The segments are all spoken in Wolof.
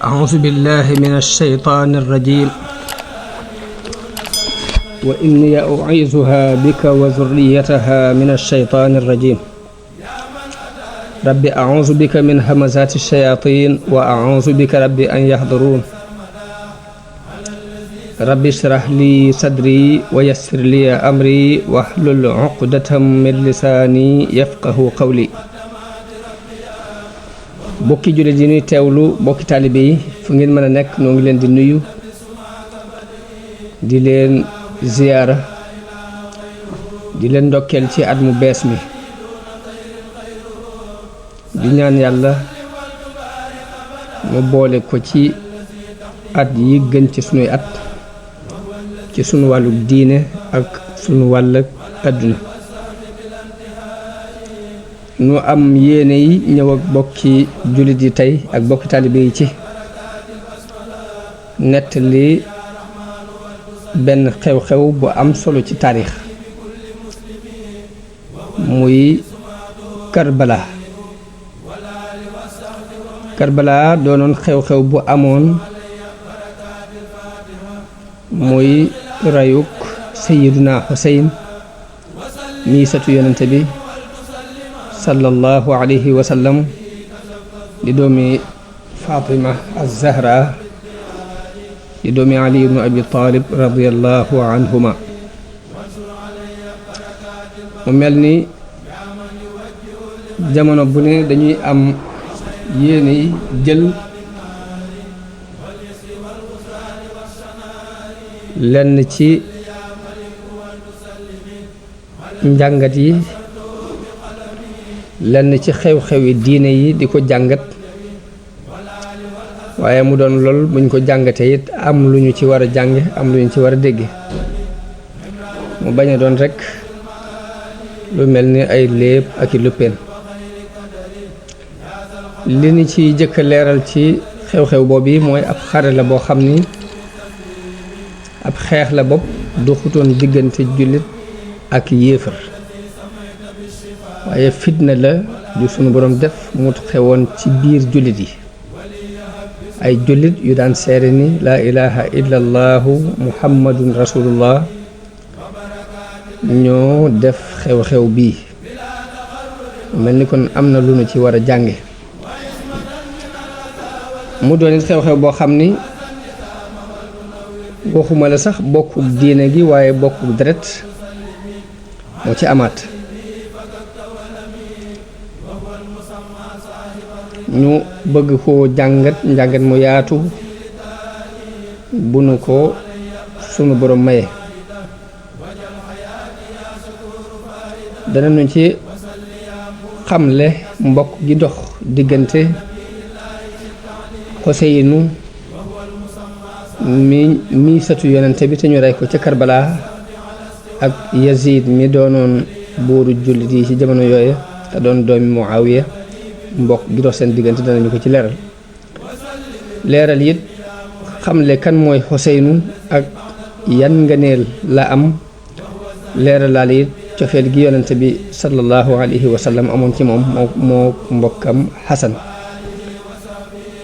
أعوذ بالله من الشيطان الرجيم وإني أعيذها بك وذريتها من الشيطان الرجيم رب أعوذ بك من همزات الشياطين وأعوذ بك رب أن يحضرون رب اشرح لي صدري ويسر لي أمري واحلل عقدة من لساني يفقه قولي bokki jullit yi ñuy teewlu bokki taalibe yi fu ngeen mën a nekk noo ngi leen di nuyu di leen ziyaara di leen ndokkeel ci at mu bees mi di ñaan yàlla mu boole ko ci at yi gën ci sunuy at ci sunu wàllu diine ak sunu wàll àdduna nu am yéene yi ñëw ak bokki jullit yi tey ak bokki taalibe yi ci nettali benn xew-xew bu am solo ci taarix muy Karbala doonoon xew-xew bu amoon muy rayuk Sayyiduna Xuseyn mii satu yonente bi sallallahu alayhi wa sallam di doomi Fatima az-Zahra di doomi Ali ibnu Abi Talib radiyallahu anhuma mu mel ni jamono bu ne dañuy am yéene jël lenn ci njàngat yi lenn ci xew-xewi diine yi di ko jàngat waaye mu doon lool buñ ko jàngatee it am lu ñu ci war a jànge am lu ñu ci war a dégge mu bañ a doon rekk lu mel ni ay léeb ak i luppeen li ni ci jëkk leeral ci xew-xew boobu yi mooy ab xare la boo xam ni ab xeex la bopp du xutoon diggante jullit ak yéefar waaye fitna la ju sunu boroom def mu xewoon ci biir jullit yi ay jullit yu daan seere ni laa ilaha illa allahu muhammadun rasulullah ñoo def xew-xew bii mel ni kon am na lu nu ci war a jànge mu doon it xew-xew boo xam ni waxuma la sax bokkuk diine gi waaye bokkuk deret moo ci amaat ñu bëgg koo njàngat mu yaatu bu nu ko sunu borom maye danañu ci xamle mbokk gi dox diggante Xuseynu mi satu yonente bi te ñu rey ko ca Karbala ak Yazid mi doonoon buuru jullit yi ci jamono yooyu te doon doomi Muawiya mbokk gi dox seen diggante danañu ko ci leeral it xamle kan mooy Xuseynu ak yan ngëneel la am leeralaal it cofeel gi yonente bi sallallahu alayhi wa sallam amoon ci moom moo mbokkam Xasan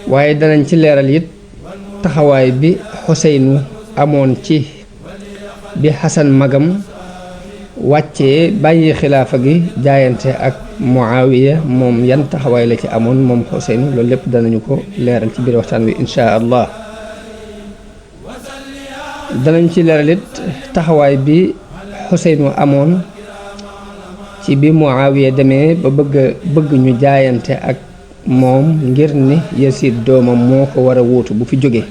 waaye danañ ci leeral it taxawaay bi Xuseynu amoon ci bi Xasan magam wàccee bàyyi xilaafa gi jaayante ak Muawiya moom yan taxawaay la ci amoon moom Xuseynu loolu lépp danañu ko leeral ci biir waxtaan wi insha allah danañ ci leeral it taxawaay bi Xuseynu amoon ci bi Muawiya demee ba bëgg ñu jaayante ak moom ngir ni Yazid doomam moo ko war a wuutu bu fi jógee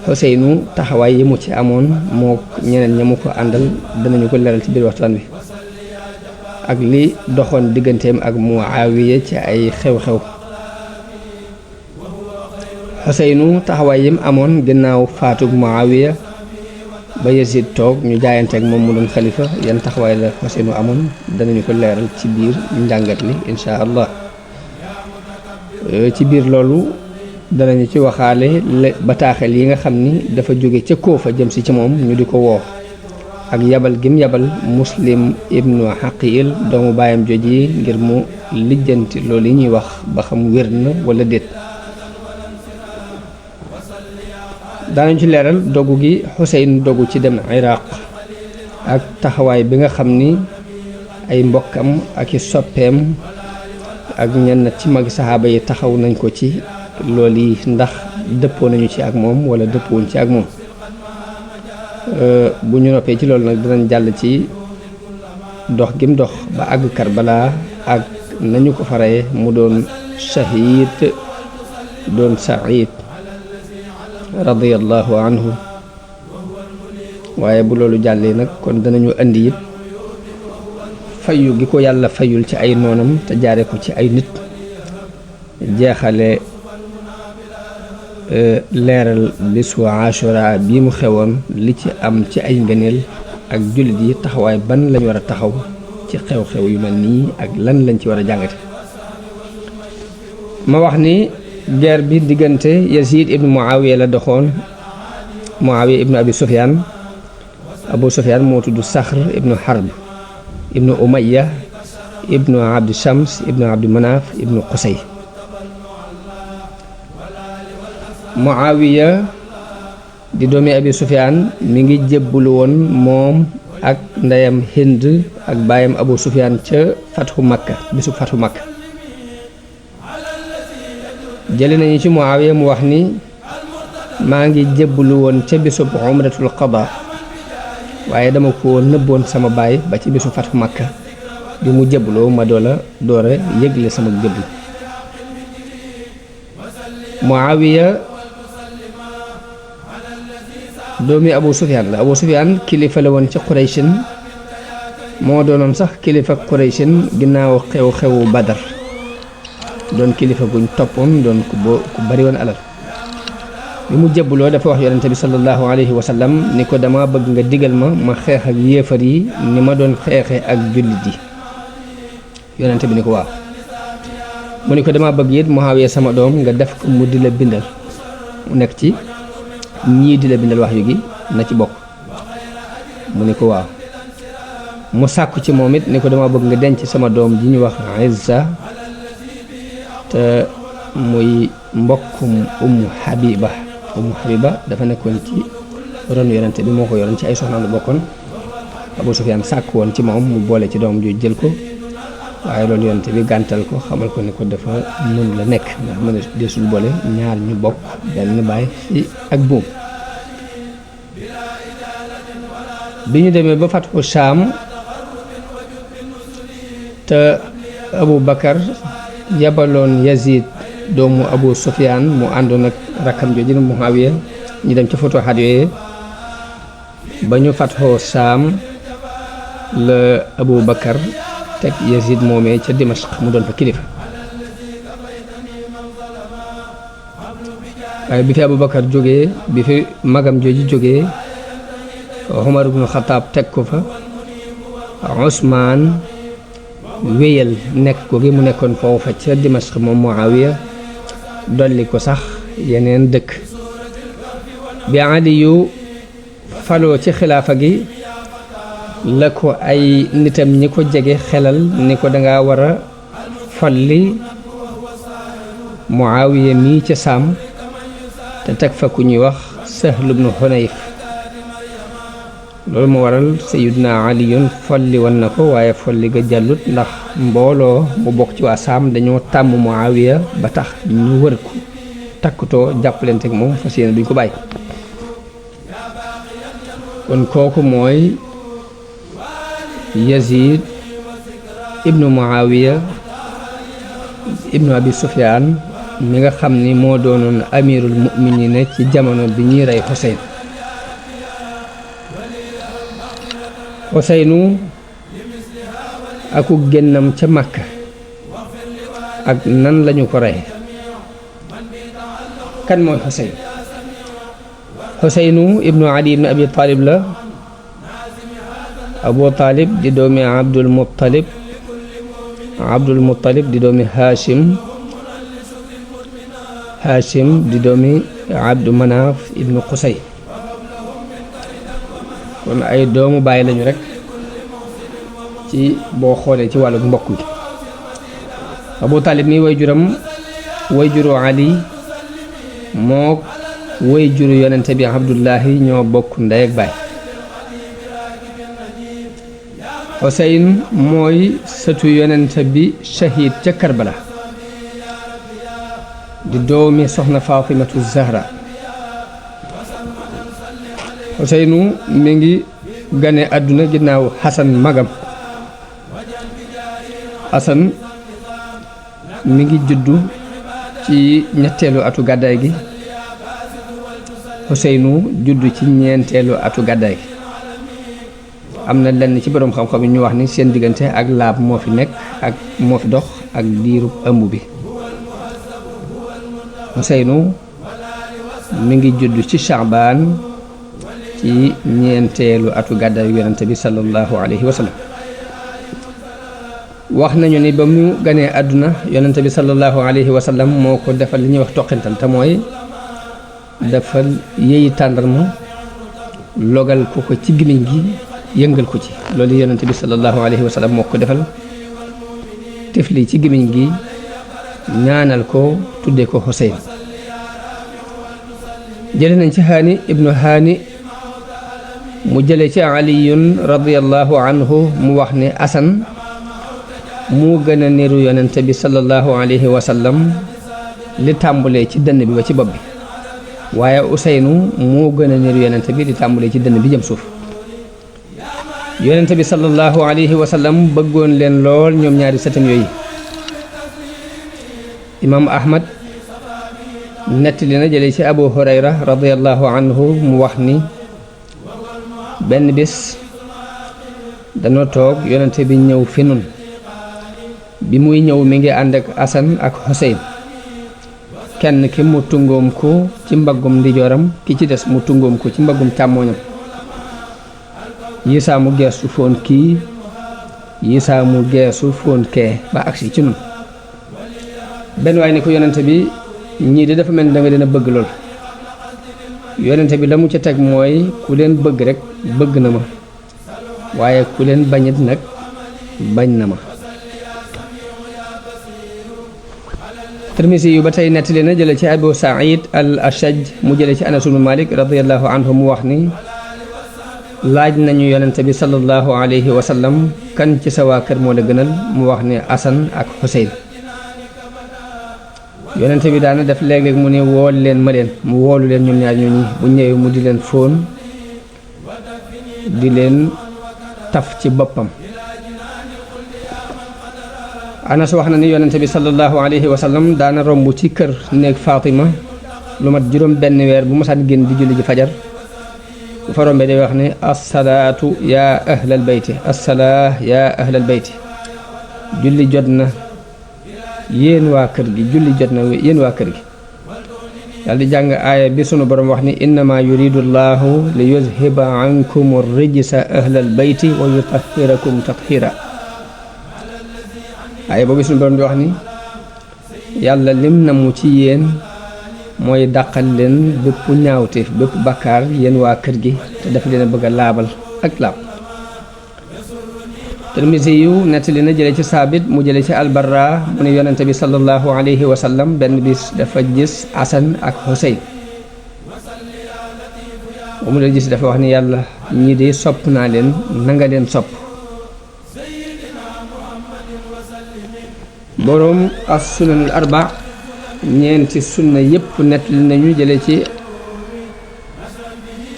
Xuseynu taxawaay yi mu ci amoon moo ñeneen ña mu ko àndal danañu ko leeral ci biir waxtaan wi ak li doxoon digganteem ak Muawiya ci ay xew-xew Xuseynu taxawaay yim amoon ginnaaw faatug Muawiya ba Yazid toog ñu jaayante ak moom mu doon xalifa yan taxawaay la Xuseynu amoon danañu ko leeral ci biir njàngat li insha allah ci biir loolu danañu ci waxaale bataaxel yi nga xam ni dafa jóge ca Koofa jëm si ci moom ñu di ko woo ak yabal gim yabal Muslim ibnu Xaqiil doomu baayam joj yi ngir mu lijjanti loolu yi ñuy wax ba xam wér na wala déet daanañ ci leeral dogu gi Xuseyn dogu ci dem Iraq ak taxawaay bi nga xam ni ay mbokkam ak i soppeem ak ñenn ci magi saxaaba yi taxaw nañ ko ci loolu yi ndax dëppoo nañu ci ak moom wala dëppoowuñ ci ak moom. bu ñu noppee ci loolu nag dinañ jàll ci dox gim dox ba àgg Karbala ak nañu ko faree mu doon shahid doon saïd radiyallahu anhu. waaye bu loolu jàllee nag kon danañu indi it fayu gi ko yàlla fayul ci ay noonam te jaare ko ci ay nit jeexale leeral bisu Ashura bii mu xewoon li ci am ci ay ngëneel ak jullit yi taxawaay ban lañ war a taxaw ci xew-xew yu mel nii ak lan lañ ci war a jàngate. ma wax ni guerre bi diggante Yazid ibnu Muawiya la doxoon. Muawiya ibnu Abi Sufyaan Abu Sufyaan moo tudd Saxr ibnu Harb ibnu Umayya ibnu Abdi Shams ibnu Abdi Manaaf ibnu Qusay. Muawiya di doomi Abi Sufyaan mi ngi jébbulu woon moom ak ndeyam Hind ak baayam Abu Sufyaan ca Fathu Makka bisub Fathu Makka. jële nañu ci Muawiya mu wax ni maa ngi jébbulu woon ca bisub umratul qada waaye dama ko nëbboon sama baay ba ci bisu Fathu Makka bi mu jébbuloo ma doora yëgle sama jébbul. Muawiya doomi Abu Sufyaan la. Abu Sufyaan kilifa la woon ci Qurayshin moo doonoon sax kilifa Qurayshin ginnaaw xew-xewu Badar doon kilifa guñ toppoon doon ku bari woon alal. bi mu jébbuloo dafa wax yonente bi sallallahu alayhi wa sallam ni ko dama bëgg nga digal ma xeex ak yéefar yi ni ma doon xeexe ak jullit yi. yonente bi ni ko waaw. mu ni ko dama bëgg it Muawiya sama doom nga def ko mu di la bindal mu nekk ci ñii di la bindal wax yu gi na ci bokk. mu ni ko waaw. mu sàkku ci moom it ni ko dama bëgg nga denc sama doom ji ñu wax Izza te muy mbokkum Ummu Habiba dafa nekkoon ci ron yonente bi moo ko yoroon ci ay soxnaam la bokkoon. Abu Sufyaan sàkk woon ci moom mu boole ci doom ju jël ko waaye loolu yonente bi gàntal ko xamal ko ni ko dafa mën la nekk ndax mën a desul boole ñaar ñu bokk benn baay ci ak buum. bi ñu demee ba Fathu Shaam te Abu Bakar yabaloon Yazid doomu Abu Sufyaan mu àndoon ak rakkam jooju Muawiya ñu dem ci futuhaat yooyu ba ñu Fathu Shaam la Abu Bakar teg Yazid moomee ca Dimashq mu doon fa kilifa. waaye bi fi Abu Bakar jógee bi fi magam jooju jógee Umar ibnu Xataab teg ko fa. Usmaan wéyal nekk ko gi mu nekkoon foofa ca Dimashq moom Muawiya dolli ko sax yeneen dëkk. bi Aliyu faloo ci xilaafa gi la ko ay nitam ñi ko jege xelal ni ko danga war a folli Muawiya mii ca Saam te teg fa ku ñuy wax Sahl ibnu Hunayf. loolu moo waral Sayyiduna Aliyun folli woon na ko waaye folli ga jàllut ndax mbooloo mu bokk ci waa Saam dañoo tàmm Muawiya ba tax ñu wër ko takkutoo jàppalante ak moom fas yéene duñ ko bàyyi. kon kooku mooy Yazid ibnu Muawiya ibnu Abi Sufyaan mi nga xam ni moo doonoon amirul mu'miniina ci jamono bi ñuy rey Xuseyn. Xuseynu aku génnam ca Makka ak nan lañu ko rey. kan mooy Xuseyn? Xuseynu ibnu Ali ibnu Abi Talib la. Abu Talib di doomi Abdul Muttalib di doomi Hashim di doomi Abdu Manaaf ibnu Qusay. kon ay doomu bàyyi lañu rek ci boo xoolee ci wàllu mbokk gi. Abu Talib mi way juru Ali mook woy juru yonente bi Abdullahi ñoo bokk ndey ak baay. Xuseyn mooy sëtu yonente bi shahid ca Karbala di doomi soxna Fatimatu Zahra. Xuseynu mi ngi gane àdduna ginnaaw Xasan magam. Xasan mi ngi juddu ci ñetteelu atu gàddaay gi. Xuseynu juddu ci ñeenteelu atu gàddaay gi. am na lenn ci boroom xam-xam yi ñu wax ni seen diggante ak laab moo fi nekk ak moo fi dox ak diirub ëmb bi. Xuseynu mi ngi juddu ci Shaabaan ci ñeenteelu atu gàddaayu yonente bi sallallahu alayhi wa sallam. wax nañu ni ba mu ganee àdduna yonente bi sallallahu alayhi wa sallam moo ko defal li ñuy wax toqintal te mooy defal yéyi tàndarma logal ko ci gimiñ gi yëngal ko ci loolu yonente bi sallallahu alayhi wa sallam moo ko defal tifli ci gimiñ gi ñaanal ko tuddee ko Xuseyn. jële nañ ci Haani ibnu Haani mu jële ci Aliyun radiyallahu anhu mu wax ne Asan mu gën a niru yonente bi sallallahu alayhi wa sallam li tàmbulee ci dënn bi ba ci bopp bi, waaye Useynu moo gën a niru yonente bi li tàmbulee ci dënn bi jëm suuf. yonente bi sallallahu alayhi wa sallam bëggoon leen lool ñoom ñaari sëtam yooyu. imaam Ahmad nettali na jële ci Abu Hurayra radiyallahu anhu mu wax ni benn bis danoo toog yonente bi ñëw fi nun bi muy ñëw mi ngi ànd ak Asan ak Xuseyn, kenn ki mu tungoom ko ci mbaggum ndijooram, ki ci des mu tungoom ko ci mbaggum càmmooñam. yisaa mu geesu foon kii, yisaa mu geesu foon kee ba agsi ci nun. benn waay ni ko yonente bi ñii de dafa mel ni da nga leen a bëgg lool. yonente bi la mu ca teg mooy ku leen bëgg rek bëgg na ma, waaye ku leen bañit nag bañ na ma. Tirmisi yu ba tey nettali na jële ci Abu Saïd al Ashaj mu jële ci Anas ibn Malik radiyallahu anhu mu wax ni laaj nañu yonente bi sallallahu alayhi wa sallam kan ci sa waa kër moo la gënal, mu wax ne Asan ak Xuseyn. yonente bi daana def léeg-léeg mu ne wool leen ma leen, mu woolu leen ñoom ñaar ñooñi bu ñëwee mu di leen fóon di leen taf ci boppam. Anas wax na ni yonente bi sallallahu alayhi wa sallam daana romb ci kër néeg Fatima lu mat juróom benn weer bu mosaan génn di julli ji fajar, bu fa rombee day wax ne assalaatu yaa ahlal bayti, assalaa yaa ahlal bayti, julli jot na yéen waa kër gi, julli jot na yéen waa kër gi. daal di jàng aaya bi sunu borom wax ni innama yuridu llahu li yuzhiba ankum rijsa ahlal bayti wa yutahhirakum tathira. aaya boobu sunu borom di wax ni yàlla lim na mu ci yéen mooy dàqal leen bépp ñaawteef bépp bakkaar yéen waa kër gi te daf leen a bëgg a laabal ak laab. Tirmisi yu nettali na jële ci Saabit mu jële ci Albarra mu ne yonente bi sallallahu alayhi wa sallam benn bis dafa gis Asan ak Xuseyn. bu mu leen gis dafa wax ni yàlla ñii de sopp naa leen, nanga leen sopp. boroom as sunanul arba ñeenti sunna yépp nettali nañu jële ci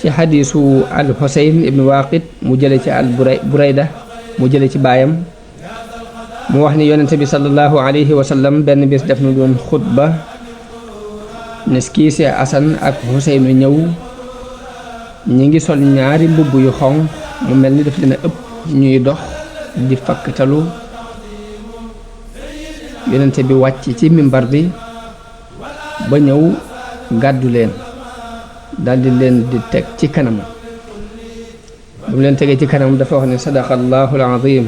xadiisu al Xuseyn ibnu Waaqid mu jële ci al Burayda mu jële ci baayam mu wax ni yonente bi sallallahu alayhi wa sallam benn bis def na doon xutba ne kii see Asan ak Xuseynu ñëw ñi ngi sol ñaari mbubb yu xonq mu mel ni daf leen a ëpp ñuy dox di fakktalu. yonente bi wàcc ci mimbar bi ba ñëw gàddu leen daldi leen di teg ci kanam. bu mu leen tegee ci kanam dafa wax ne sadaqallahu alazim,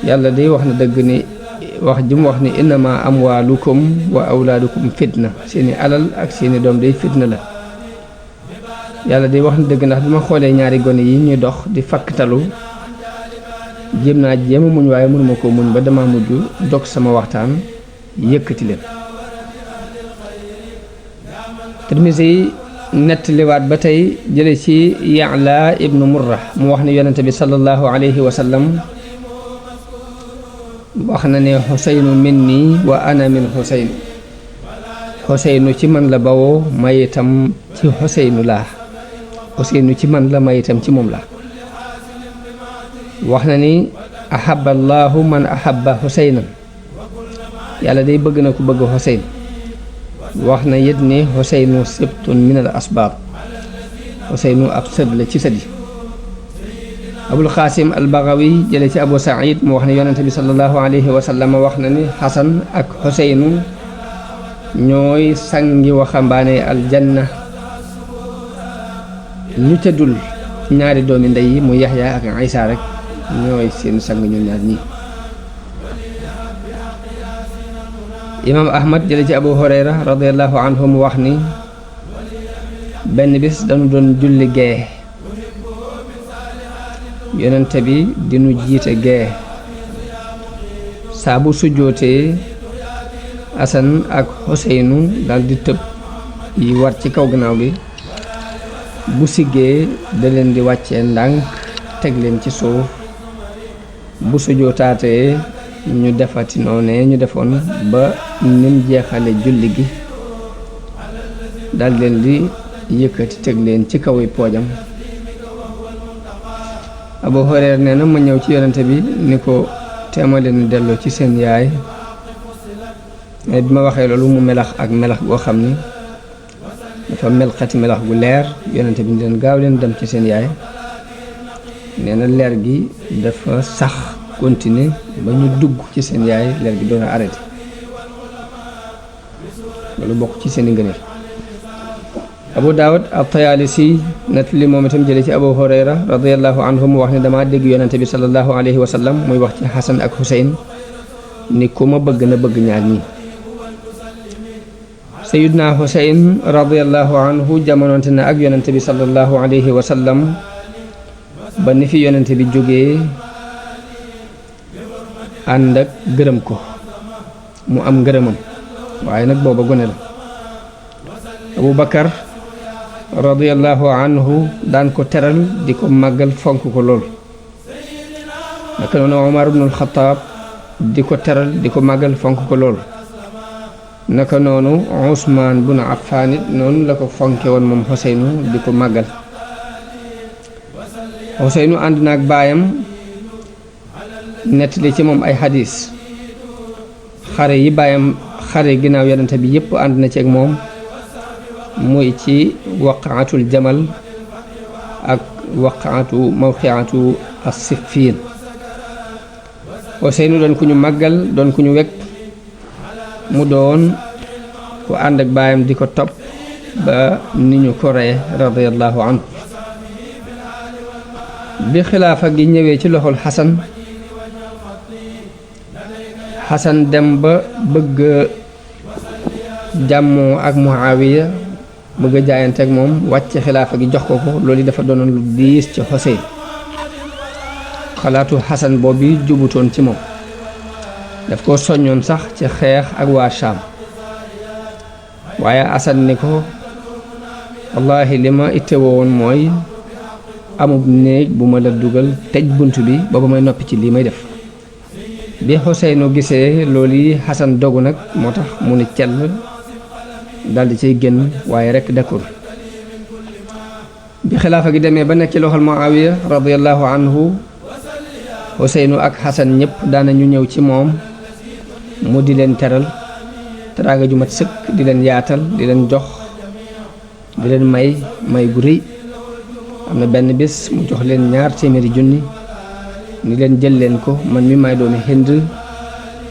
yàlla day wax na dëgg ni wax ji mu wax ni innama amwaalukum wa awlaadukum fitna, seeni alal ak seeni doom day fitna la. yàlla day wax na dëgg ndax bi ma xoolee ñaari gone yi ñuy dox di fakktalu jéem a muñ waaye mënuma koo muñ ba dama mujj dog sama waxtaan yëkkati leen. Tirmisi nettaliwaat ba tey jële ci Ya'la ibnu Murra mu wax ne yonente bi sallallahu alayhi wa sallam wax na ne Xuseynu minni wa ana min Xuseynu. Xuseynu ci man la bawoo may itam ci Xuseynu laa. Xuseynu ci man la may itam ci moom la. wax na ni ahabba allahu man ahabba Xuseynan. yàlla day bëgg na ku bëgg Xuseyn. wax na it ni Xuseynu sibtun min al asbaab. Xuseynu ab sët la ci sët yi. Abul Xaasim al Bagawi jële ci Abu Saïd mu wax ne yonente bi sallallahu alayhi wa sallam wax na ni Xasan ak Xuseynu ñooy sangi waxambaane aljanna. ñu tëddul ñaari doomi ndey yi mu Yaxya ak Isa rek ñooy seen sang ñoom ñaar ñii. Imaam Ahmad jële ci Abu Hurayra radiyallahu anhu mu wax ni benn bis dañu doon julli gee yonente bi dinu jiite gee saa bu sujjootee Asan ak Xuseynu dal di tëb yi war ci kaw gannaaw gi bu siggee da leen di wàccee ndànk teg leen ci suuf bu sujjootaatee ñu defati noone ñu defoon ba nim jeexale julli gi dal leen di yëkkati teg leen ci kaw poojam. Abu Hurayra nee na ma ñëw ci yonente bi ni ko teema leen delloo ci seen yaay. bi ma waxee loolu mu melax ak melax goo xam ni dafa melxati melax gu leer yonente bi ni leen gaaw leen dem ci seen yaay. nee na leer gi dafa sax continuer ba ñu dugg ci seen yaay leer gi doon a arrêté. loolu bokk ci seen i ngëneel. Abu Daawud at-Tayaalisi nettali moom itam jële ci Abu Hurayra radiyallahu anhu mu wax ne dama dégg yonente bi sallallahu alayhi wa sallam muy wax ci Xasan ak Xuseyn ni ku ma bëgg na bëgg ñaar ñi. Sayyidna Xuseyn radiyallahu anhu jamononte na ak yonente bi sallallahu alayhi wa sallam ba ni fi yonente bi jógee ànd ak gërëm ko mu am ngërëmam waaye nag booba gone la. Abu Bakar radiyallahu anhu daan ko teral di ko màggal fonk ko lool. naka noonu Umar ibnul Xattaab di ko teral di ko màggal fonk ko lool. naka noonu Usmaan bun Affaan it noonu la ko fonke woon moom Xuseynu di ko màggal. Xuseynu ànd na ak baayam nettali ci moom ay xadiis. xare yi baayam xare ginnaaw yonente bi yépp ànd na ci ak moom muy ci waqaatul jamal ak waqaatu mawqiatu as-Siffiin. Xuseynu doon ku ñu màggal doon ku ñu wekk mu doon ku ànd ak baayam di ko topp ba ni ñu ko reye radiyallahu anhu. bi xilaafa gi ñëwee ci loxol Xasan dem ba bëgg jàmmoo ak Muawiya bëgg a jaayante ak moom wàcc xilaafa gi jox ko loolu dafa doonoon lu diis ci Xuseyn. xalaatu Xasan boobu jubutoon ci moom daf ko soññoon sax ci xeex ak waa Shaam waaye Xasan ni ko wallaahi li ma ittewoo woon mooy amub néeg bu ma la dugal tëj bunt bi ba may noppi ci lii may def. bi Xuseynu gisee loolu yi Xasan dogu nag moo tax mu ni cell daldi ciy génn waaye rekk dakul. bi xilaafa gi demee ba nekk ci loxol Muawiya radiyallahu anhu Xuseynu ak Xasan ñëpp daanañu ñëw ci moom mu di leen teral teraanga ju mat sëkk di leen yaatal di leen jox di leen may gu rëy. am na benn bis mu jox leen 200 junni ni leen jël leen ko man mi may doomi Hind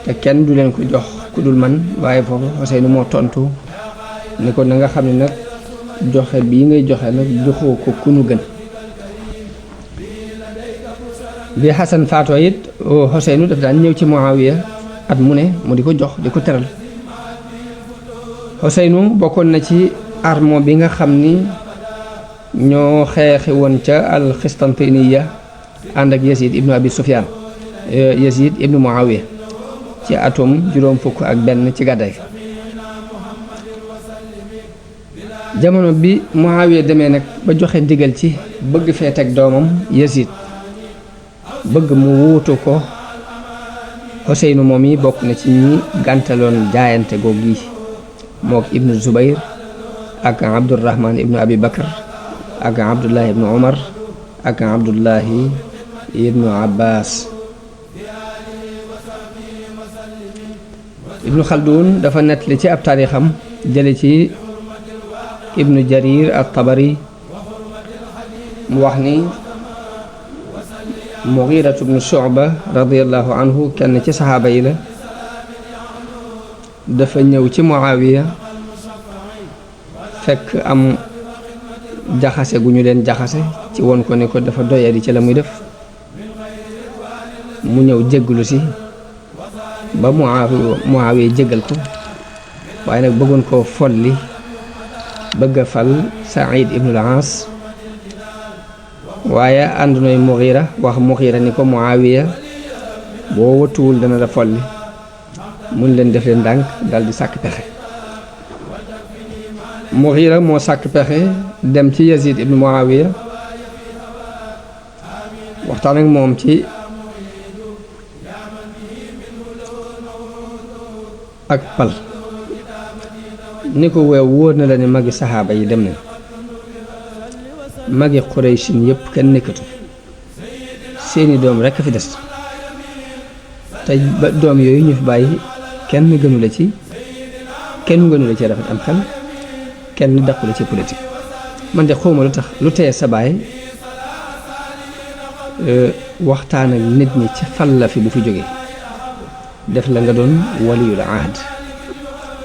te kenn du leen ko jox ku dul man. waaye foofu Xuseynu moo tontu ni ko na nga xam ne nag joxe bii ngay joxe nag joxoo ko ku nu gën. bi Xasan faatoo it Xuseynu daf daan ñëw ci Muawiya at mu ne mu di ko jox di ko teral. Xuseynu bokkoon na ci armo bi nga xam ni ñoo xeexi woon ca al-Xistantiniya ànd ak Yazid ibnu Abi Sufyaan Yazid ibnu Muawiya ci atum 61 ci gàddaay. jamono bi Muawiya demee nag ba joxe ndigal ci bëgg fee teg doomam Yazid bëgg mu wuutu ko Xuseynu moom yi bokk na ci ñi gàntaloon jaayante googu yi mook ibnu Zubayr ak Abdurrahman ibnu Abi Bakar ak Abdullahi ibnu Umar ak Abdullahi ibnu Abbas. Ibnu Xaldun dafa nettali ci ab taarixam jële ci ibnu Jarir at-Tabari mu wax ni Mughiratu ibnu Shu'ba radiyallahu anhu kenn ci saxaaba yi la dafa ñëw ci Muawiya fekk am jaxase gu ñu leen jaxase ci woon ko ne ko dafa doyadi ci la muy def mu ñëw jégglu si ba Muawiya jéggal ko waaye nag bëggoon koo folli bëgg a fal Saïd ibnul Aas waaye ànd nooy Mughira wax Mughira ni ko Muawiya boo wëtuwul dana la folli mun leen def leen ndànk dal di sàkk pexe. Mughira moo sàkk pexe dem ci Yazid ibnu Muawiya waxtaan ak moom ci ak pal ni ko weew wóor na la ne magi saxaaba yi dem nañ magi Quraysin yëpp kenn nekkatu seeni doom rekk a fi des te ba doom yooyu ñu fi bàyyi kenn gënu la ci rafet am xel kenn dàqu la ci politique man de xawma lu tax lu teye sa baay waxtaan ak nit ñi ci fal la fi bu fi jógee def la nga doon waliyul ahd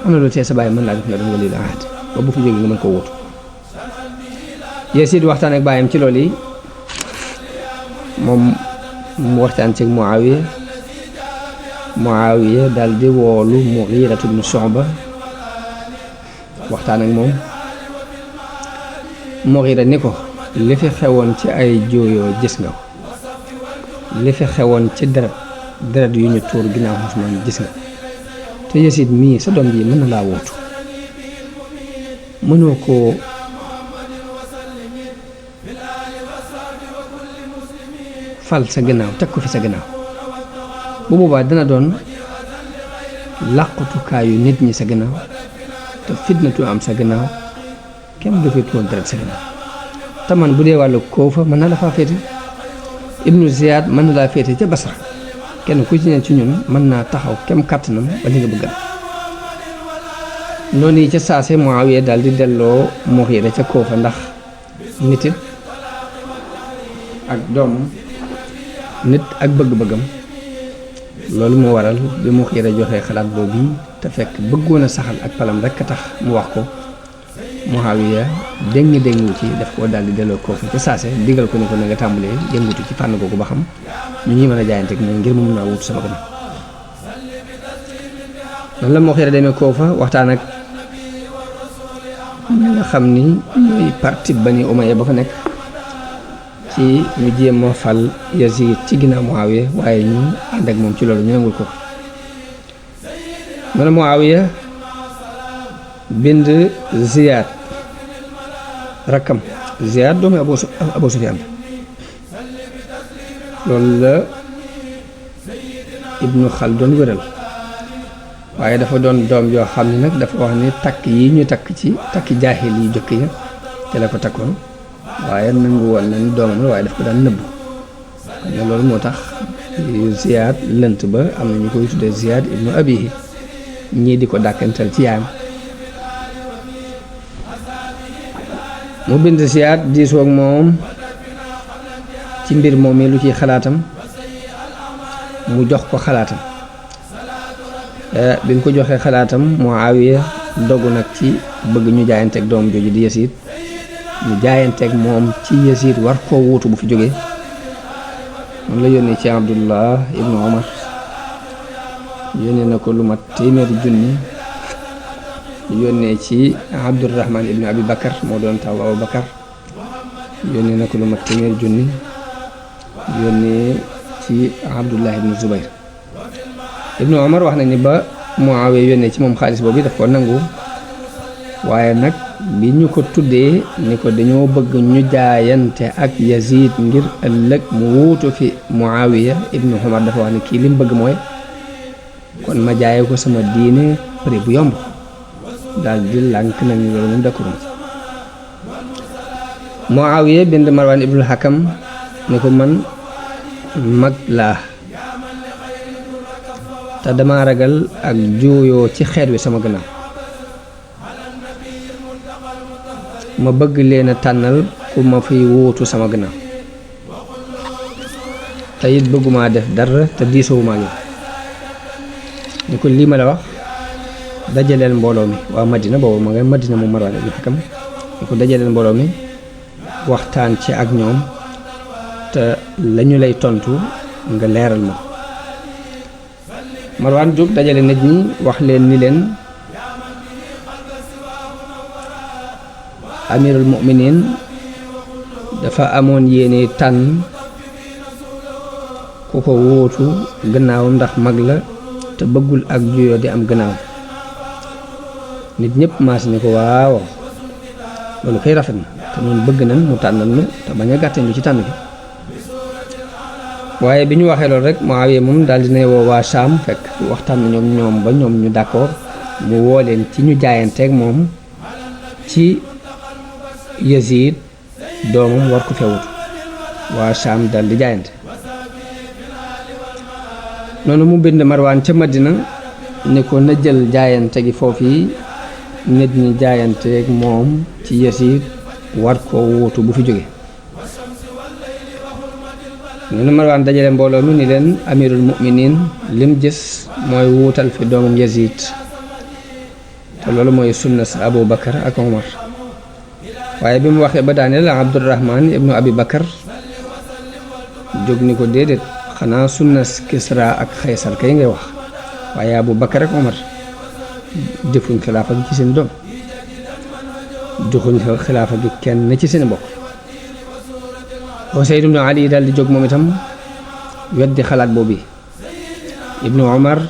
am na lu teye sa baay mën laa def nga doon waliyul ahd ba bu fi jógee nga mën koo wóotu Yazid waxtaan ak baayam ci loolu yi moom mu waxtaan ci Muawiya daal di woolu Mughiratu ibnu Shu'ba waxtaan ak moom Mughira ni ko li fi xewoon ci ay jooyoo gis nga ko li fi xewoon ci deret yu ñu tuur ginnaaw Usmaan gis nga te Yazid mii sa doom ji mën na laa wóotu mënoo koo fal sa gannaaw teg ko fi sa gannaaw bu boobaa dana doon làqutukaayu nit ñi sa gannaaw te fitnatu am sa gannaaw kenn du fi tuur deret sa gannaaw te man bu dee wàllu Koofa mën na la faa féete Ibnu Ziyad mën na laa féete ca Basra kenn ku ci ne ci ñun mën naa taxaw kem kàttanam ba li nga bëgg noonu yi ca saase Muawiya daal di delloo Mughira ca Koofa ndax nit it ak doomam nit ak bëgg-bëggam loolu moo waral bi Mughira joxee xalaat boobu te fekk bëggoon a saxal ak palam rekk a tax mu wax ko Muawiya déngi ci daf koo daal di delloo Koofa ca saase digal ko ne ko na nga tàmbalee yëngutu ci fànn googu ba xam ñu ñuy mën a jaayante ak moom ngir mu mun naa wutu sama gannaaw. noonu la Mughira demee Koofa waxtaan ak ñi nga xam ni ñooy parti Bani Umayya ba fa nekk ci ñu jéem a fal Yazid ci ginnaaw Muawiya waaye ñu ànd ak moom ci loolu ñu nangul ko. noonu Muawiya bind Ziyad rakkam Ziyad doomu Abu Sufyaan loolu la Ibnu Xaldun wéral waaye dafa doon doom joo xam ne nag dafa wax ni takk yi ñu takk ci takki jaahil yi jëkk ya te la ko takkoon waaye nangu woon na ni doomam la waaye daf ko daan nëbb kon nag loolu moo tax Ziyad lënt ba am na ñu koy tuddee Ziyad ibnu Abihi ñii di ko dàkkantal ci yaayam mu bind Ziyad diisoo ak moom ci mbir moom mi lu ciy xalaatam mu jox ko xalaatam bi mu ko joxee xalaatam Muawiya dogu nag ci bëgg ñu jaayanteeg doom jooju di Yazid ñu jaayanteeg moom ci Yazid war koo wuutu bu fi jógee moom la yónnee ci Abdullah ibnu Omar yónnee na ko lu mat téeméeri junni yónnee ci Abdurrahman ibnu Abi Bakar moo doon taw Abu Bakar yónnee na ko lu mat téeméeri junni yónnee ci Abdullah ibnu Zubayr Ibnu Omar wax nañ ni ba Muawiya yónnee ci moom xaalis boobu daf ko nangu waaye nag bi ñu ko tuddee ni ko dañoo bëgg ñu jaayante ak Yazid ngir ëllëg mu wuutu fi Muawiya ibnu Umar dafa wax ne kii li mu bëgg mooy kon ma jaaye ko sama diine prix bu yomb daal di lànk na ni loolu moom d'accord ci Muawiya bind Marwan ibnul Hakam ni ko man mag laa te dama ragal ak juuyoo ci xeet wi sama gannaaw ma bëgg leen a tànnal ku ma fiy wuutu sama gannaaw te it bëgguma def dara te diisoowuma ak yow ni ko lii ma la wax dajaleel mbooloo mi waa Madina boobu ma nga Madina mu Marwan ibnul Hakam ni ko dajaleel mbooloo mi waxtaan ci ak ñoom te lañu lay tontu nga leeral ma Marwan jóg dajale nit ñi wax leen ni leen amirul mu'minin dafa amoon yéene tànn ku ko wóotu gannaaw ndax mag la te bëggul ak juyoo di am gannaaw nit ñëpp maas ni ko waaw loolu koy rafet na te noonu bëgg nañ mu tànnal nu te bañ a gàttañ lu ci tànn bi waaye bi ñu waxee loolu rek Muawiya moom daal dina woo waa Saam fekk waxtaan na ñoom ba ñoom ñu d'accord mu woo leen ci ñu jaayanteeg moom ci Yazid doomam war ko fewut waa Saam daal di jaayante noonu mu bind Marwan ca Madina ni ko na jël jaayante gi foofu yi nit ñi jaayanteeg moom ci Yazid war koo wuutu bu fi jóge noonu Marwan dajale mbooloo mi ni leen amirul mu'minin lim gis mooy wuutal fi doomam Yazid te loolu mooy sunna sa Abu Bakar ak Omar waaye bi mu waxee ba daaneel Abdurrahman ibnu Abi Bakar jóg ni ko déedéet xanaa sunna Kisra ak Xaysar kay ngay wax waaye Abu Bakar ak Omar defuñ xilaafa gi ci seen doom joxuñ xilaafa gi kenn ci seen bokk Usayd ibnu Ali daal di jóg moom itam weddi xalaat boobu ibnu Omar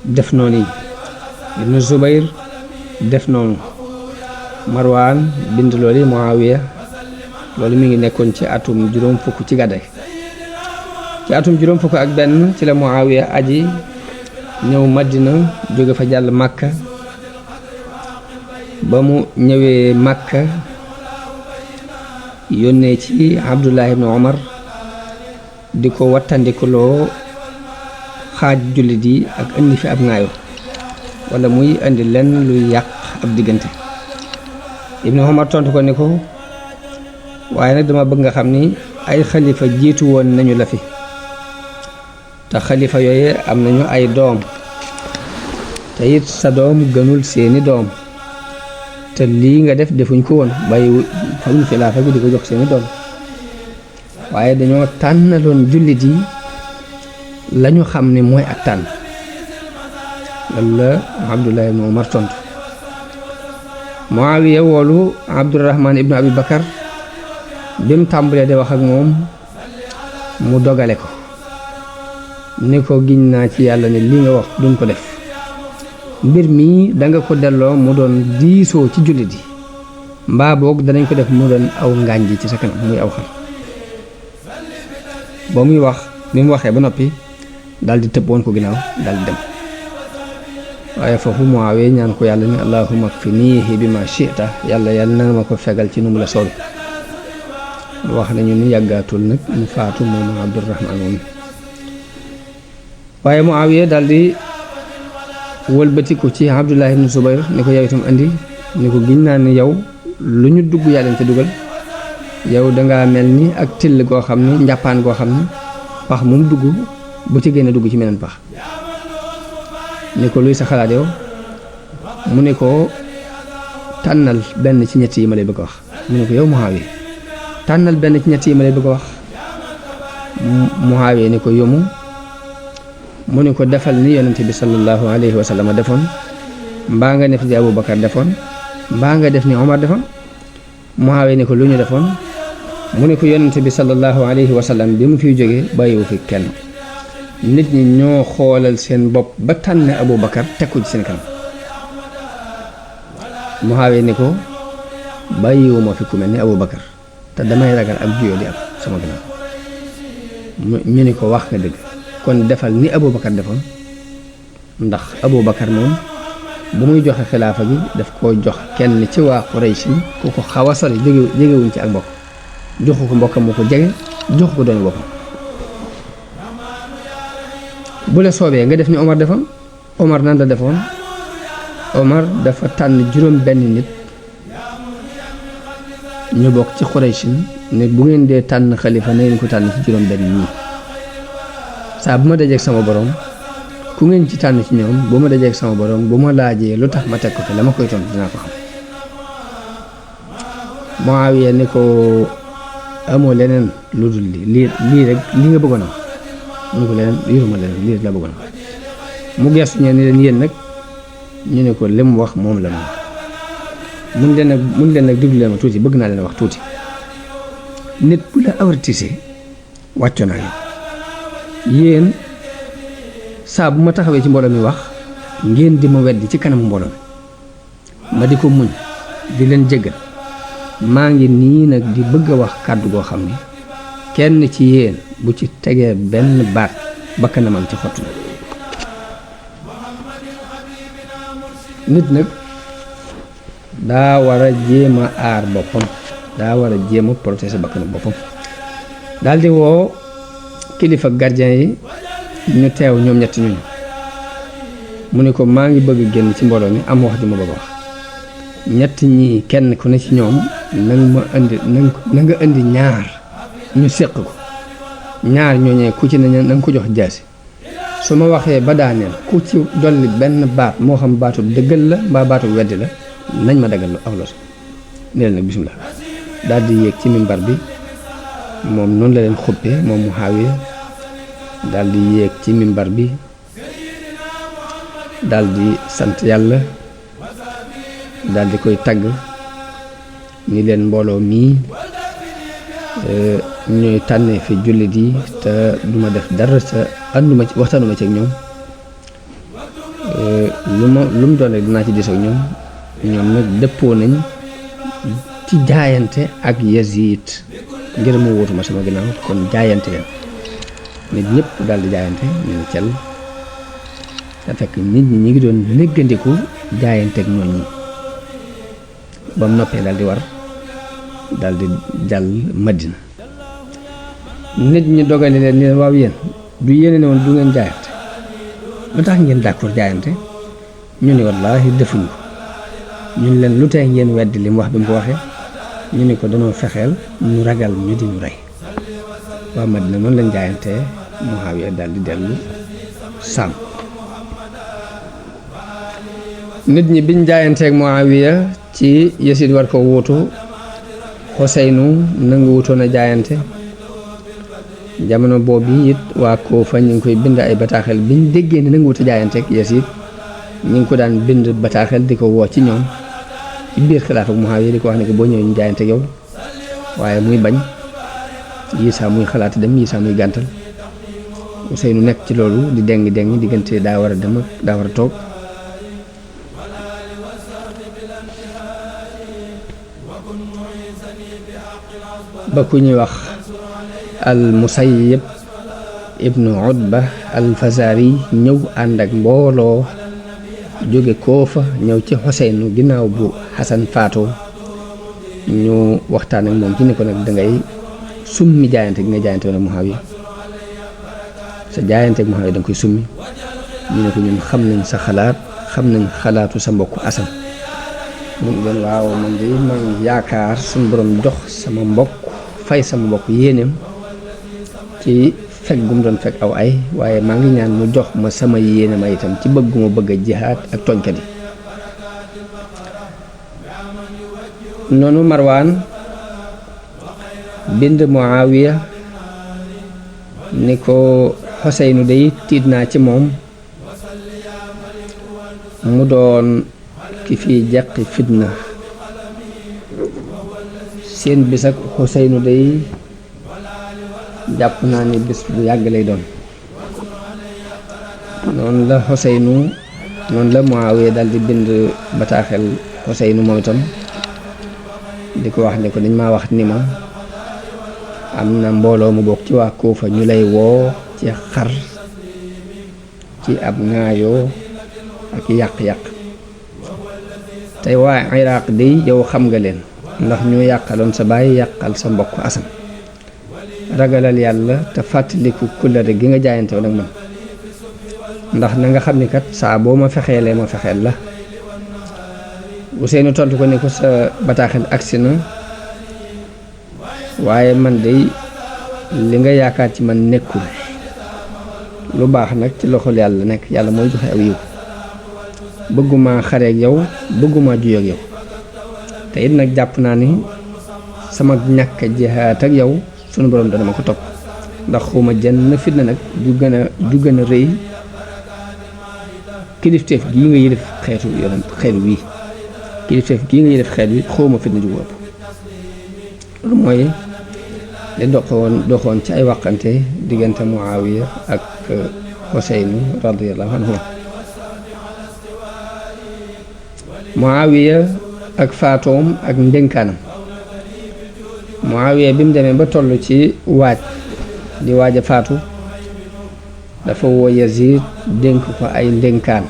def noonu yi ibnu Zubayr def noonu Marwan bind loolu Muawiya loolu mi ngi nekkoon ci atum juróom fukk ci gàddaay ci atum juróom fukk ak benn ci la Muawiya aji ñëw Madina jóge fa jàll Makka ba mu ñëwee Makka yónnee ci Abdullah ibn Omar di ko wattandikuloo xaaj jullit yi ak indi fi ab ŋaayo wala muy indi lenn luy yàq ab diggante ibn Omar tontu ko ni ko waaye nag dama bëgg nga xam ni ay xalifa jiitu woon nañu la fi te xalifa yooye am nañu ay doom te it sa doom gënul seeni doom te lii nga def defuñ ko woon bàyyi famuñ xilaafa bi di ko jox seeni doom waaye dañoo tànnaloon jullit yi lañu xam ne mooy ak tànn loolu la Abdullah ibn Umar tontu Muawiya woolu Abdurrahman ibnu Abi Bakar bi mu tàmbalee di wax ak moom mu dogale ko ni ko giñ naa ci yàlla ne li nga wax duñ ko def mbir mi danga ko delloo mu doon diisoo ci jullit yi mbaa boog danañ ko def mu doon aw ngaañ ji ci sa kanam muy aw xam ba muy wax bi mu waxee ba noppi daal di tëb woon ko ginnaaw daal di dem waaye foofu Muawiya ñaan ko yàlla ni allahumma kfinihi bima shi'ta yàlla na ma ko fegal ci nu mu la sool wax nañu ni yàggaatul nag mu faatu moom Abdurrahman moom waaye Muawiya daal di wëlbatiku ci Abdullah ibn Zubayr ni ko yow itam andi ni ko giñ naa ni yow lu ñu dugg yaa leen ca dugal yow dangaa mel ni ak till goo xam ni njàppaan goo xam ni pax moom dugg bu ci génne dugg ci meneen pax ni ko luy sa xalaat yow mu ne ko tànnal benn ci ñett yi ma lay bëgg a wax mu ne ko yow Muawiya tànnal benn ci ñett yi ma lay bëgg a wax Muawiya ni ko yomu mu ne ko defal ni yonente bi sallallahu alayhi wa sallam defoon mbaa nga def ni Abu Bakar defoon mbaa nga def ni Omar defoon Muawiya ni ko lu ñu defoon mu ne ko yonente bi sallallahu alayhi wa sallam bi mu fiy jógee bàyyiwu fi kenn nit ñi ñoo xoolal seen bopp ba tànn Abu Bakar teg ko ci seen kanam Muawiya ni ko bàyyiwuma fi ku mel ni Abubakar te damay ragal ak juyoo di am sama gannaaw ñu ni ko wax nga dëgg kon defal ni Abubakar defoon ndax Abubakar moom bu muy joxe xilaafa gi daf koo jox kenn ci waa Quraysh ku ko xaw a sori jegewuñ ci ak mbokk joxu ko mbokkam mu ko jege joxu ko doon boppam bu la soobee nga def ni Omar defoon Omar nan la defoon Omar dafa tànn juróom benn nit ñu bokk ci Quraysh ne bu ngeen dee tànn xalifa na ngeen ko tànn ci juróom benn ñii saa bu ma dajeeg sama borom ku ngeen ci tànn ci ñoom bu ma dajeeg sama borom bu ma laajee lu tax ma teg ko fi la ma koy tontu dinaa ko xam. Muawiya ne ko amoo leneen lu dul lii rek li nga bëggoon a wax mu ne ko leneen yuruma leneen lii rek la bëggoon a wax mu gestu ñeen ni leen yéen nag ñu ne ko li mu wax moom la ma wax mun leen nag déglu leen ma tuuti bëgg naa leen wax tuuti nit bu la avertise wàccoo naa yéen saa bu ma taxawee ci mbooloo mi wax ngeen di ma weddi ci kanamu mbooloo mi ma di ko muñ di leen jéggal maa ngi nii nag di bëgg a wax kàddu goo xam ne kenn ci yéen bu ci tegee benn baat bakkanamam ci xottu nit nag daa war a jéem a aar boppam daa war a jéem a protéger bakkanam boppam daal di woo kilifa gardien yi ñu teew ñoom ñetti ñooñu mu ne ko maa ngi bëgg génn ci mbooloo mi am wax ju ma bëgg a wax ñett ñi kenn ku ne ci ñoom na nga indi ñaar ñu séq ko ñaar ñooñee ku ci ne na nga ko jox jaasi su ma waxee ba daaneel ku ci dolli benn baat moo xam baatu dëggal la mbaa baatu weddi la nañ ma dagal aw los ne leen nag bisimilah daal di yéeg ci mimbar bi moom noonu la leen xuppee moom Muawiya daal di yéeg ci mimbar bi daal di sant yàlla daal di koy tagg ni leen mbooloo mii ñooy tànnee fi jullit yi te duma def dara sa ànduma ci waxtaanuma ci ak ñoom lu mu doon rek dinaa ci dis ak ñoom nag dëppoo nañ ci jaayante ak Yazid ngir mu wutuma sama ginnaaw kon jaayante leen nit ñëpp daal di jaayante ñu ne cel te fekk nit ñi ngi doon néggandiku jaayante ak ñooñ ñi ba mu noppee daal di war daal di jàll Madina nit ñi dogale leen ni leen waaw yéen du yéene ne woon du ngeen jaayante lu tax ngeen d'accord jaayante ñu ne wallaahi defuñu ko ñun leen lu tee ngeen weddi li mu wax bi mu ko waxee ñu ne ko danoo fexeel ñu ragal ñu di ñu rey waa Madina noonu lañ jaayantee Muawiya daal di dellu Saam nit ñi biñ jaayanteeg Muawiya ci Yazid war ko wuutu Xuseynu nangu wutoon a jaayante jamono boobu it waa Kuufa ñu ngi koy bind ay bataaxel biñ déggee ne nangu wut a jaayanteeg Yazid ñu ngi ko daan bind bataaxel di ko woo ci ñoom ci biir xilaaf ak Muawiya di ko wax ne ko boo ñëwee ñu jaayanteeg yow waaye muy bañ yii saa muy xalaat dem yii saa muy gàntal Xuseynu nekk ci loolu di déng diggante daa war a dem ak daa war a toog ba ku ñuy wax al Musayyib ibnu Utba al Fazari ñëw ànd ak mbooloo jóge Koofa ñëw ci Xuseynu ginnaaw bu Xasan faatoo ñu waxtaan ak moom ci ni ko nag dangay summi jaayante gi nga jaayante woon ak Muawiya sa jaayante ak Muawiya danga koy summi ñu ne ko ñun xam nañ sa xalaat xam nañ xalaatu sa mbokk Asan mun leen waaw man de man yaakaar suñu borom jox sama mbokk fay sama mbokk yéeneem ci fekk gum doon fekk aw ay waaye maa ngi ñaan mu jox ma sama yéene ma itam ci bëgguma bëgg a jihaad ak tooñkat yi noonu Marwaan bind Muawiya ni ko Xuseynu day tiit naa ci moom mu doon ki fi jàqi fitna seen bis ak Xuseynu day jàpp naa ni bis bu yàgg lay doon noonu la Muawiya daal di bind bataaxel Xuseynu moom itam di ko wax ne ko dañ maa wax ni ma am na mbooloo mu bokk ci waa Kuufa ñu lay woo ci xar ci ab ŋaayoo ak yàq-yàq tey waa Iraq day yow xam nga leen ndax ñoo yàqaloon sa baay yàqal sa mbokk Asan ragalal yàlla te fàttaliku kóllëre gi nga jaayante woon ak man ndax na nga xam ni kat saa boo ma fexeelee ma fexeel la Ousseynou tontu ko ne ko sa bataaxel agsi na waaye man day li nga yaakaar ci man nekkul lu baax nag ci loxol yàlla nekk yàlla mooy joxe aw yiw bëgguma xareeg yow bëgguma juyoog yow te it nag jàpp naa ni sama ñàkk jihaat ak yow sunu borom dana ma ko topp ndax xuma jenn fitna nag ju gën a rëy kilifteef gii nga yilif xeet wii kilifteef gii nga yilif xeet wi xuma fitna ju ko ëpp loolu mooy li doxoon ci ay waxante diggante Muawiya ak Xuseynu radiyallahu anhu Muawiya ak faatoom ak ndénkaanam Muawiya bi mu demee ba toll ci di waaj a faatu dafa woo Yazid dénk ko ay ndénkaan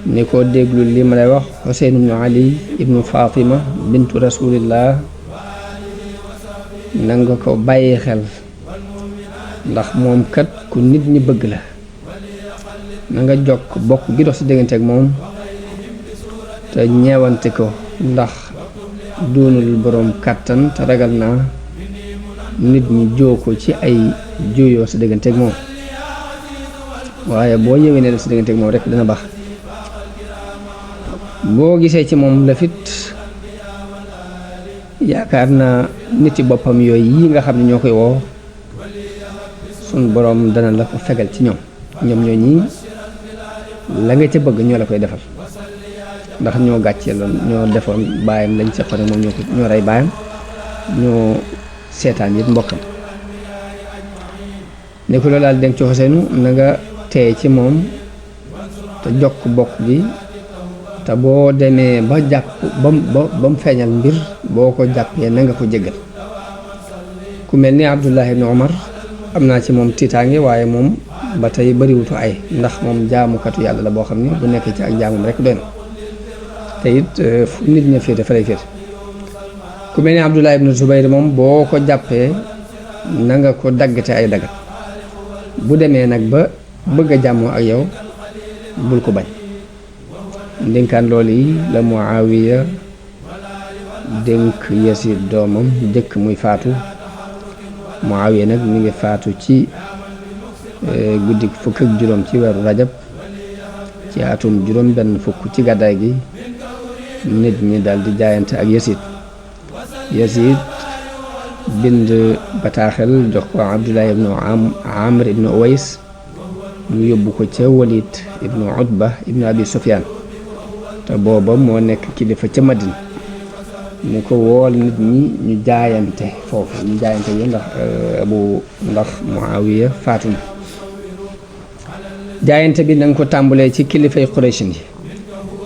ni ko déglu li ma lay wax Xuseyn ibnu Ali ibnu Fatima bintu rasulillah na nga ko bàyyi xel ndax moom kat ku nit ñi bëgg la na nga jokk bokk gi dox ci diggante ak moom te ñeewante ko ndax doonul boroom kàttan te ragal naa nit ñi joo ko ci ay juyoo sa diggante ak moom waaye boo ñëwee ne sa diggante ak moom rek dina baax boo gisee ci moom la fit yaakaar naa nit ci boppam yooyu yi nga xam ne ñoo koy woo sun boroom dana la ko fegal ci ñoom ñoo ñi la nga ca bëgg ñoo la koy defal ndax ñoo gàcceeloon ñoo defoon baayam lañ seqoon ak moom ñoo rey baayam ñoo seetaan it mbokkam ne ko loolu daal denk ci Xuseynu na nga teye ci moom te jokk bokk gi te boo demee ba jàpp ba mu feeñal mbir boo ko jàppee na nga ko jéggal ku mel ni Abdullah ibn Umar am naa ci moom tiitaange waaye moom ba tey bariwutu ay ndax moom jaamukatu yàlla la boo xam ne bu nekkee ci ak jaamum rek doy na te it fu nit ña féete fa lay féete ku mel ni Abdullah ibn Zubayr moom boo ko jàppee na nga ko daggate ay dagat bu demee nag ba bëgg a jàmmoo ak yow bul ko bañ ndénkaan loolu yi la Muawiya dénk Yazid doomam jëkk muy faatu Muawiya nag mi ngi faatu ci guddi fukk ak juróom ci weeru rajab ci atum juróom benn fukk ci gàddaay gi nit ñi daal di jaayante ak Yazid bind bataaxel jox ko Abdullah ibnu Amr ibnu Uways mu yóbbu ko ca Walid ibnu Utba ibnu Abi Sufyan te booba moo nekk kilifa ca Madina mu ko wool nit ñi ñu jaayante foofu ñu jaayante yi ndax Muawiya faatu na jaayante bi na nga ko tàmbalee ci kilifay Quraysh yi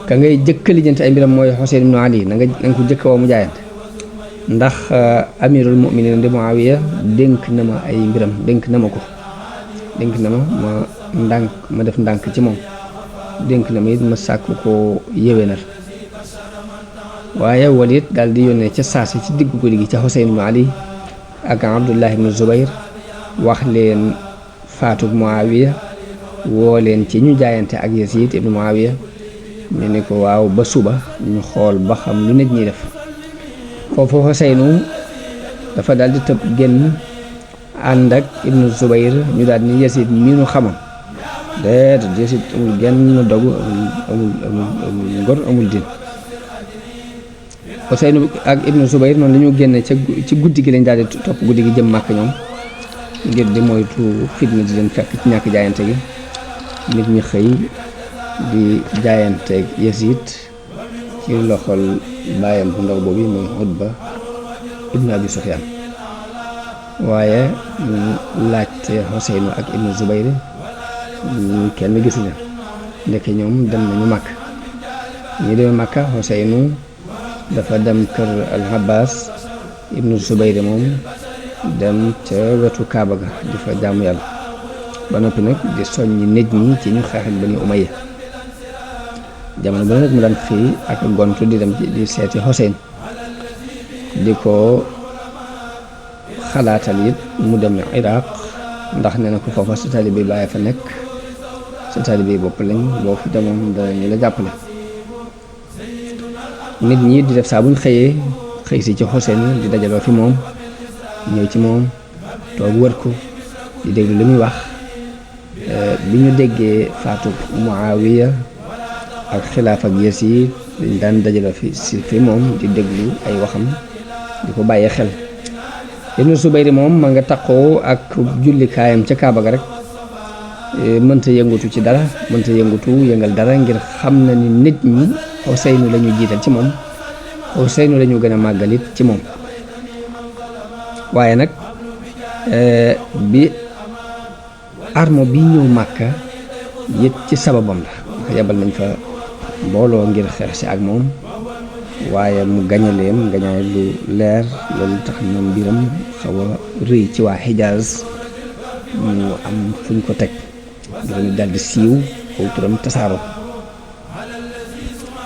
ka ngay jëkk lijjanti ay mbiram mooy Xuseyn ibnu Ali na nga ko jëkk woo mu jaayante ndax amirul mu'minin di Muawiya dénk na ma ay mbiram dénk na ma def ndànk ci moom dénk na ma it ma sàkk ko yéwénal waaye Walid daal di yónnee ca saasi ci diggu guddi gi ca Xuseyn ibnu Ali ak Abdullah ibnu Zubayr wax leen faatu Muawiya woo leen ci ñu jaayante ak Yazid ibnu Muawiya ñu ne ko waaw ba suba ñu xool ba xam lu nit ñi def foofu Xuseynu dafa daal di tëb génn ànd ak ibnu Zubayr ñu daal ni Yazid mi nu xamoon déedéet Yazid amul genn dogu amul ngor amul din Xuseynu ak ibnu Zubayr noonu la ñu génne ci guddi gi lañ daal di topp guddi gi jëm Màkka ñoom ngir di moytu fitna di leen fekk ci ñàkk jaayante gi nit ñi xëy di jaayanteeg Yazid ci loxol baayam bu ndaw boobu mooy Utba ibnu Abi Sufyaan waaye ñu laajte Xuseynu ak ibnu Zubayr kenn gisu leen ndeke ñoom dem nañu Màkk ñu demee Makka Xuseynu dafa dem kër al Abbas ibnu Zubayr moom dem ca wetu Kaaba ga di fa jaamu yàlla ba noppi nag di soññi nit ñi ci ñu xeex ak Bani Umayya jamono ba nag mu daan xëy ak gontu di dem di seeti Xuseyn di ko xalaatal it mu dem Iraq ndax nee na ko foofa sa taalibe bàyyi fa nekk sa taalibe bopp lañ boo fi demoon danañu la jàppale. nit ñi di def saa buñ xëyee xëy si ci Xuseyn di dajaloo fi moom ñëw ci moom toog wër ko di déglu li muy wax bi ñu déggee faatu Muawiya ak xilaaf ak Yasiid dañ daan dajaloo fi moom di déglu ay waxam di ko bàyyee xel. Ibnu Zubayr moom ma nga taqoo ak jullikaayam ca Kaaba ga rek mënta yëngutu ci dara mënta yëngal dara ngir xam na ni nit ñi Xuseynu la ñu jiital ci moom Xuseynu la ñu gën a màggalit ci moom. waaye nag bi armo bi ñëw Màkka it ci sababam la ndax yabal nañ fa mbooloo ngir xeex si ak moom waaye mu gañe leen gañaay lu leer loolu tax ñoom mbiram xaw a rëy ci waa Xijaaz ñu am fuñ ko teg dafa ni daldi siiw aw turam tasaaroo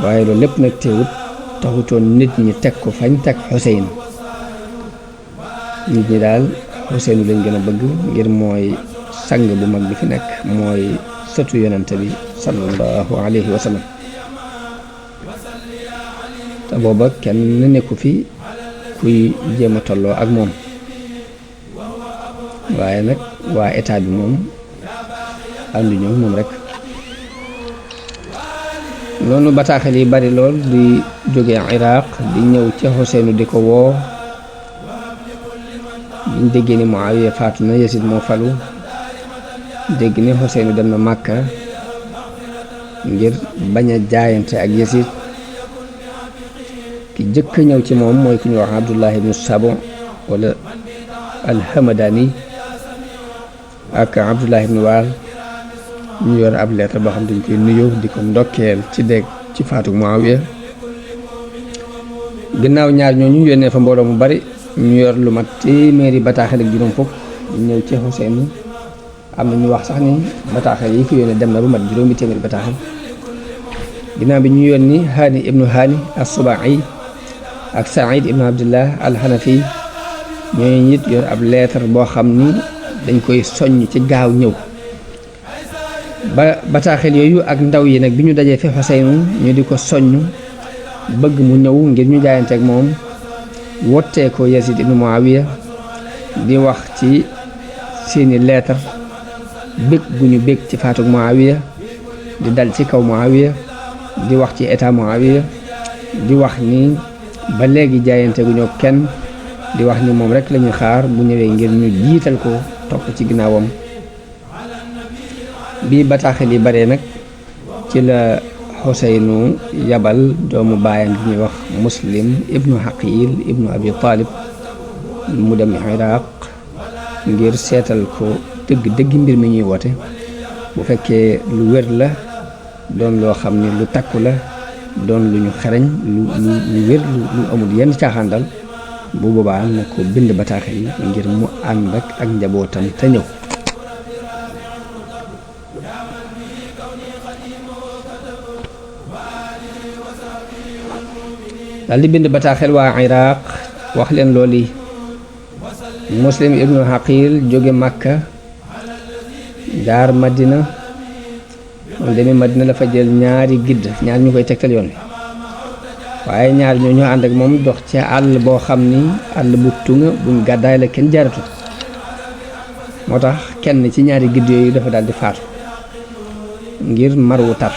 waaye loolu lépp nag teewut taxutoon nit ñi teg ko fañ teg Xuseyn nit ñi daal Xuseynu lañ gën a bëgg ngir mooy sang bu mag bi fi nekk mooy sëtu yonente bi sallallahu alayhi wa sallam te booba kenn nekku fi kuy jéem a tolloo ak moom waaye nag waa état bi moom ànduñu moom rek. noonu bataaxal yi bari lool di jóge Iraq di ñëw ca Xuseynu di ko woo biñ déggee ni Muawiya faatu na Yasid moo falu dégg ni Xuseynu dem na Màkka ngir bañ a jaayante ak Yasid ki jëkk ñëw ci moom mooy ku ñu wax Abdullah ibnu Sabo wala al-Hamadani ak Abdullah ibnu Waal ñu yor ab lettre boo xam dañ koy nuyoo di ko ndokkeel ci dégg ci faatu Muawiya. ginnaaw ñaar ñooñu yónnee fa mbooloo mu bari ñu yor lu mat téeméeri bataaxal ak juróom fukk ñëw ci Xuseynu am na ñu wax sax ni bataaxal yi fi yónnee dem na bu mat juróomi téeméeri bataaxal. ginnaaw bi ñu yónni Haani ibnu Haani as-Subai ak Saïd ibnu Abdullah al-Hanafi ñooñu it yor ab lettre boo xam ni dañ koy soññ ci gaaw ñëw. ba bataaxel yooyu ak ndaw yi nag bi ñu dajee fi Xuseynu ñu di ko soññ bëgg mu ñëw ngir ñu jaayante ak moom wottee ko Yazid ibnu Muawiya di wax ci seeni leetar bég gu ñu bég ci faatu Muawiya di dal ci kaw Muawiya di wax ci état Muawiya di wax ni ba léegi jaayante gu ñoo kenn di wax ni moom rek lañuy xaar bu ñëwee ngir ñu jiital ko topp ci ginnaawam. bi bataaxel yi bare nag ci la Xuseynu yabal doomu baayam bi ñuy wax Muslim ibnu Xaqil ibnu Abi Talib mu dem Iraq ngir seetal ko dëgg mbir mi ñuy woote bu fekkee lu wér la doon loo xam ne lu takku la doon lu ñu xereñ lu wér lu amul yenn caaxaandal bu boobaa na ko bind bataaxel yi ngir mu ànd ak njabootam te ñëw. daal di bind bataaxel waa Iraq wax leen loolu yi Muslim ibnu Xaqil jóge Màkka jaar Madina moom demee Madina la fa jël ñaari gidd ñaar ñu koy tegtal yoon wi waaye ñaar ñoo ñu ànd ak moom dox ci àll boo xam ni àll bu tunga buñ gàddaay la kenn jaaratu moo tax kenn ci ñaari gidd yooyu dafa daal di faatu ngir mar wu tar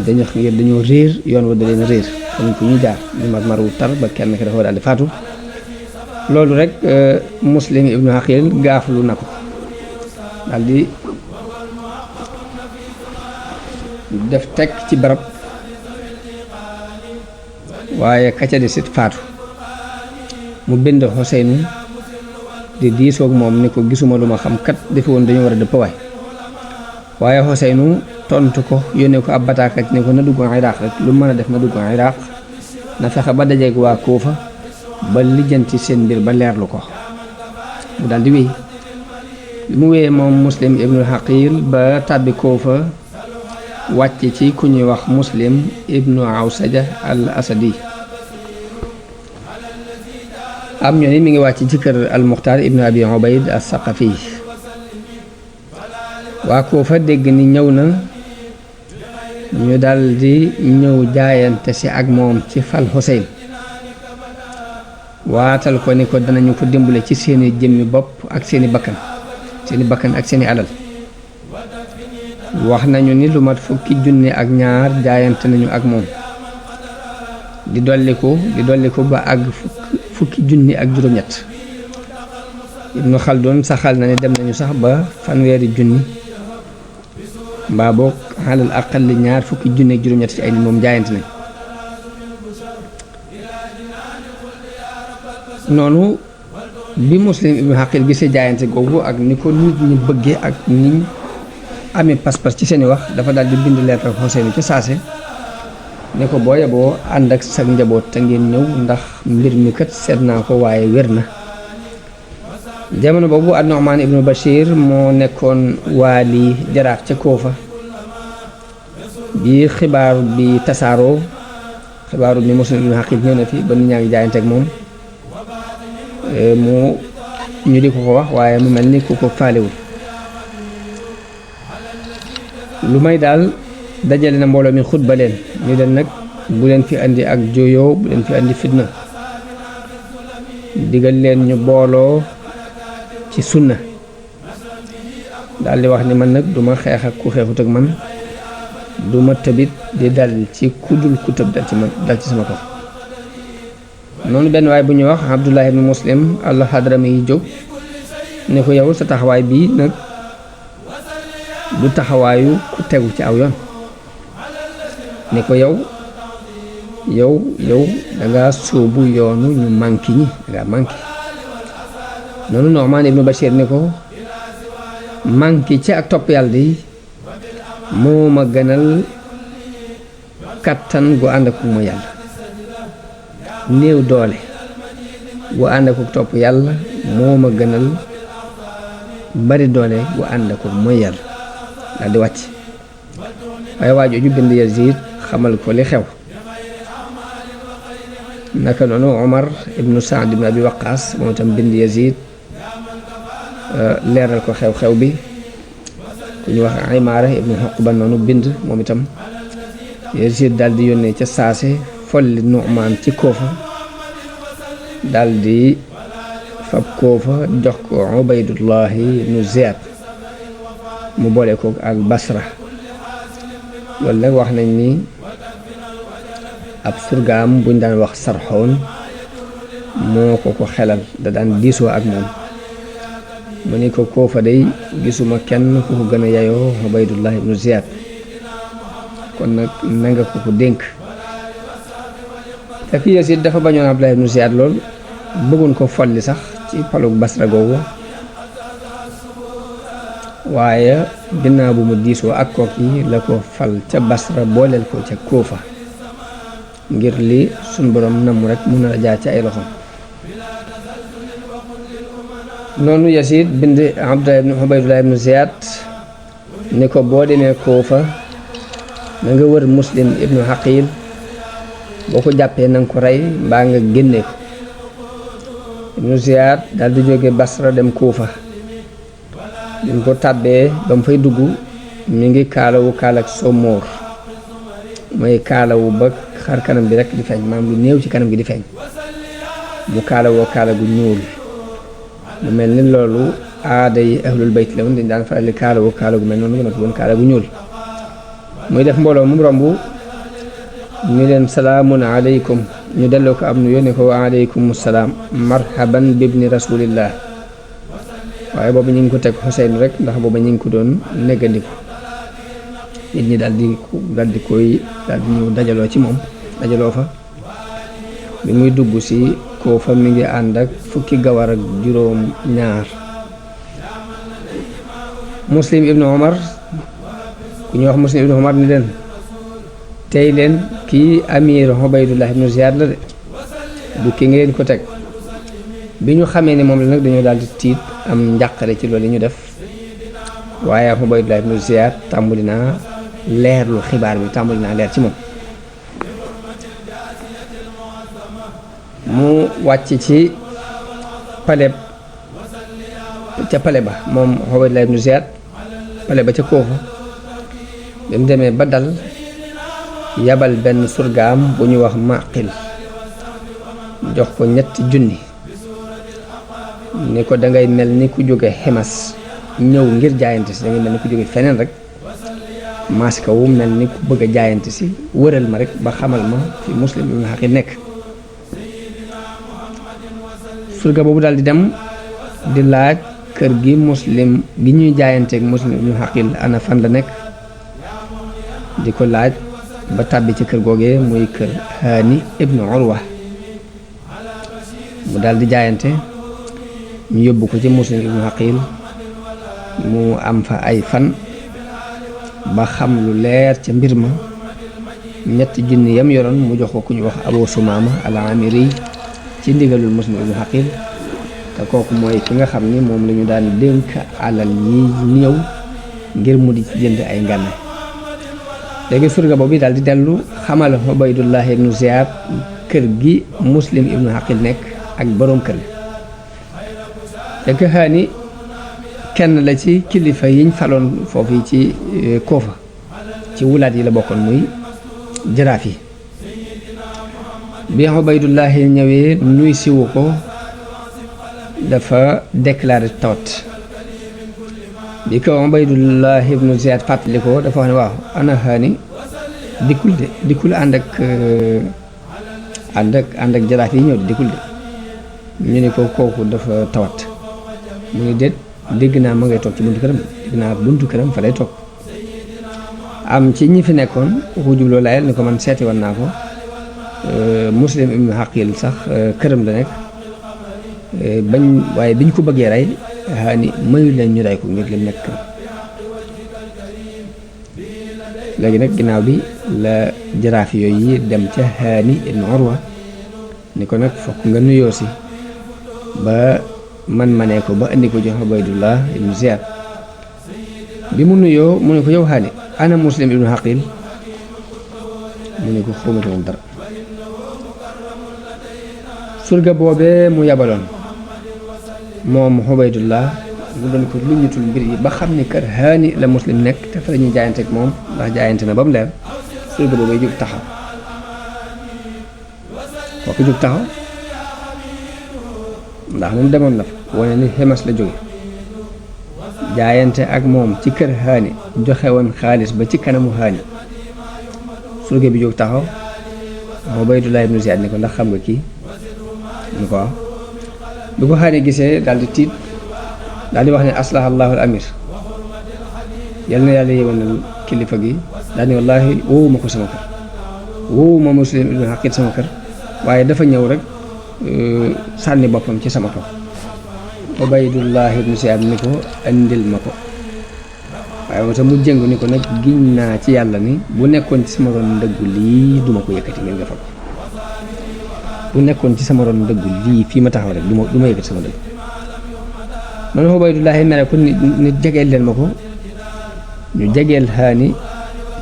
dañoo réer yoon wa da leen réer xam fu ñu jaar ñu mar wu tar ba kenn ki dafa daal di faatu. loolu rek Muslim ibnu Xaqil gaaflu na ko daal di def teg ci barab waaye kacca di sit faatu mu bind Xuseynu di diisoog moom ni ko gisuma lu ma xam kat defe woon dañu war a dëpp waay waaye Xuseynu tontu ko yónnee ko ab bataakat ne ko na dugg Iraq rek lu mën a def na dugg Iraq na fexe ba dajeeg waa Kuufa ba lijjanti seen mbir ba leerlu ko mu daal di wéy li mu wéyee moom Muslim ibnul Haqil ba tàbbi Kuufa wàcc ci ku ñuy wax Muslim ibnu Awsaja al Asadi am ñoo ni mi ngi wàcc ci kër al Muxtaar ibnu Abi Ubayd as Saqafi waa Kuufa dégg ni ñëw na ñu daldi ñëw jaayante si ak moom ci fal Xuseyn waatal ko ni ko danañu ko dimbale ci seeni jëmmi bopp ak seeni bakkan ak seeni alal wax nañu ni lu mat fukki junni ak ñaar jaayante nañu ak moom di dolliku ba àgg fukki junni ak juróom-ñett Ibnu Xaldun saxal na ni dem nañu sax ba fanweeri junni mbaa boog xalal aqalli ñaar fukki junni ak juróom-ñett ci ay nit moom jaayante nañ noonu bi Muslim ibnu Haqil gisee jaayante googu ak ni ko nit ñi bëggee ak ni amee pas-pas ci seeni wax dafa daal di bind leetar Xuseyn ci saase ne ko boo yeboo ànd ak sa njaboot te ngeen ñëw ndax mbir mi kat seet naa ko waaye wér na jamono boobu an-Nu'man ibnu Bashir moo nekkoon waali jaraaf ca Kuufa bi xibaar bi tasaaroo xibaaru bi Muslim ibnu Haqil ñëw na fi ba nit ñaa ngi jaayante ak moom mu ñu di ko wax waaye mu mel ni ku ko faalewul lu may daal dajale na mbooloo mi xutba leen ñu leen nag bu leen fi andi ak jooyoo bu leen fi andi fitna digal leen ñu booloo ci sunna daal di wax ni man nag duma xeex ak ku xeexut ak man duma tëbit di dal ci kudul ku tëb dal ci sama kaw noonu benn waay bu ñuy wax Abdullah ibn Muslim al-Hadrami yi jóg ne ko yow sa taxawaay bii nag du taxawaayu ku tegu ci aw yoon ne ko yow danga sóobu yoonu ñu manqué ñi danga manqué noonu Nu'man ibn Bashir ne ko manqué ci ak topp yàlla di moo ma gënal kattan gu ànd ak mu yàlla néew doole gu ànd ak topp yàlla moo ma gënal bari doole gu ànd ak mooy yàlla daal di wàcc waaye waajooju bind Yazid xamal ko li xew naka noonu Omar ibnu Saad ibnu Abi Waqaas moom itam bind Yazid leeral ko xew-xew bi ku ñu wax Imaara ibnu Uqba noonu bind moom itam Yazid daal di yónnee ca saase folli Nu'man ci Kuufa daal di fab Kuufa jox ko Ubaydullahi ibnu Ziyad mu boole ko ak Basra loolu nag wax nañ ni ab surgaam buñ daan wax Sarxoon moo ko xelal da daan diisoo ak moom mu ni ko Kuufa day gisuma kenn ku ko gën a yayoo Ubaydullahi ibnu Ziyad kon nag nanga ko dénk fekk Yazid dafa bañoon Abdullah ibnu Ziyad lool bëggoon ko folli sax ci palug Basra googu waaye ginnaaw bu mu diisoo ak kook yi la ko fal ca Basra booleel ko ca Kuufa ngir li suñ borom namm rek mun a jaar ci ay loxoom noonu Yazid bind Ubaydullah ibnu Ziyad ni ko boo demee Kuufa na nga wër Muslim ibnu Haqil boo ko jàppee na nga ko rey mbaa nga génne ko ibnu Ziyad daal di jóge Basra dem Kuufa bi mu ko tàbbee ba mu fay dugg mi ngi kaalawu kaalak somóor mooy kaalawu ba xar kanam bi rek di feeñ maanaam lu néew ci kanam gi di feeñ mu kaalawoo kaala gu ñuul mu mel ni loolu aada yi ahlul bayt la woon dañ daan faral di kaalawu kaala gu mel noonu nga woon kaala gu ñuul muy def mbooloo mu romb ñu leen salaamun aleykum ñu delloo ko am nu yónnee ko wa aleykum salaam marhaban bibni rasulillah waaye boobu ñu ngi ko teg Xuseyn rek ndax boobu ñu ngi ko doon neggandiku nit ñi daal di ñëw dajaloo ci moom dajaloo fa bi muy dugg si Kuufa mi ngi ànd ak fukki gawar ak juróom ñaar Muslim ibnu Omar ku ñuy wax Muslim ibnu Umar ni leen tey leen kii amir Ubaydullah ibnu Ziyad la de du ki ngeen ko teg bi ñu xamee ni moom la nag dañoo daal di tiit am njàqare ci loolu yi ñu def waaye Ubaydullah ibnu Ziyad tàmbali naa leerlu xibaar bi tàmbali naa leer ci moom mu wàcc ci pale ba moom Ubaydullah ibnu Ziyad pale ba ca Kuufa bi mu demee ba dal yabal benn surgaam bu ñu wax Maqil jox ko 3 junni ni ko dangay mel ni ku jóge Ximas ñëw ngir jaayante si dangay mel ni ku jóge feneen rek maaska wu mel ni ku bëgg a jaayante si wëral ma rek ba xamal ma fi Muslim ibnu Aqil nekk surga boobu daal di dem di laaj kër gi Muslim gi ñuy jaayanteeg Muslim ibnu Aqil ana fan la nekk di ko laaj ba tàbbi ci kër googee muy kër Haani ibnu Urwa mu daal di jaayante ñu yóbbu ko ci Muslim ibnu Aqil mu am fa ay fan ba xam lu leer ca mbir ma 3 junni yam yoroon mu jox ko ku ñu wax Abu Sumaama al-Amiri ci ndigalul Muslim ibnu Aqil te kooku mooy ki nga xam ni moom la ñu daan dénk alal yi ñëw ngir mu di ci jënd ay ngànnaay léegi surga boobu daal di dellu xamal Ubaydullah ibnu Ziyad kër gi Muslim ibnu Aqil nekk ak boroom kër gi Haani kenn la ci kilifa yiñ faloon foofu yi ci Kuufa ci wulaat yi la bokkoon muy jaraaf yi bi Ubaydullah ñëwee nuy siwu ko dafa déclaré tawat bi ko Ubaydullah ibnu Ziyad fàttali ko dafa wax ne waaw ana Haani dikkul ànd ak jaraaf yi ñëw dikkul de ñu ne ko kooku dafa tawat mu ne déet dégg naa ma ngay toog ci buntu këram dégg naa buntu këram fa lay toog am ci ñi fi nekkoon ku jubloo layel ni ko man seeti woon naa ko Muslim ibnu Aqil sax këram la nekk waaye biñ ko bëggee rey Haani mayu leen ñu rey ko ngir lim nekk këram léegi nag ginnaaw bi la jaraaf yooyu dem ca Haani ibnu Urwa ni ko nag fokk nga nuyoo si ba man manee ko ba indi ko jox Ubaydullah ibnu Ziyad bi mu nuyoo mu ne ko yow Haani ana Muslim ibnu Aqil mu ne ko xawmate moom dara surga boobee mu yabaloon moom Ubaydullah mu doon ko luñutul mbir yi ba xam ni kër Haani la Muslim nekk te fa la ñuy jaayante ak moom ndax jaayante na ba mu leer surga boobee jóg taxaw kooku jóg taxaw ndax moom demoon na fa wane ni Ximas la jóge jaayante ak moom ci kër Haani joxe woon xaalis ba ci kanamu Haani surga bi jóg taxaw Ubaydullah ibnu Ziyad ni ko ndax xam nga kii ñu ko waaw bi ko Haani gisee daal di tiit daal di wax ne aslaha allahu al amir yal na yàlla yéwénal kilifa gi daal ni wallaahi woowuma ko sama kër woowuma Muslim ibnu Aqil sama kër waaye dafa ñëw rek sànni boppam ci sama kaw Ubaydullah ibnu Ziyad ni ko andil ma ko waaye moom tam mu jëngu ni ko nag giñ naa ci yàlla ni bu nekkoon ci sama ron ndëggu lii duma ko yëkkati ngeen nga fa ko bu nekkoon ci sama ron ndëggu lii fii ma taxaw rek du ma yëkkati sama dëgg man Ubaydullah mere ko nit jegeel leen ma ko ñu jegeel Haani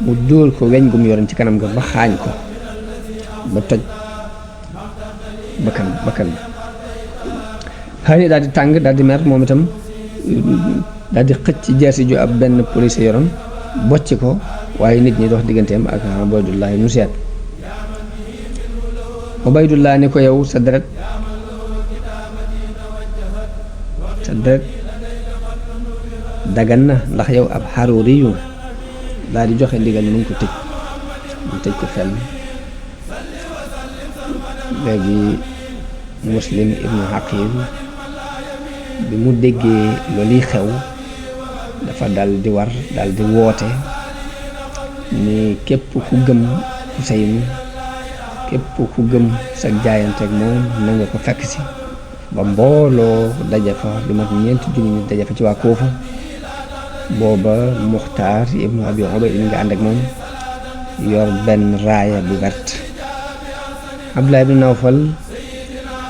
mu dóor ko weñ gu mu yoroon ci kanam nga ba xaañ ko ba toj bakkan ba Haani daal di tàng daal di mer moom itam daal di xëcc jeesi ju ab benn police yoroon bocc ko waaye nit ñi dox digganteem ak Ubaydullah ibnu Ziyad Ubaydullah ni ko yow sa deret dagan na ndax yow ab xaruuri yu daal di joxe ndigal mu ngi ko tëj ko fenn léegi Muslim ibnu Aqil bi mu déggee loolu xew dafa dal di woote ni képp ku gëm Xuseyn képp ku gëm sa jaayanteeg moom na nga ko fekk si ba mbooloo daje fa lu mat 4 junni nit daje fa ci waa Kuufa booba Muxtaar ibnu Abi Ubayd nga ànd ak moom yor benn raaya bu vert. Abdullah ibnu Nawfal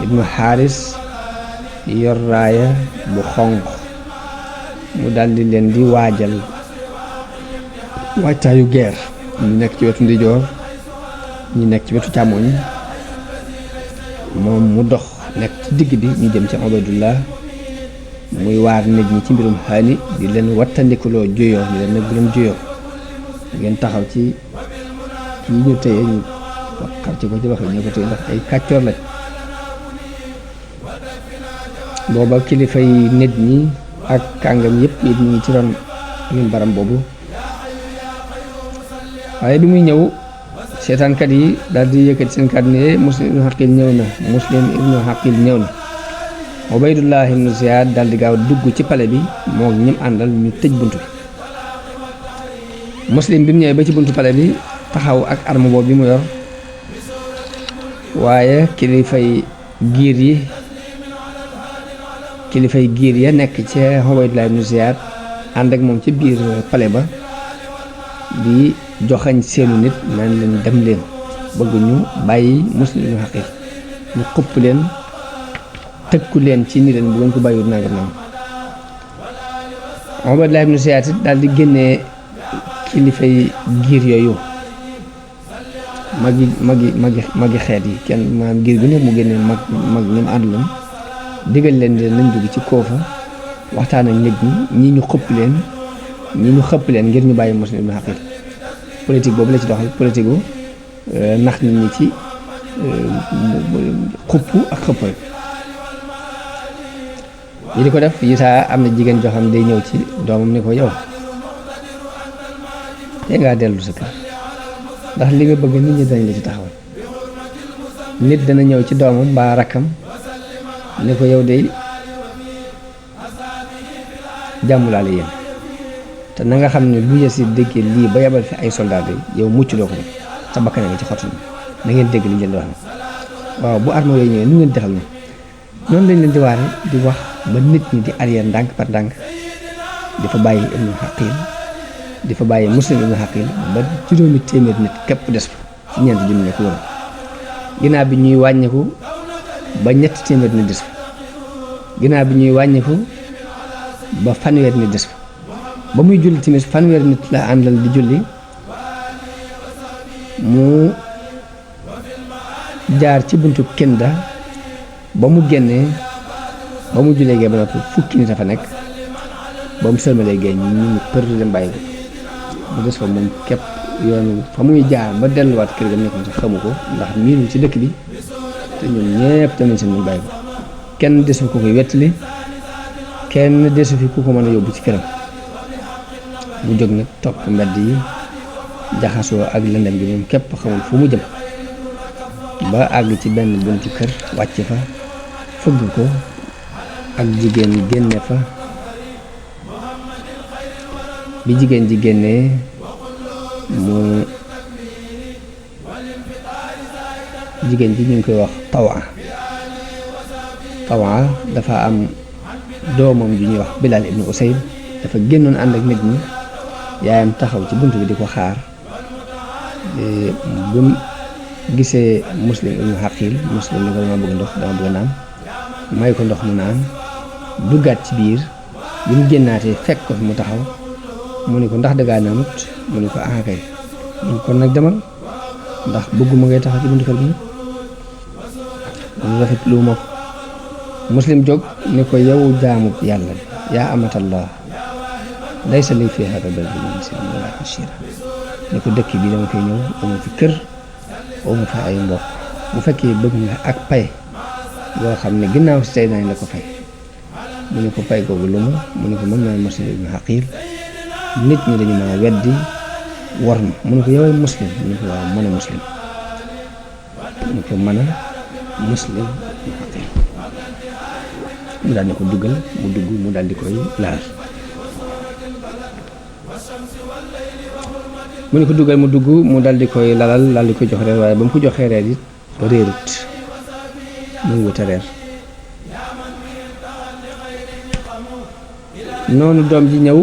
ibnu Xaaris yor raaya bu xonq. mu daldi leen di waajal waajtaayu guerre. ñu nekk ci wetu ndijoor ñu nekk ci wetu càmmoñ, moom mu dox nekk ci digg bi, ñu jëm ci Ubaydullah muy waar nit ñi ci mbirum xaani, di leen wattandikuloo juyoo, di leen nag bu leen juyoo, ngeen taxaw ci yi ñu téye ñu xar ci ko ci loxo ñu ko téye ndax ay kàccoor lañ. booba kilifa yi nit ñi ak kàngam yëpp it ñu ngi ci ron mimbaram boobu. waaye bi muy ñëw seetaankat yi daal di yëkkati seen kàddu ne Muslim ibnu Xaqil ñëw na, Muslim ibnu Xaqil ñëw na. Ubaydullah ibnu Ziyaad daal di gaaw dugg ci pale bi moo ñim àndal, ñu tëj bunt bi. Muslim bi mu ñëwee ba ci buntu pale bi taxaw ak arme boobu bi mu yor, waaye kilifay giir ya nekk ci Ubaydullah ibnu Ziyaad ànd ak moom ci biir pale ba di joxañ seenu nit naan leen dem leen, bëgg ñu bàyyi Muslim ibnu Xaqil, ñu xupp leen tëkku leen ci ni leen bu ngeen ko bàyyiwut nangam nangam. Ubaydullah ibnu Ziyaad it daal di génnee kilifay giir yooyu, magi xeet yi, kenn maanaam giir bi ne mu génnee mag ñi mu àndaloon, digal leen de nañ dugg ci Koofa waxtaan ak nit ñi ñu xëpp leen ngir ñu bàyyi Muslim ibnu Xaqil. politique boobu la ci doxal, politique gu nax nit ñi ci xupp ak xëpp rek. yi di ko def yi saa am na jigéen joo xam day ñëw ci doomam ni ko yow te ngaa dellu sa kër, ndax li nga bëgg nit ñi dañ la ci taxawal. nit dana ñëw ci doomam mbaa rakkam ni ko yow de jàmmulaale yéen, te na nga xam ne bu Yasiid déggee lii ba yabal fi ay soldat yi yow mucc doo ko def, sa bakkan nga ci xottu na ngeen dégg li ngeen di wax ne waaw bu arme yooyu ñëwee nu ngeen defal ne noonu lañ leen di waare di wax ba nit ñi di arrière ndànk par ndànk di fa bàyyi ibnu Xaqil, di fa bàyyi Muslim ibnu Xaqil ba juróomi téeméer nit képp des fa ci ñeenti junni nekk wër. ginnaaw bi ñuy wàññiku ba ñetti téeméer nit des fa, ginnaaw bi ñuy wàññiku ba fanweer nit des fa. ba muy julli timis fanweer nit la àndal di julli, mu jaar ci buntu Kinda, ba mu génnee ba mu jullee gee ba noppi fukki nit a fa nekk, ba mu sëlmalee gee ñu për dem bàyyi ko mu des fa moom képp. yoonu fa muy jaar ba delluwaat kër ga nekkoon sax xamu ko ndax miinul ci dëkk bi, te ñun ñëpp tamit seen muñ bàyyi ko. kenn desu ko koy wettali, kenn desu fi ku ko mën a yóbbu ci këram. mu jóg nag topp mbedd yi jaxasoo ak lëndëm gi, moom képp xamul fu mu jëm, ba àgg ci benn buntu kër wàcc fa fëgg ko, ak jigéen génne fa. bi jigéen ji génnee jigéen ji ñu ngi koy wax Tawa dafa am doomam ju ñuy wax Bilaal ibnu Usayd, dafa génnoon ànd ak nit ñi, yaayam taxaw ci bunt bi di ko xaar. bu mu gisee Muslim ibnu Xaqil, Muslim ni ko dama bëgg ndox, dama bëgg naan, may ko ndox mu naan, duggaat ci biir. bi mu génnaatee fekk ko fi mu taxaw, mu ne ko ndax dangaa naanut, mu ne ko kay, mu kon nag demal ndax bëgguma ngay taxaw ci buntu kër gi, lu rafet lu ma ko. Muslim jóg ni ko yow jaamu yàlla yaa amatallah, laysa li fi hada baladi manzilun wala ashira, ni ko dëkk bi dama koy ñëw, amu fi kër, amu fi ay mbokk. bu fekkee bëgg nga ak pay yoo xam ne ginnaaw si tey nañ la ko fay, mu ne ko pay googu lu mu ne ko mën naa Muslim ibnu Xaqil, nit ñi dañu ma weddi war ma. mu ne ko yow Muslim, mu ne ko waaw mën a Muslim, mu ne ko mën a Muslim ibnu Xaqil. mu daal di ko duggal, mu dugg, mu daal di koy laal. mu ne ko duggal mu dugg, mu daal di koy lalal, daal di koy jox reer, waaye ba mu ko joxee reer it réerut, muy wut a reer. noonu doom ji ñëw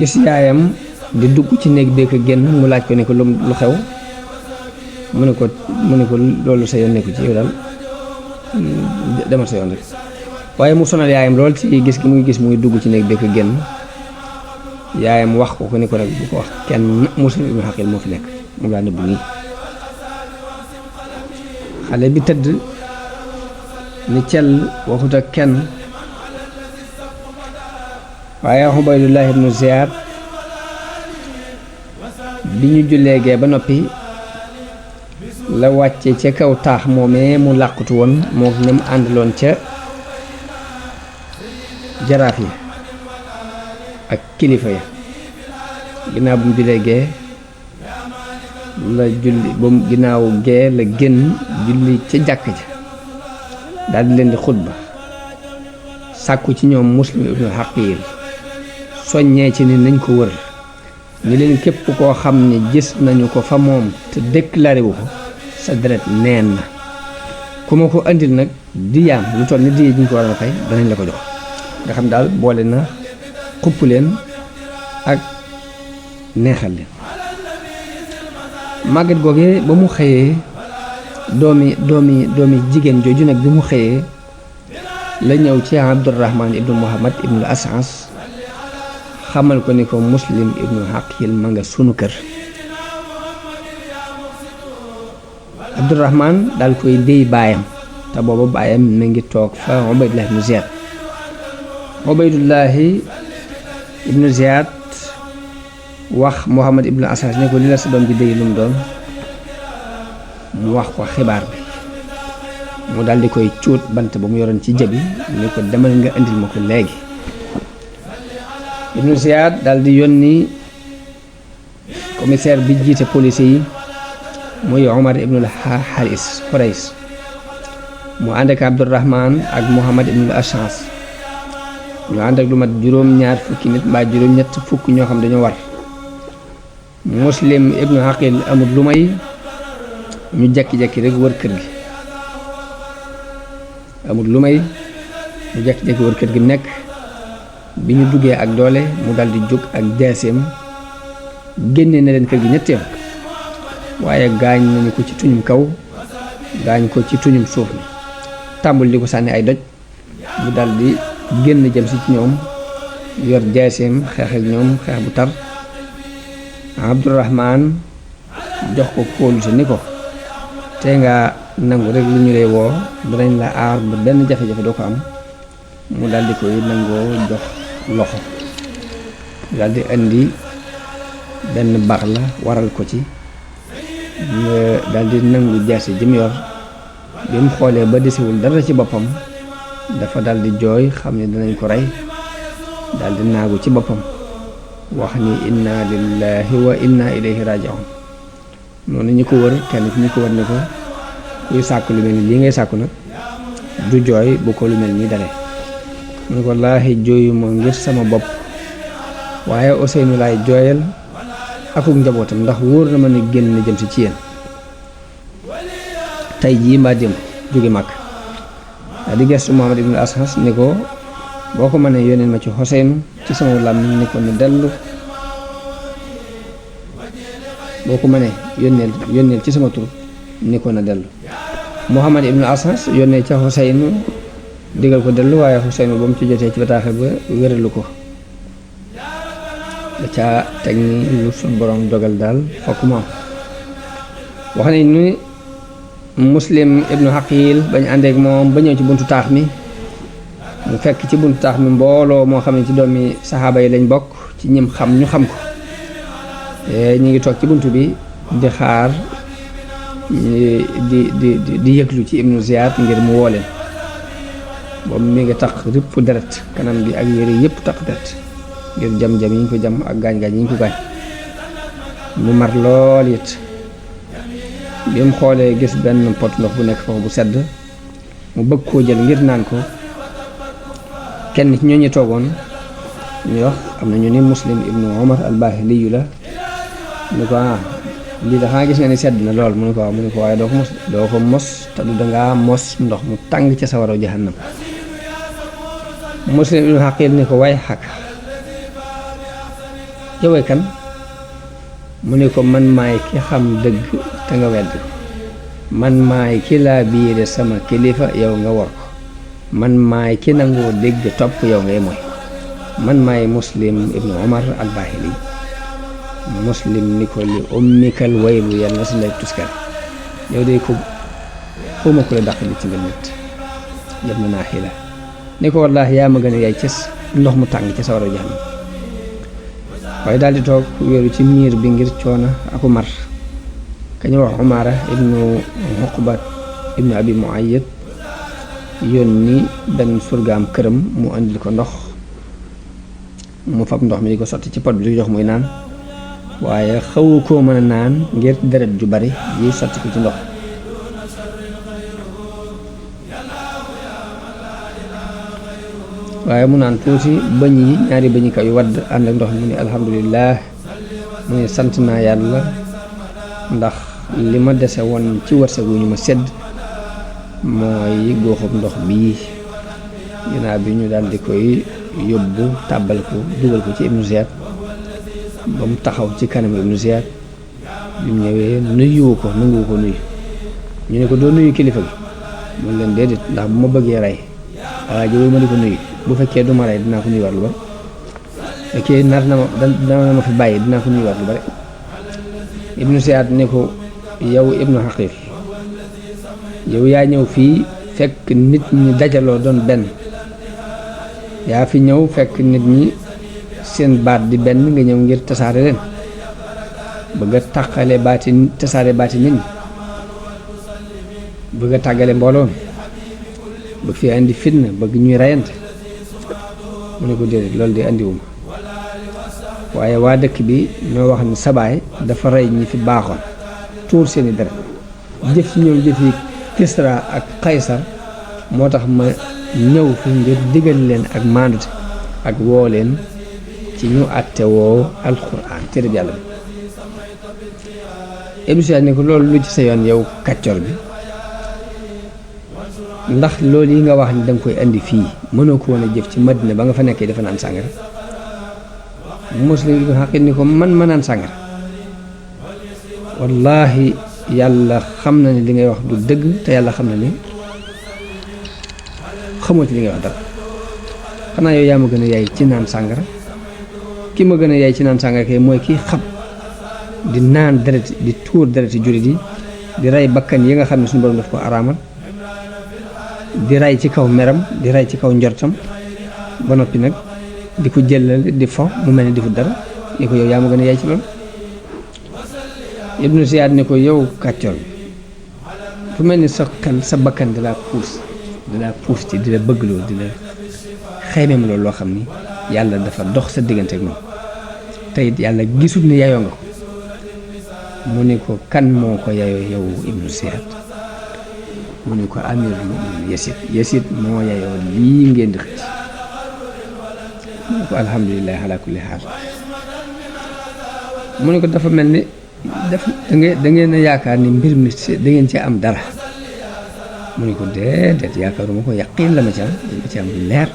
gis yaayam di dugg ci néeg bi ko génn mu laaj ko ne ko lu xew mu ne ko loolu sa yoon nekku ci yow daal demal sa yoon rek waaye mu sonal yaayam lool ci gis gi muy gis muy dugg ci néeg bi ko génn yaayam wax ko ne ko rek bu ko wax kenn Muslim ibnu Aqil moo fi nekk mu laa nëbbu nii xale bi tëdd ni cell waxut ak kenn waaye Ubaydullah ibnu Ziyaad bi ñu jullee gee ba noppi la wàcce ca kaw taax moomee mu làqutu woon moo ñam àndaloon ca jaraaf yi ak kilifa ya ginnaaw bu mu jullee gee la julli ba mu ginnaaw gee la génn julli ca jàkk ja daldi leen di xutba sàkku ci ñoom Muslim ibnu Aqil soññee ci ni nañ ko wër ni leen képp koo xam ne gis nañu ko fa moom te déclaré wu ko sa deret neen na ku ma ko andil nag diyaam lu toll ni diye ji ñu ko war a fay danañ la ko jox nga xam daal boole na xupp leen ak neexal leen màgget googee ba mu xëyee doomi jigéen jooju nag bi mu xëyee la ñëw ci Abdurrahman ibnu Muhammad ibnu As'as xamal ko ni ko Muslim ibnu Aqil ma nga sunu kër Abdurrahman daal koy déy baayam te booba baayam mi ngi toog fa Ubaydullah ibnu Ziyaad Ubaydullahi ibnu Ziyaad wax Muhammad ibnu As'as ne ko li la sa doom ji déy lu mu doon mu wax ko xibaar bi mu daal di koy cuut bant ba mu yoroon ci jëbi ni ko demal nga indil ma ko léegi ibnu Ziyaad daal di yónni commissaire bi jiite police yi muy Omar ibnul Haris Xurays mu ànd ak Abdurrahman ak Muhammad ibnul As'as ñu ànd ak lu mat juróom-ñaar fukki nit mbaa juróom-ñett fukk ñoo xam dañoo war Muslim ibnu Aqil amul lu may ñu jekki-jekki rek wër kër gi amul lu may ñu jekki-jekki wër kër gi nekk bi ñu duggee ak doole mu daldi jóg ak jaaseem génne na leen kër gi ñetti yoon waaye gaañ nañu ko ci tuñum kaw gaañ ko ci tuñum suuf mi tàmbul di ko sànni ay doj mu daldi génn jëm si ci ñoom yor jaaseem xeex ak ñoom xeex bu tar Abdurrahman jox ko kóolu si ni ko te nga nangu rek lu ñu lay woo danañ la aar ba benn jafe-jafe doo ko am mu daldi koy nangoo jox loxo daldi indi benn baax la waral ko ci daldi nangu jaasi jëm yor bi mu xoolee ba desewul dara ci boppam dafa daldi jooy xam ne danañ ko rey daldi naagu ci boppam wax ni inna lillahi wa inna ilayhi raji'un noonu ñi ko wër kenn ci ñi ko wër ne ko kuy sàkku lu mel ni lii ngay sàkku nag du jooy bu ko lu mel nii dale mu ne ko laaxi jooyuma ngir sama bopp waaye Ousseynou laay jooyal akuk njabootam ndax wóor na ma ne génn na jëm si ci yéen tey jii mbaa démb jóge màkk daa di gestu Muhammad ibn As'as ni ko boo ko mënee yónneel ma ci Ousseynou ci sama làmmiñ ni ko na dellu boo ko mënee yónneel ci sama tur ni ko na dellu Muhammad ibn As'as yónnee ca Ousseynou digal ko dellu waaye Ousseynou ba mu ci jotee ci bataaxal ba wéralu ko da caa teg ni lu suñ borom dogal daal fokk mu am wax nañ ni Muslim ibnu Aqil bañ àndeek moom ba ñëw ci buntu taax mi mu fekk ci buntu taax mi mbooloo moo xam ne ci doomi saxaaba yi lañ bokk ci ñim xam ñu xam ko ñu ngi toog ci buntu bi di xaar di yëglu ci ibnu Ziyaad ngir mu woo leen boobu mi ngi tax ripp deret kanam gi ak yére yëpp tax deret ngir jam-jam yi ñu ko jam ak gaañ-gaañ yi ñu ko gaañ mu mar lool it bi mu xoolee gis benn pot ndox bu nekk foofu bu sedd mu bëgg koo jël ngir naan ko kenn ci ñooñu toogoon ñu wax am na ñu ni Muslim ibnu Umar al-Bahili la mu ne ko lii da xanaa gis nga ni sedd na lool mu ne ko waaw mu ne ko waaye doo ko mos te du dangaa mos ndox mu tàng ca sawaraw jahannam Muslim ibnu Aqil ni ko waay xaq yowee kan mu ne ko man maay ki xam dëgg te nga wedd ko man maay ki laa biire sama kilifa yow nga war ko man maay ki nangoo dégg topp yow ngay mooy man maay Muslim ibnu Omar al-Bahili. Muslim ni ko li ummikal waylu yàlla na sa ndey tuskar yow de ko xawma ko la dàq li ci nga nit yëpp na naa xila ni ko wallaahi yaa ma gën a yaay cës ndox mu tàng ci sawara jahannam waaye daal di toog wéeru ci miir bi ngir coono aku mar kañu wax Umaara ibnu Uqba ibnu Abi Muayyid yónni benn surgaam këram mu andil ko ndox mu fab ndox mi di ko sotti ci pot bi di jox muy naan waaye xawu koo mën a naan ngir deret ju bari yi sotti ko ci ndox waaye mu naan tuuti bëñ yi ñaari bëñ yi kaw yu wadd ànd ak ndox mu ne alhamdulillah mu ne sant naa yàlla ndax li ma dese woon ci wërsëgu ñu ma sedd mooy góoxub ndox bii ginnaaw bi ñu daal di koy yóbbu tàbbal ko dugal ko ci Ibnu Ziyad ba mu taxaw ci kanam Ibnu Ziyad bi mu ñëwee nuyuwu ko nanguwu ko nuyu ñu ne ko doo nuyu kilifa gi mun leen déedéet ndax bu ma bëggee rey waaye jëwee ma di ko nuyu bu fekkee du ma rey dinaa ko nuyuwaat lu bari fekkee nar na ma dana ma fi bàyyi dinaa ko nuyuwaat lu bari Ibnu Ziyad ne ko yow Ibnu Xaqiil yow yaa ñëw fii fekk nit ñi dajaloo doon benn yaa fi ñëw fekk nit ñi seen baat di benn nga ñëw ngir tasaare leen bëgg a tàqale baati tasaare baati nit ñi bëgg a tàggale mbooloo mi bëgg fi indi fitna bëgg ñuy reyante mu ne ko déedéet loolu de andiwuma waaye waa dëkk bi ñoo wax ni sabaay dafa rey ñi fi baaxoon tuur seeni deret jëf ci ñoom jëf yi Kisra ak Kaysar moo tax ma ñëw fi ngir digal leen ak maandute ak woo leen ci ñu àtte woo alxuraan téere bi yàlla bi Ibnu Ziyad ne ko loolu lu ci sa yoon yow kàccor bi ndax loolu yi nga wax ni danga koy indi fii mënoo ko woon a jëf ci Madina ba nga fa nekkee dafa naan sàngara Muslim ibnu Xaqiil ni ko man ma naan sàngara wallaahi yàlla xam na ne li ngay wax du dëgg te yàlla xam na ni xamoo ci li ngay wax dara xanaa yow yaa ma gën a yaay ci naan sàngara ki ma gën a yaay ci naan sàngara kay mooy kii xam di naan deret di tuur dereti jullit yi di rey bakkan yi nga xam ne suñu borom daf ko araamal di rey ci kaw meram di rey ci kaw njortam ba noppi nag di ko jëlal di fo mu mel ni defut dara ni ko yow yaa ma gën a yaay ci loolu Ibnu Ziyad ne ko yow kàccoor bi fu mel ni sa xel sa bakkan di la puus ci di la bëgg loolu di la xaymeem loolu loo xam ni yàlla dafa dox sa diggante ak moom te it yàlla gisul ni yayoo nga ko mu ne ko kan moo ko yayoo yow Ibnu Ziyad mu ne ko amirul mu'minin Yasid moo yayoo lii ngeen di xëcc mu ne ko alhamdulilah ala kulli xaal mu ne ko dafa mel ni da ngeen a yaakaar ni mbir mi da ngeen ci am dara mu ne ko déedéet yaakaaruma ko yaqiin la ma ci am dama ci am lu leer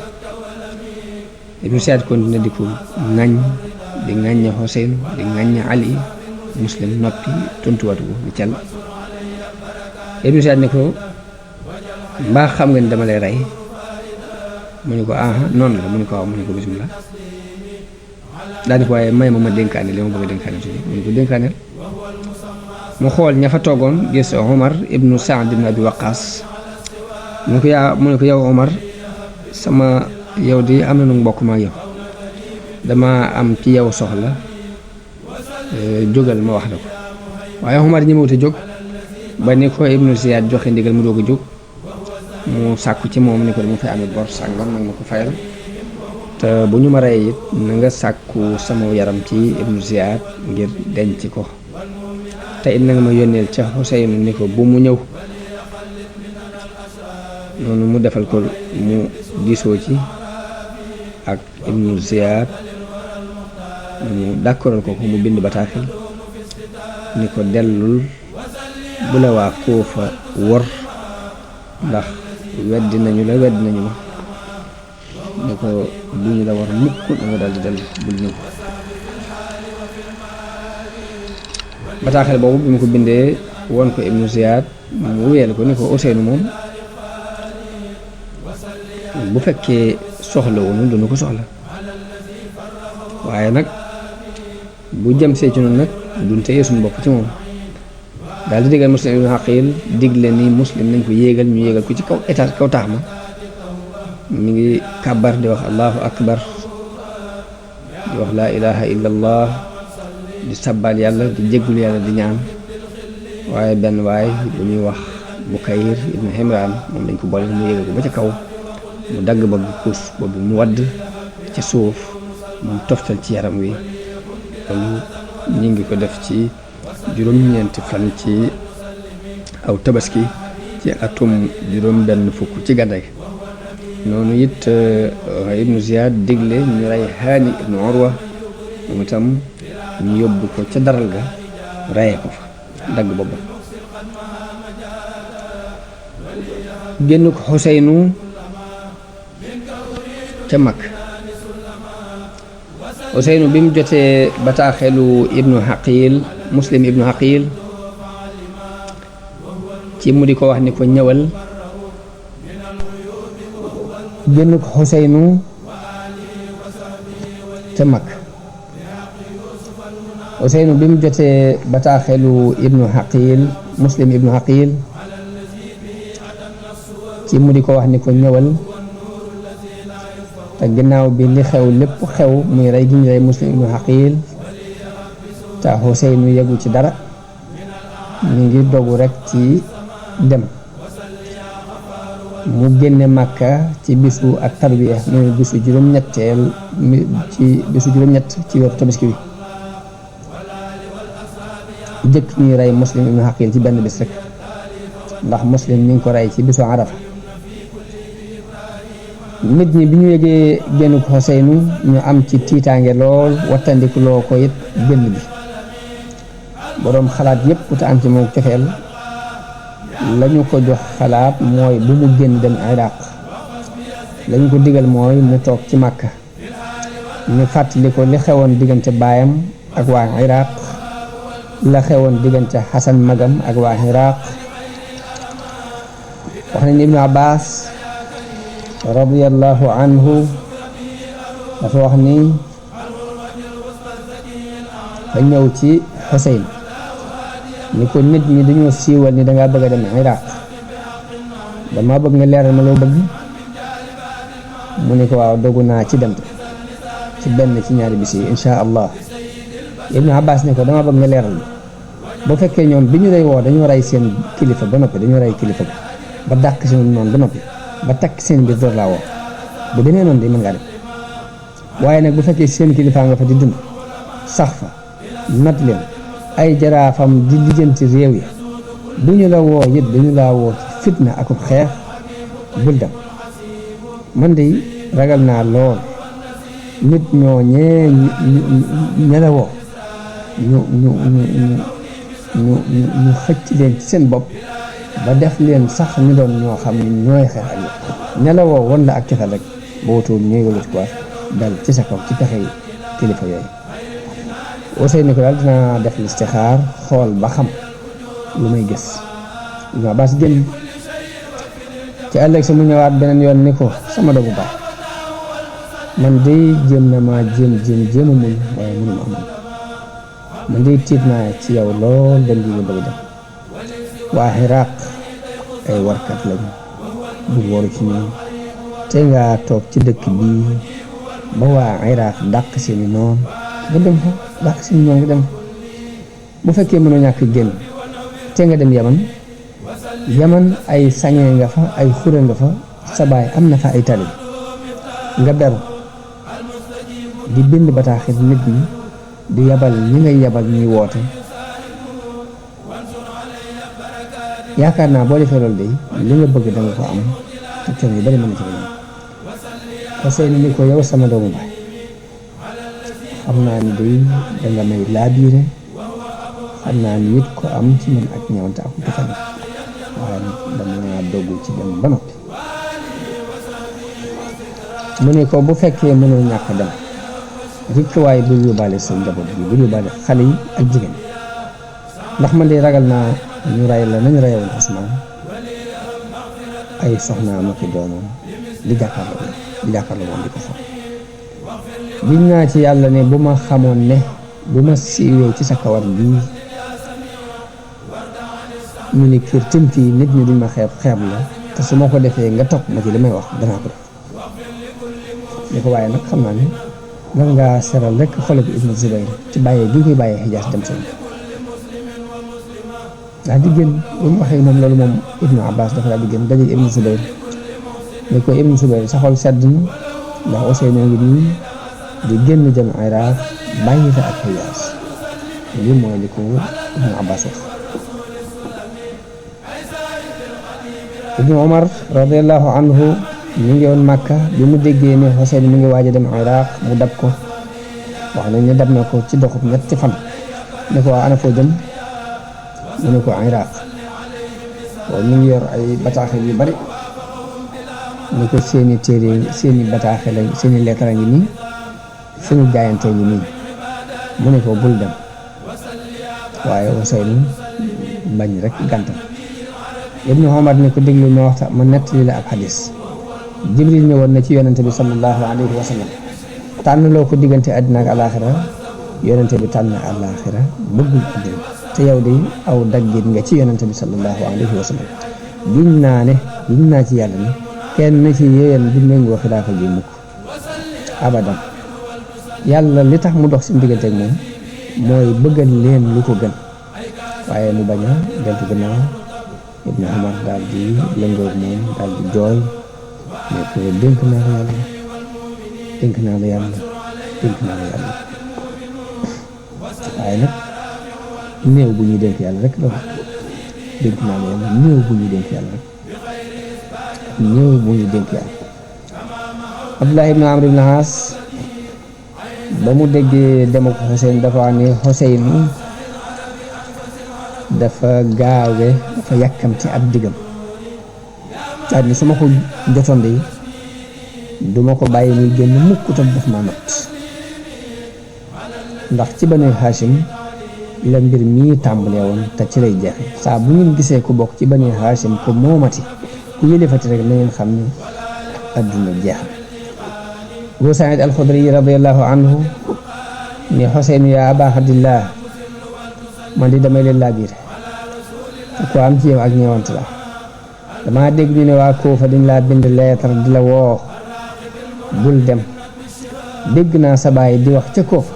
Ibnu Ziyad continué di ko ŋaññ di ŋaññe Xuseyn di ŋaññe Ali Muslim noppi tontuwatu ko ni cal Ibnu Ziyad ne ko mbaa xam nga ni dama lay rey mu ne ko aha noonu la mu ne ko waaw mu ne ko bismillah daal di ko waaye may ma dénkaane li ma bëgg a dénkaane tuuti mu ne ko dénkaaneel mu xool ña fa toogoon gis Omar ibnu Saad ibnu Abi Waqaas mu ne ko yow Omar sama yow di am na nu mbokk ma yow dama am ci yow soxla jógal ma wax la ko waaye Omar ñëwut a jóg ba ni ko Ibnu Ziyad joxe ndigal mu doog a jóg mu sàkku ci moom ni ko dama fay amee bor sàngam nag ma ko fayal te bu ñu ma rey it na nga sàkku sama yaram ci Ibnu Ziyad ngir denc ko te it na nga ma yónneel ca Xuseyn ni ko bu mu ñëw noonu mu defal ko mu diisoo ci ak Ibnu Ziyad mu d'accordal ko mu bind bataaxel ni ko dellul bu la waa Kuufa wor ndax weddi nañu ma ni ko duñu la war mukk da nga daal di dellu bul ñëw bataaxel boobu bi mu ko bindee woon ko Ibnu Ziyaad mu wéyal ko ni ko Ousseynou moom bu fekkee soxla woonu dunu ko soxla waaye nag bu jëm see ci noonu nag duñ téye suñu bopp ci moom daal di digal Muslim ibnu Aqil digle ni Muslim nañ ko yéegal ñu yéegal ko ci kaw étage kaw taax ma mi ngi kàbbar di wax allahu akbar di wax laa ilaha illa allah di sabbal yàlla di jéggul yàlla di ñaan waaye benn waay bu ñuy wax Bukayr ibnu Himraan moom dañ ko boole mu yéegal ko ba ca kaw mu dagg bopp bi puus bopp bi mu wadd ci suuf mu toftal ci yaram wi loolu ñu ngi ko def ci juróom-ñeenti fan ci aw tabaski ci atum juróom benn fukk ci gàddaay noonu it Ibnu Ziyaad digle ñu rey Haani ibnu Urwa moom itam ñu yóbbu ko ca daral ga reyee ko fa dagg bopp ba génn ko Xuseynu ca mag Ousseynou bi mu jotee bataaxelu ibnu Aqil Muslim ibnu Aqil ci mu di ko wax ni ko ñëwal génn ko Ousseynou ca mag Ousseynou bi mu jotee bataaxelu ibnu Aqil Muslim ibnu Aqil ci mu di ko wax ni ko ñëwal te ginnaaw bi li xew lépp xew muy rey gi ñu rey Muslim ibnu Aqil te Ousseynou yeggu ci dara ñu ngi dogu rekk ci dem mu génne Màkka ci bisu ak tarbiya muy bisu juróom-ñetteel ci bisu juróom-ñett ci weeru tabaski wi jëkk ñuy rey Muslim ibnu Aqil ci benn bis rek ndax Muslim ñu ngi ko rey ci bisu Arafa nit ñi bi ñu yëgee génn ko Ousseynou ñu am ci tiitaange lool wattandiku loo ko it génn bi boroom xalaat yépp te am ci moom cofeel lañu ko jox xalaat mooy bu mu génn dem Iraq lañu ko digal mooy mu toog ci Màkka ñu fàttali ko li xewoon diggante baayam ak waa Iraq la xewoon diggante Xasan magam ak waa Iraq wax nañ Ibnu Abbas radiyallahu anhu dafa wax ni ba ñëw ci Xuseyn ni ko nit ñi dañoo siiwal ni dangaa bëgg a dem Iraq dama bëgg nga leeral ma loo bëgg mu ne ko waaw dogu naa ci dem ci benn ci ñaari bis yi insha allah Ibnu Abbas ne ko dama bëgg nga leeral ma bu fekkee ñoom bi ñu lay woo dañoo rey seen kilifa ba noppi dañoo rey kilifa ba dàq seen noonu ba noppi ba takk seen biir door laa woo bu demee noonu de mën ngaa dem waaye nag bu fekkee seen kilifaa nga fa di dund sax fa nat leen ay jaraafam di lijjanti réew yi bu ñu la woo it dañu laa woo ci fitna akub xeex bul dem man de ragal naa lool nit ñooñee ña la woo ñu xëcc leen ci seen bopp ba def leen sax ñu doon ñoo xam ne ñooy xeex ak ña la woo woon la ak cofeel rek boo tuul ñooy wala ci quoi dal ci sa kaw ci pexe kilifa yooyu Ousseynou ko daal dinaa def listixaar xool ba xam lu may gis Ibnu Abbas génn ci ëllëg sa mu ñëwaat beneen yoon ni ko sama doomu baay man de jéem na maa jéem a muñ waaye mënuma am man de tiit naa ci yow lool dem gi nga bëgg dem waa Iraq ay warkat lañu bu waru ci ñoom te nga toog ci dëkk bii ba waa Iraq dàq seeni noon nga dem fa dàq seeni noon nga dem bu fekkee mënoo ñàkk génn te nga dem Yaman ay sañee nga fa ay xure nga fa sa baay am na fa ay tali nga beru di bind bataaxit nit ñi di yabal ñi ngay yabal ñuy woote yaakaar naa boo defee loolu de li nga bëgg danga ko am te coono yu bari mën na ci gën a Ousseynou ni ko yow sama doomu baay xam naa ni day danga may laabiire xam naa ni it ko am ci man ak ñëwante ak defal waaye nag dama doggu ci dem ba noppi mu ne ko bu fekkee mënoo ñàkk dem rikk waaye bul yóbbaale sa njaboot bi bul yóbbaale xale yi ak jigéen ndax man de ragal naa ñu ray la nañu rayoon Usmaan ay soxnaam ak doomam di jàkkaarloo moom di ko xool giñ naa ci yàlla ne bu ma xamoon ne bu ma siiwee ci sa kawar bii ñu ni kër tënk yi nit ñi duñ ma xeeb la te su ma ko defee nga topp ma ci li may wax danaa ko def li ko waaye nag xam naa ne lan ngaa seral rek xole bi Ibnu Zubayr ci bàyyee gi koy bàyyee Hijaas dem seen daal di génn bu mu waxee moom loolu moom Ibnu Abbas dafa daal di génn daje Ibnu Zubayr ne ko Ibnu Zubayr sa xol sedd na ndax Ousseynou ngi nii di génn jëm Iraq bàyyi fa ak Hijaas lii mooy li ko Ibnu Abbas wax. Ibnu Umar radiyallahu anhu mi ngi woon Makka bi mu déggee ne Ousseynou mi ngi waaj a dem Iraq mu dab ko wax nañ ne dab na ko ci doxub ñetti fan ne ko waa ana foo jëm mu ne ko Iraq waaw mi ngi yor ay bataaxel yu bari ne ko seeni téere seeni bataaxel seeni lettre ngi nii seeni jaayante ngi nii mu ne ko bul dem waaye Ousseynou bañ rek gàntal. Ibnu Umar ne ko déglu ma waxta ma nettali la ab xadis Jibril ñëwoon na ci yonente bi sallallahu alayhi wa sallam tànn loo ko diggante àddina ak alaaxira yonente bi tànn alaaxira bëggul àddina te yow de aw daggit nga ci yonente bi sallallahu alayhi wa sallam giñ naa ci yàlla ne kenn ci yéen du méngoo xilaafa gi mukk abadan yàlla li tax mu dox seen diggante ak moom mooy bëggal leen lu ko gën waaye mu bañ a deltu gannaaw. Ibnu Umar daal di lëngoog moom daal di jooy ne ko dénk naa la yàlla dénk naa la yàlla dénk naa la yàlla waaye nag néew bu ñuy dénk yàlla rek la wax dénk naa la yàlla néew bu ñuy dénk yàlla rek néew bu ñuy dénk yàlla. Abdullah ibnu Amr ibnu As ba mu déggee dem ak Xuseyn dafa wax ne Xuseynu dafa gaawe dafa yàkkamti ab diggam daal ni su ma ko jotoon de duma ko bàyyi muy génn mukk tam daf ma not ndax ci Banu Haashim la mbir mii tàmbalee woon te ci lay jeexe saa bu ngeen gisee ku bokk ci Banu Haashim ko moomati ku yëlefati rek na ngeen xam ni adduna jeex na. Abu Saïd al-Xudri radiyallahu anhu ni Xuseynu yaa Abaa Abdillah man di damay leen laa biir ko am ci yow ak ñeewante la dama dégg ñu ne waa Kuufa dañ laa bind leetar di la woo bul dem dégg naa sa baay di wax ca Kuufa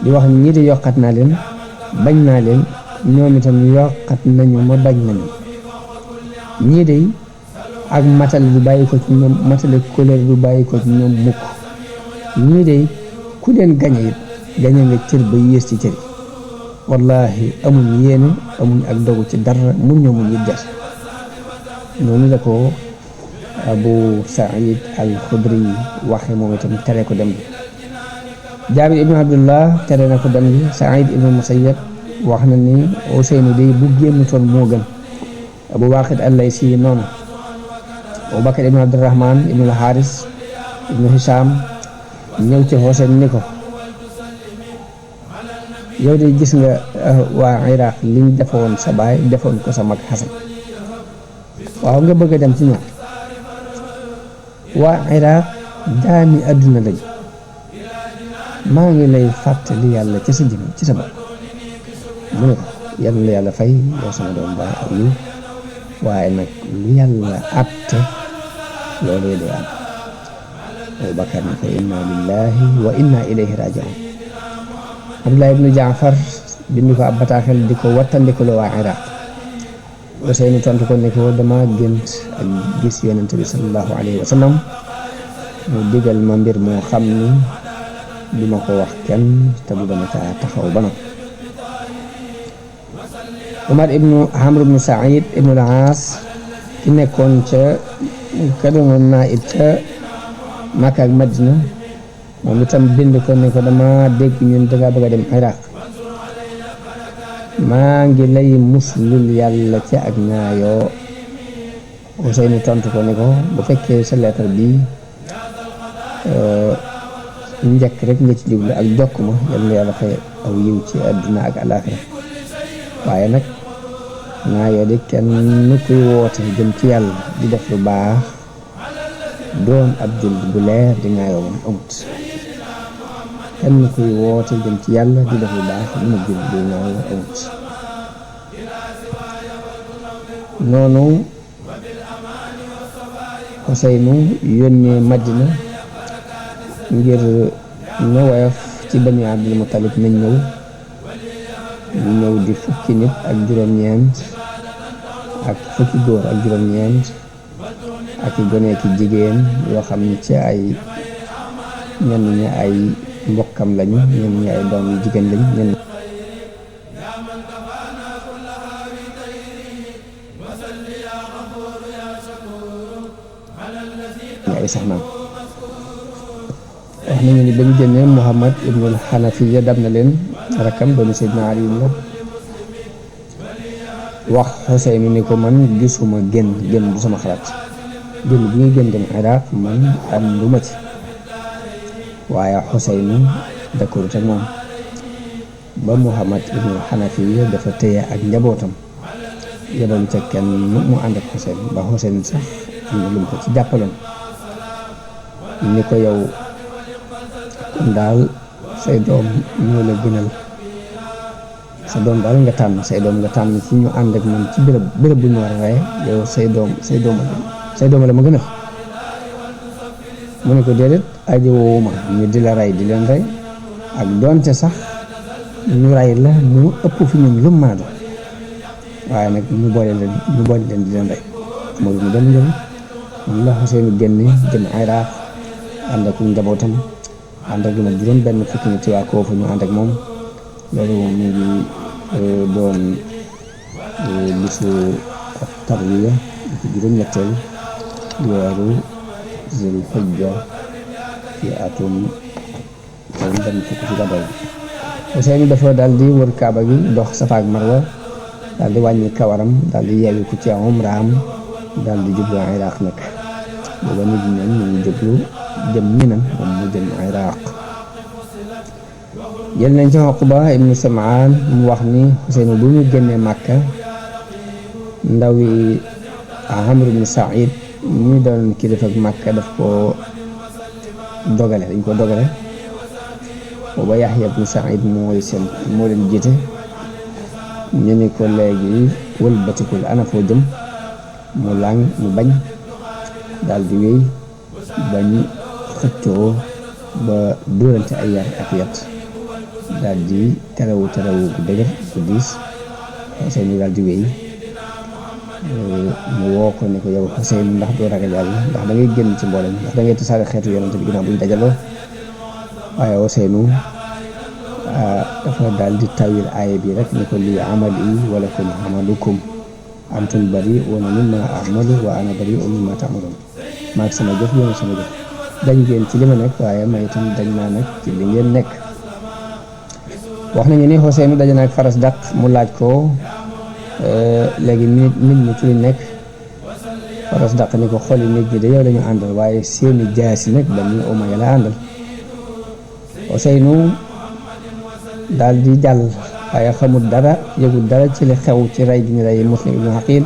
di wax ñii di yokkat naa leen bañ naa leen ñoom itam yokkat nañu ma bañ nañu ñii de ak matale du bàyyi ko ci ñoom matale couleur du bàyyi ko ci ñoom mukk ñii de ku leen gañe it gañe nga cër ba yées ci cër yi wallahi amuñ yéene amuñ ak dogu ci dara mun ñoo muñ it jar noonu la ko Abu Saïd al-Xudri waxe moom itam tere ko dem bi. Jaabir ibnu Abdullah tere na ko dem bi. Saïd ibnu Musayyab wax na ni Ousseynou day bu génnutoon moo gën. Abu Waaqid al-Laysi noonu. Abu Bakr ibnu Abdurrahman ibnu al-Haris ibnu Hisham ñëw ci Ousseynou ni ko yow de gis nga waa Iraq liñ defoon sa baay defoon ko sa mag Xasan waaw nga bëgg a dem ci ñoom waa Iraq jaami àdduna lañu maa ngi lay fàttali yàlla ci sa jëm ci sa bopp mu ne ko yàlla la yàlla fay yow sama doom baay ak yiw waaye nag lu yàlla àtte loolee day am Abu Bakar ne fa inna lillahi wa inna ilayhi raji'un. Abdullah ibnu Jaafar bind ko ab bataaxel di ko wattandikuloo waa Iraq. Ousseynou tontu ko ne ko dama gént ak gis yonente bi sallallahu alayhi wa sallam mu digal ma mbir moo xam ni duma ko wax kenn te du dama caa taxaw ba noppi. Umar ibnu Amr ibnu Saïd ibnu al-Aas ki nekkoon ka doonoon naa it ca Makka ak Madina moom itam bind ko ne ko dama dégg ñun danga bëgg a dem Iraq maa ngi lay muslul yàlla ci ak ñaayoo. Ousseynou tontu ko ne ko bu fekkee sa lettre bi njëkk rek nga ci jublu ak jokk ma yal na yàlla fay aw yiw ci àdduna ak alaaxira waaye nag ŋaayoo di kenn kuy woote jëm ci yàlla di def lu baax doon ab jullit bu leer di ŋaayoo moom amut kenn kuy woote jëm ci yàlla di def lu baax doon ab jullit buy ŋaayoo amut noonu Xuseynu yónnee Madina ngir na woyof ci Bani Abdul Muttalib nañ ñëw di fukki nit ak juróom-ñeent ak fukki góor ak juróom-ñeent ak i gone ki jigéen yoo xam ne ci ay ñenn ñi ay mbokkam lañu ñenn ñi ay doom yu jigéen lañu ñenn ñi ay soxnaam. wax nañu ni ba ñu génnee Muhammad ibnul Xanafiya dab na leen rakkam doomu Seydina Ali la wax Xuseynu ni ko man gisuma génn du sama xalaat génn bi ngay génn dem Iraq man am lu ma ci waaye Xuseynu d'accord ak moom ba Muhammad ibnul Xanafiya dafa téye ak njabootam yabalu ca kenn mu ànd ak Xuseynu ba Xuseynu sax am na lu mu ko ci jàppaloon ni ko yow daal say doom ñoo la gënal sa doom daal nga tànn ci ñu ànd ak man ci béréb bu ñu war a rey yow say doom la ma gënal mu ne ko déedéet aji woowuma ñu di la rey di leen rey ak doonte sax ñu rey la mu ëpp fi ñun lu mu mën a doon waaye nag ñu boole leen di leen rey amul mu dem njëriñ moom la Xuseynu génne jëm Iraq ànd ak njabootam ànd ak lu ma juróom benn fukki nit waa koofu ñu ànd ak moom loolu moom mu ngi doon bisu tarwiya ci juróom-ñetteel weeru Zul Hijja ci atum juróom benn fukki ci gàddaay bi. Xuseynu dafa daal di wër Kaaba gi dox Safa ak Marwa daal di wàññi kawaram daal di yeewi ku ci umraam daal di jublu Iraq nag booba nit ñi ñu ngi jublu jëm Minan moom mu jëm Iraq. jël nañ ci Uqba ibnu Samaan mu wax ni Xuseynu bu ñu génnee Màkka ndawi Amr ibnu Saïd ñu doon kilifa ak Màkka dañ ko dogale booba Yaxya ibnu Saïd moo leen jiite ñu ni ko léegi wëlbatikul ana foo jëm mu làng mu bañ daal di wéy bañ xëccoo ba dóorante ay yar ak yat daal di terawu gu dëgër gu diis Xuseynu daal di wéy mu woo ko ne ko yow Xuseynu ndax doo ragal yàlla ndax da ngay génn ci mboolem ndax da ngay tasaare xeetu yonent bi ginnaaw bu ñu dajaloo waaye Xuseynu dafa daal di tawil aaya bi rek ne ko lii amali wa lakum amalukum antum bari'uuna mimmaa a'malu wa ana bari'un mimmaa ta'maluun maag sama jëf yéen sama jëf dañ ngeen ci li ma nekk waaye may itam dañ naa nag ci li ngeen nekk. wax nañu ni Xuseynu daje na ak Farasdaq mu laaj ko léegi nit ñi ci nekk Farasdaq ni ko xoli nit ñi de yow la ñu àndal waaye seeni jaasi nag Bani Umayya la àndal. Xuseynu daal di jàll waaye xamul dara yëgul dara ci li xew ci rey gi ñu rey Muslim ibnu Aqil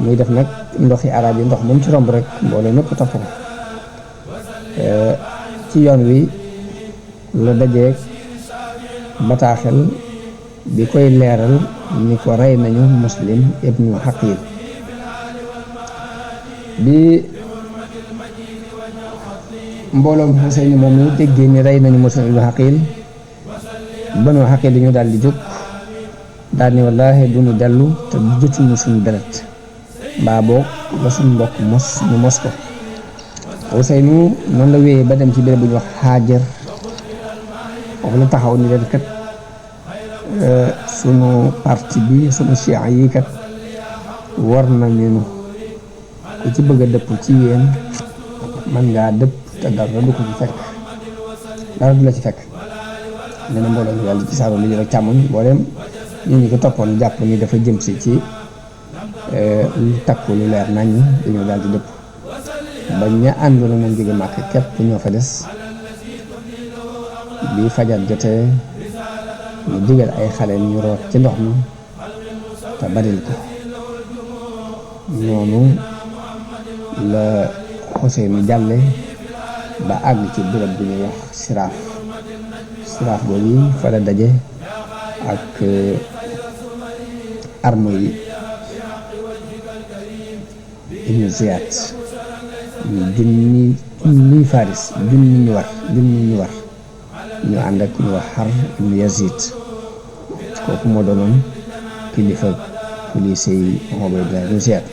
muy def nag ndoxi arab yi ndox moom ci romb rek mbooloo ñëpp topp ko ci yoon wi la dajeeg bataaxel bi koy leeral ni ko rey nañu Muslim ibnu Aqil bi mbooloom Xuseynu moom ñu déggee ni rey nañu Muslim ibnu Aqil Banu Aqil dañu daal di jóg daal ni wallaahi duñu dellu te jotuñu suñu deret mbaa boog la suñu mbokk ñu mos ko. Xuseynu noonu la wéyee ba dem ci béréb bu ñu wax Xaajar foofu la taxaw ni leen kat sunu parti bi sunu chia yi kat war nañu ku ci bëgg a dëpp ci yéen man ngaa dëpp te dara du ko ci fekk dara du la ci fekk. nee na mbooloo mi daal ci saaro li ñu rek càmmoñ mboolem ñu ko toppoon jàpp ni dafa jëm si ci lu takku lu leer nañ dañoo daal di dëpp ba ña àndoon nañ jóge Màkka képp ñoo fa des bi fajar jotee ñu digal ay xale ñu root ci ndox mi te baril ko. noonu la Xuseynu jàlle ba àgg ci béréb bu ñuy wax siraaf boobu fa la daje ak arme yi Ibnu Ziyad junni faris junni ñu war ñu ànd ak ñu wax Xar ibnu Yazid kooku moo doonoon kilifa police yi Ubaydullah ibnu Ziyad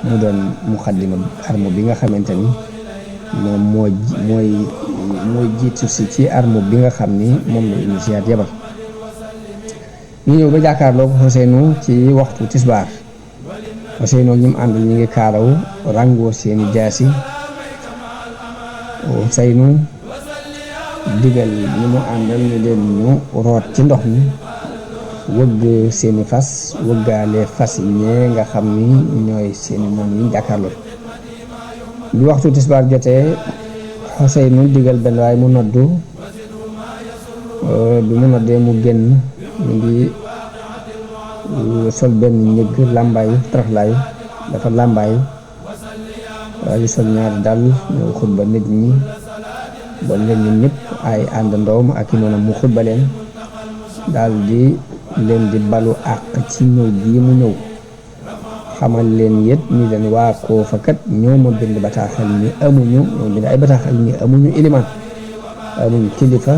mu doon muqaddima arme bi nga xamante ni moom mooy jiitu si ci arme bi nga xam ni moom la Ibnu Ziyad yebal. ñu ñëw ba jàkkaarloo ko Xuseynu ci waxtu tisbaar. Xuseynu ñi mu àndal ñu ngi kaaraw ràngoo seeni jaasi. Xuseynu digal ñi mu àndal ñu leen ñu root ci ndox mi wëgg seeni fas wëggaale fas yi ñee nga xam ni ñooy seeni moom yi jàkkaarloo. bi waxtu tisbaar jotee Xuseynu digal benn waaye mu noddu. bi mu noddee mu génn mu ngi sol benn njëgg làmbaayu taraxlaayu dafa làmbaayu waaye sol ñaari dàll ñëw xutba nit ñi ba leen ñun ñëpp ay àndandoom ak i noonu mu xutba leen daal di leen di balu àq ci ñëw bii mu ñëw xamal leen yét ni leen waa Koofa kat ñoo ma bind bataaxal ni amuñu ñoo bind ay bataaxal ni amuñu ilimaan amuñu kilifa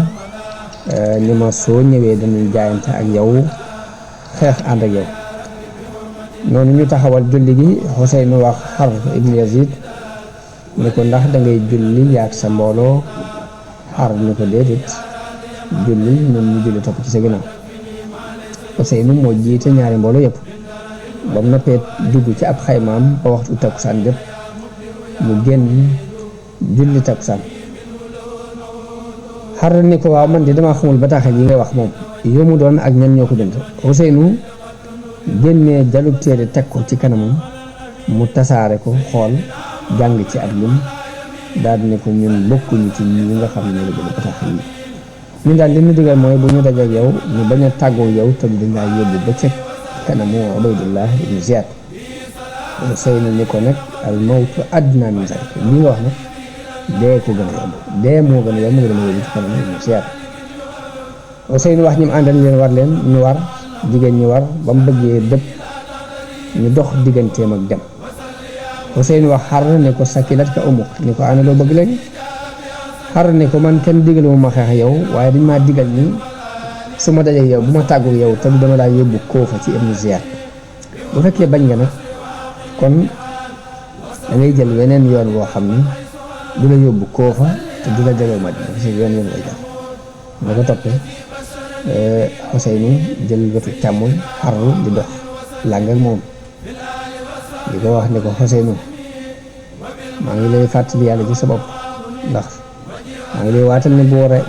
ni ma soo ñëwee danañ jaayante ak yow xeex ànd ak yow. noonu ñu taxawal julli gi Xuseynu wax Xar ibnu Yazid ni ko ndax dangay julli yaag sa mbooloo. Xar ni ko déedéet julli ñun ñu julli topp ci sa ginnaaw. Xuseynu moo jiite ñaari mbooloo yëpp ba mu noppee dugg ci ab xaymaam ba waxtu takkusaan jot mu génn julli takkusaan. Xar ni ko waaw man de damaa xamul bataaxal yi ngay wax moom yow mu doon ak ñan ñoo ko bind. Xuseynu génnee jalub téere teg ko ci kanamam mu tasaare ko xool jàng ci ab lim daal di ne ko ñun bokkuñu ci ñi nga xam ne ñoo la bind bataaxal yi. ñun daal li ñu digal mooy bu ñu dajeek yow ñu bañ a tàggoo yow te du dañ laa yóbbu ba ca kanamu Ubaydullah ibnu Ziyad. Xuseynu ni ko nag al mawtu adnaa min zaalika li nga wax nag dee ko gën a yomb dee moo gën a yomb nga dama yóbbu ci kanamu Ibnu Ziyad. Xuseynu wax ñi mu àndal leen war leen ñu war jigéen ñi war ba mu bëggee dëpp ñu dox digganteem ak dem. Xuseynu wax Xar ne ko sakilatka ummuk ni ko ana loo bëgg léegi. Xar ne ko man kenn digalu ma xeex yow waaye dañ maa digal ni su ma dajee yow bu ma tàggu yow te du dama laa yóbbu Koofa ci Ibnu Ziyad. bu fekkee bañ nga nag kon da ngay jël weneen yoon boo xam ni du la yóbbu Koofa te du la delloo Madina parce que yoon lay jar nga ko toppee. Xuseynu jël wetu càmmoñ Xar di dox làng ak moom di ko wax ne ko Xuseynu maa ngi lay fàttali yàlla ci sa bopp ndax maa ngi lay waatal ne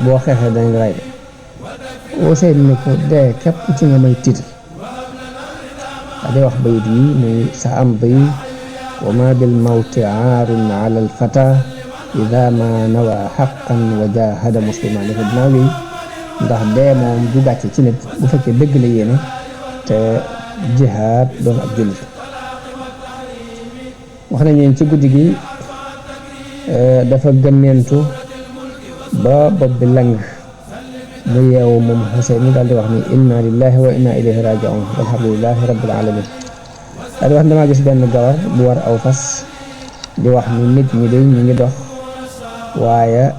boo xeexee dañ la ray de. Xuseynu ne ko dee képp ci nga may tiital a day wax bayit yi muy sa am bay wa ma bil mawti aarun ala al fata ida ma nawa xaqan wa jahada musliman dafa dinaa wéy ndax dee moom du gàcce ci nit bu fekkee dëgg la yéene te jihaad doon ab jullit. wax nañu ci guddi gi dafa gëmmeentu ba bopp bi lang mu yeewu moom Xuseynu daal di wax ni inna lillahi wa inna ilayhi raji'un walhamdulillahi rabbil alamin daal di wax ni damaa gis benn gawar bu war aw fas di wax ni nit ñi de ñu ngi dox waaye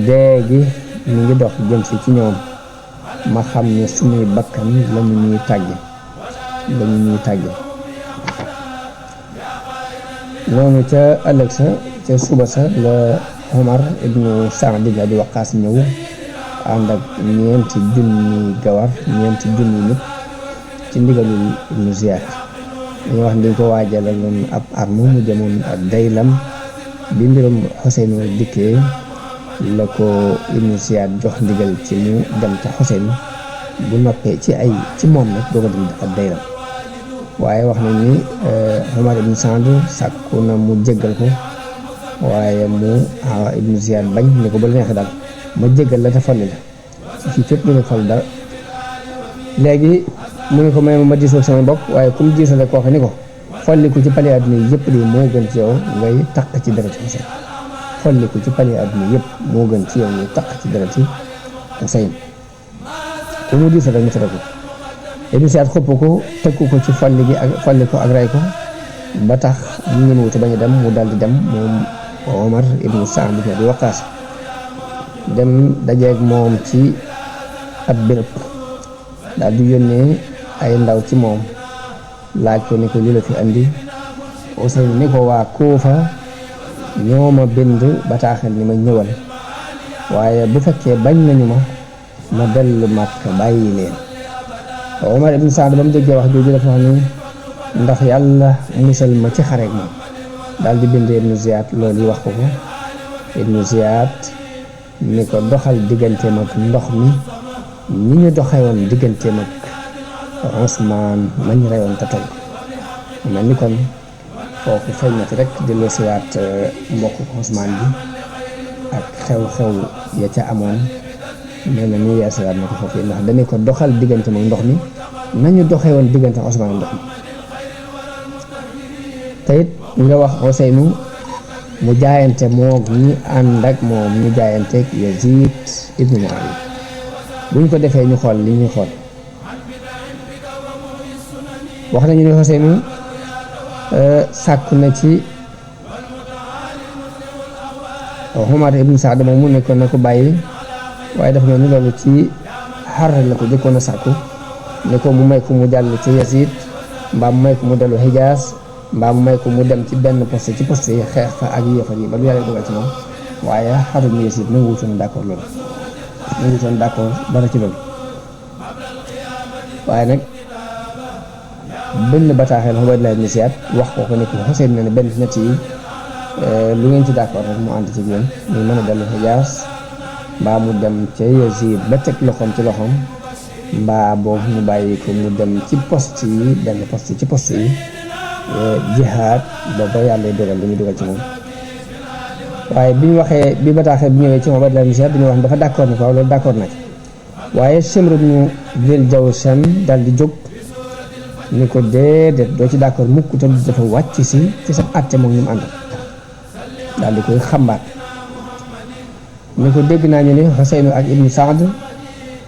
dee gi ñu ngi dox jëm si ci ñoom ma xam ne suñuy bakkan lañu ñuy tàgge noonu ca ëllëg sa ca suba sa la Omar ibnu Saad ibn Abi Waqaas ñëw ànd ak ñeenti junni gawar ñeenti junni nit ci ndigalul Ibnu Ziyad dañu wax ni ko waajalaloon ab arme mu jëmoon ak Daylam bi mbirum Xuseynu dikkee la ko Ibnu Ziyad jox ndigal ci mu dem ca Xuseynu bu noppee ci moom nag doo ko dem ak Daylam waaye wax nañ ni Omar ibnu Saad sàkku na mu jéggal ko waaye mu Ibnu Ziyad bañ ni ko ba la neexee daal ma jéggal la te folli la fii fépp lu ne fol dara léegi mu ne ko may ma diisoo sama bopp waaye comme diisoo rek kooku ni ko folliku ci pali àdduna yi yëpp de moo gën ci yow ngay taq ci deret Xuseyn folliku ci pali àdduna yëpp moo gën ci yow ngay taq ci deret Xuseyn ku mu diisoo rek mu tere ko Ibnu Ziyaad xupp ko tëkku ko ci folli ko ak rey ko ba tax mu ngeen wuti bañ a dem mu dal di dem moom Omar ibnu Saad ibnu Abi Waqaas dem dajeeg moom ci ab béréb daal di yónnee ay ndaw ci moom laaj ko ni ko li la fi andi Xuseyn ni ko waa Kuufa ñoo ma bind bataaxel ni ma ñëwal waaye bu fekkee bañ nañu ma dellu Makka bàyyi leen Omar ibn Saad ba mu déggee wax jooju dafa wax ni ndax yàlla musal ma ci xareek moom daal di bind Ibnu Ziyaad loolu yi wax ko Ibnu Ziyaad ni ko doxal digganteem ak ndox mi ni ñu doxee woon digganteem ak Usmaan mañ reyoon te toj mel ni kon foofu feeñ na ci rek delloo siwaat mbokk Usmaan bi ak xew-xew ya ca amoon mel na ni yeesawaat na ko foofu ndax dañu ko doxal digganteem ak ndox mi nañu doxee woon diggante Usmaan ak ndox mi te it nga wax Xuseynu mu jaayante moog ñi ànd ak moom ñu jaayanteeg Yazid ibnu Muawiya buñ ko defee ñu xool li ñuy xool wax nañu ne Xuseynu sàkku na ci Umar ibnu Saad moom mu nekkoon na ko bàyyi waaye dafa mel ni loolu ci xar la ko jëkkoon a sàkku ne ko mu may ko mu jàll ci Yazid mbaa mu may ko mu dellu Hijaas mbaa mu may ko mu dem ci benn poste ci poste yi xeex fa ak yéefar yi ba lu yàlla dogal ci moom waaye Xarun ibn Yaziid nangu wutoon d'accord loolu nangu wutoon d'accord dara ci loolu waaye nag benn bataaxel Ubaydullah ibn Ziyaad wax ko ni ko Xuseyn na ne benn ci ñett yi lu ngeen ci d'accord rek mu ànd ci yéen muy mën a dellu Hijaas mbaa mu dem ca Yaziid ba teg loxoom ci loxoom mbaa boobu mu bàyyi ko mu dem ci poste yi benn poste ci poste yi jihaad ba ba yàlla dogal li muy dogal ci moom waaye bi ñu waxee bi bataaxee bi ñëwee ci Ubaydullah ibn Ziyaad bi ñu wax dafa d'accord ni ko waaw loolu d'accord na ci waaye Shimr ibn Dil Jawshan dal di jóg ni ko déedéet doo ci d'accord mukk te dafa wàcc si ci sa àtte moom ñu mu àndal daal di koy xambaat ni ko dégg naa ñu ne Xuseynu ak Ibnu Saad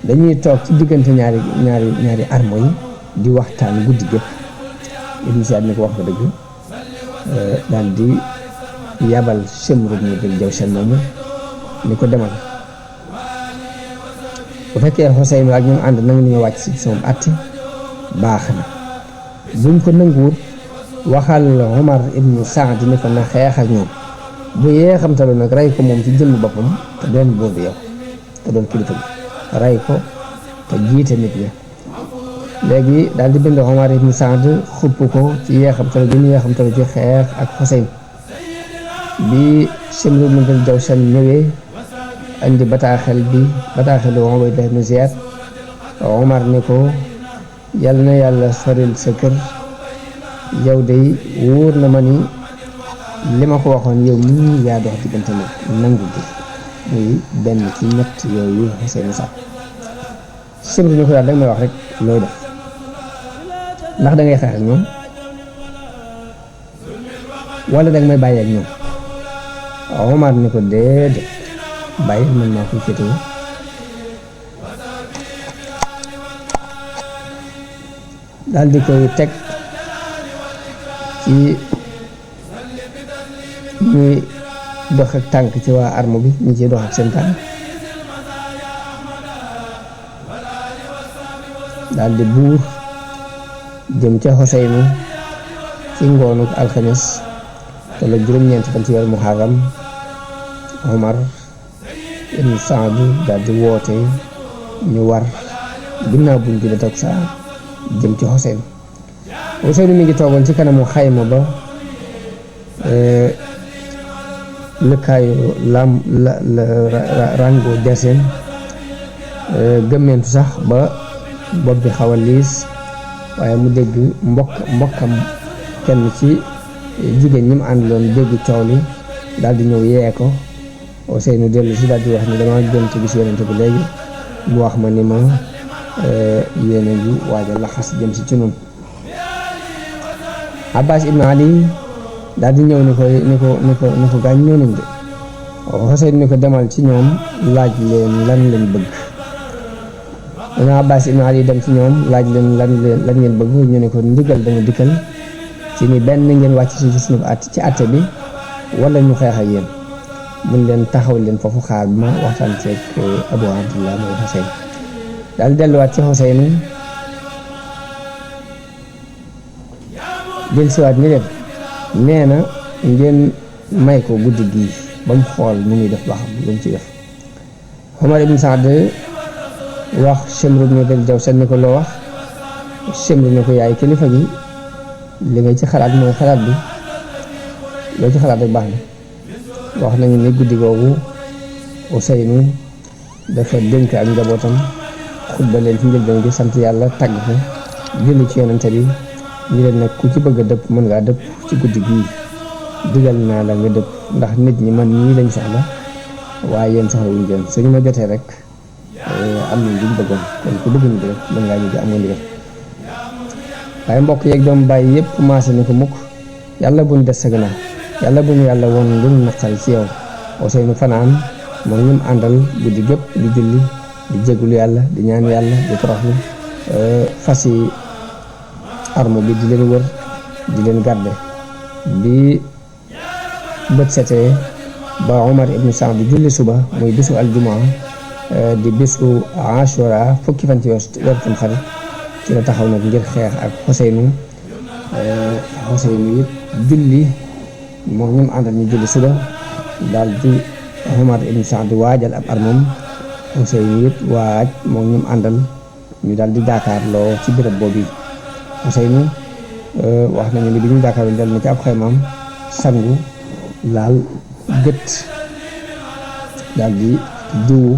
dañuy toog ci diggante ñaari armo yi di waxtaan guddi gépp Ibnu Ziyaad ni ko wax nga dëgg daal di yabal Shimr ibn Dil Jawshan moomu ni ko demal bu fekkee Xuseynu ak ñoom ànd nangu ñu wàcc si sama àtte baax na buñ ko nanguwut waxal Umar ibnu Saad ni ko na xeex ak ñoom bu yeexamtalu nag rey ko moom ci jëmmi boppam te doon boobu yow te doon kilifa bi rey ko te jiite nit ñi léegi daal di bind Umar ibnu Saad xupp ko ci yeexamtalu bi ñu yeexamtalu ci xeex ak Xuseyn bi Shimr ibn Dil Jawshan ñëwee andi bataaxelu Ubaydullah ibn Ziyaad Umar ni ko yàlla na yàlla soril sa kër yow de wóor na ma ni li ma ko waxoon yow mii yaa dox diggante nag nangu gi muy benn ci ñett yooyu Xuseyn sax Shimr ni ko daal danga may wax rek looy def ndax dangay xeex ak ñoom wala danga may bàyyi ak ñoom Omar ni ko déedéet bàyyi man maa koy féetewoo daal di koy teg ci ñuy dox ak tànk ci waa arme bi ñu ciy dox ak seen tànk daal di buur jëm ca Xuseynu ci ngoonu alxames tollu juróom-ñeenti fan ci weeru Muharram Omar ibn Saad daal di woote ñu war ginnaaw buñ julli takkusaan jëm ci Xuseynu mi ngi toogoon ci kanamu xayma ba lëkkaayu rango jaseen gëmmeentu sax ba bopp bi xaw a liis waaye mu dégg mbokkam kenn ci jigéen ñi mu àndaloon dégg coow li daal di ñëw yee ko Xuseynu dellu si daal di wax ni dama gënt gis yonent bi léegi mu wax ma ni ma yéen a ngi waaj a laxas jëm si ci noonu. Abbas ibn Ali daal di ñëw ni ko gaañ ñëw nañ de. Xuseyn ni ko demal ci ñoom laaj leen lan lañ bëgg. dana Abbas ibn Ali dem ci ñoom laaj leen lan ngeen bëgg ñu ne ko ndigal dama dikkal ci ni benn ngeen wàcc si suñu ci àtte bi wala ñu xeex ak yéen. mun leen taxaw leen foofu xaar bi ma waxtaan ceeg Abu Abdullah mooy Xuseyn daal delluwaat ci Xuseyn dellusiwaat ni leen nee na ngeen may ko guddi gii ba mu xool nu muy def ba xam lu mu ci def. Umar ibn Saad wax Shimr ibn Dil Jawshan ni ko loo wax. Shimr ni ko yaay kilifa gi li nga ci xalaat mooy xalaat bi loo ci xalaat rek baax na. wax nañu ni guddi googu Ousseynou dafa dénk ak njabootam xutba leen ci njëlbeen gi sant yàlla tàgg ko julli ci yonente bi ñu leen nag ku ci bëgg a dëpp mën ngaa dëpp ci guddi gii digal naa la nga dëpp ndax nit ñi man ñii lañ soxla waaye yéen soxla wuñu jën suñu ma jotee rek am nañ liñ bëggoon kon ku bëgg ñu rek mën ngaa ñu am nga ndigal. waaye mbokk yeeg doom bàyyi yëpp commencé ni ko mukk yàlla buñ des sa gannaaw yàlla bu ñu yàlla woon lu mu naqari ci yow. Ousseynou fanaan moom ñu àndal guddi gépp di julli di jégalu yàlla di ñaan yàlla di toroxlu fas yi arme bi di leen wër di leen garde bi bët setee ba Omar ibn Saad di julli suba muy bisu aljumaa di bisu Ashura fukki fan ci weeru Tamxarit ci la taxaw nag ngir xeex ak Ousseynou it julli moom ñu àndal ñu julli suba daal di Omar ibn Saad waajal ab armam Ousseynou it waaj moom ñu àndal ñu daal di jàkkaarloo ci béréb boobu. Ousseynou wax nañu ni bi ñu jàkkaarloo dal na ci ab xaymaam sangu laal gët daal di diwu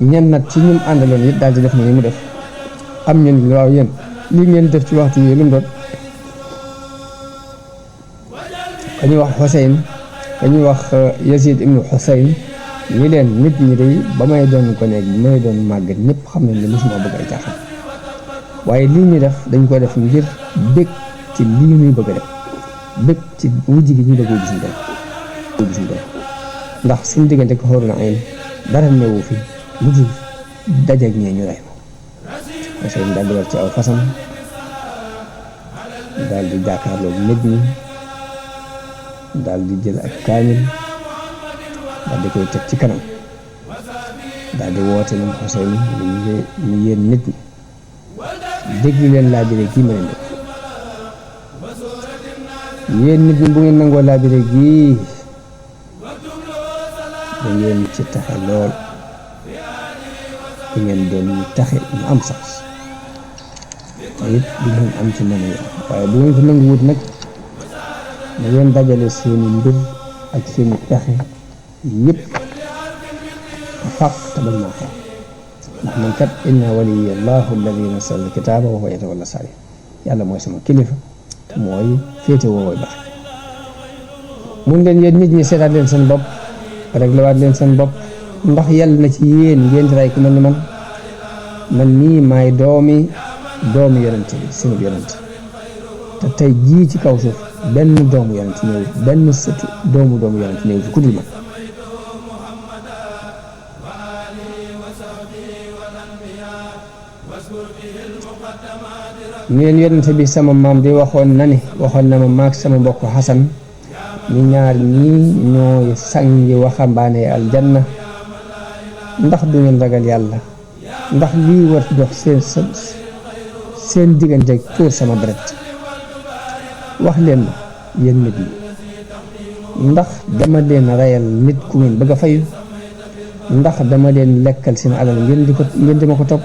ñenn nag ci ñum àndaloon it daal di def na ni mu def. am ñeen ni waaw yéen lii ngeen def ci waxtu yi lu mu doon dañuy wax Xuseyn dañuy wax Yazid ibnu Xuseyn ñi leen nit ñi day ba may doon ko nekk ba may doon màggat ñëpp xam nañ ne mosuma bëgg ay caaxaan waaye lii ñuy def dañ ko def ngir bëgg ci lii ñuy bëgg a def bëgg ci wujj gi ñu bëgg gis ñu ndax suñu diggante ko xóoru na ay dara newu fi lu dul dajeeg ñee ñu rey ma Xuseyn daal di war ci aw fasam daal di jàkkaarloog nit ñi daal di jël ak kaamil daal di koy teg ci kanam daal di woote moom Xuseyn ñu yéen nit ñi déglu leen laabire gii ma leen def yéen nit ñi bu ngeen nangoo laabire gii da ngeen ci taxe lool da ngeen doon ñu taxe ñu am sax te it du ngeen am ci mën a yor waaye bu ngeen ko nangu wut nag da ngeen dajale seeni mbir ak seeni pexe yëpp fàq te bañ maa xeex ndax man kat inna waliya allahu alladi nazzala alkitaaba wa huwa yatawalla saalihin yàlla mooy sama kilifa te mooy féete woowooy baax mun leen yéen nit ñi seetaat leen seen bopp réglé waat leen seen bopp ndax yàlla na ci yéen ngeen di rey ku mel ni man nii maay doomi yonente bi sunu yonente te tey jii ci kaw suuf benn doomu yonente ñëw benn sëtu doomu yonente ñëw fi ku dul man ngeen yonente bi sama maam di waxoon na ma maag sama mbokk Xasan ni ñaar ñii ñooy sangi waxambaane aljanna ndax du ngeen ragal yàlla ndax lii war dox seen diggante tuur sama deret wax leen ma yéen nit ñi ndax dama leen rayal nit ku ngeen bëgg a fayu ndax dama leen lekkal seen alal ngeen di ma ko topp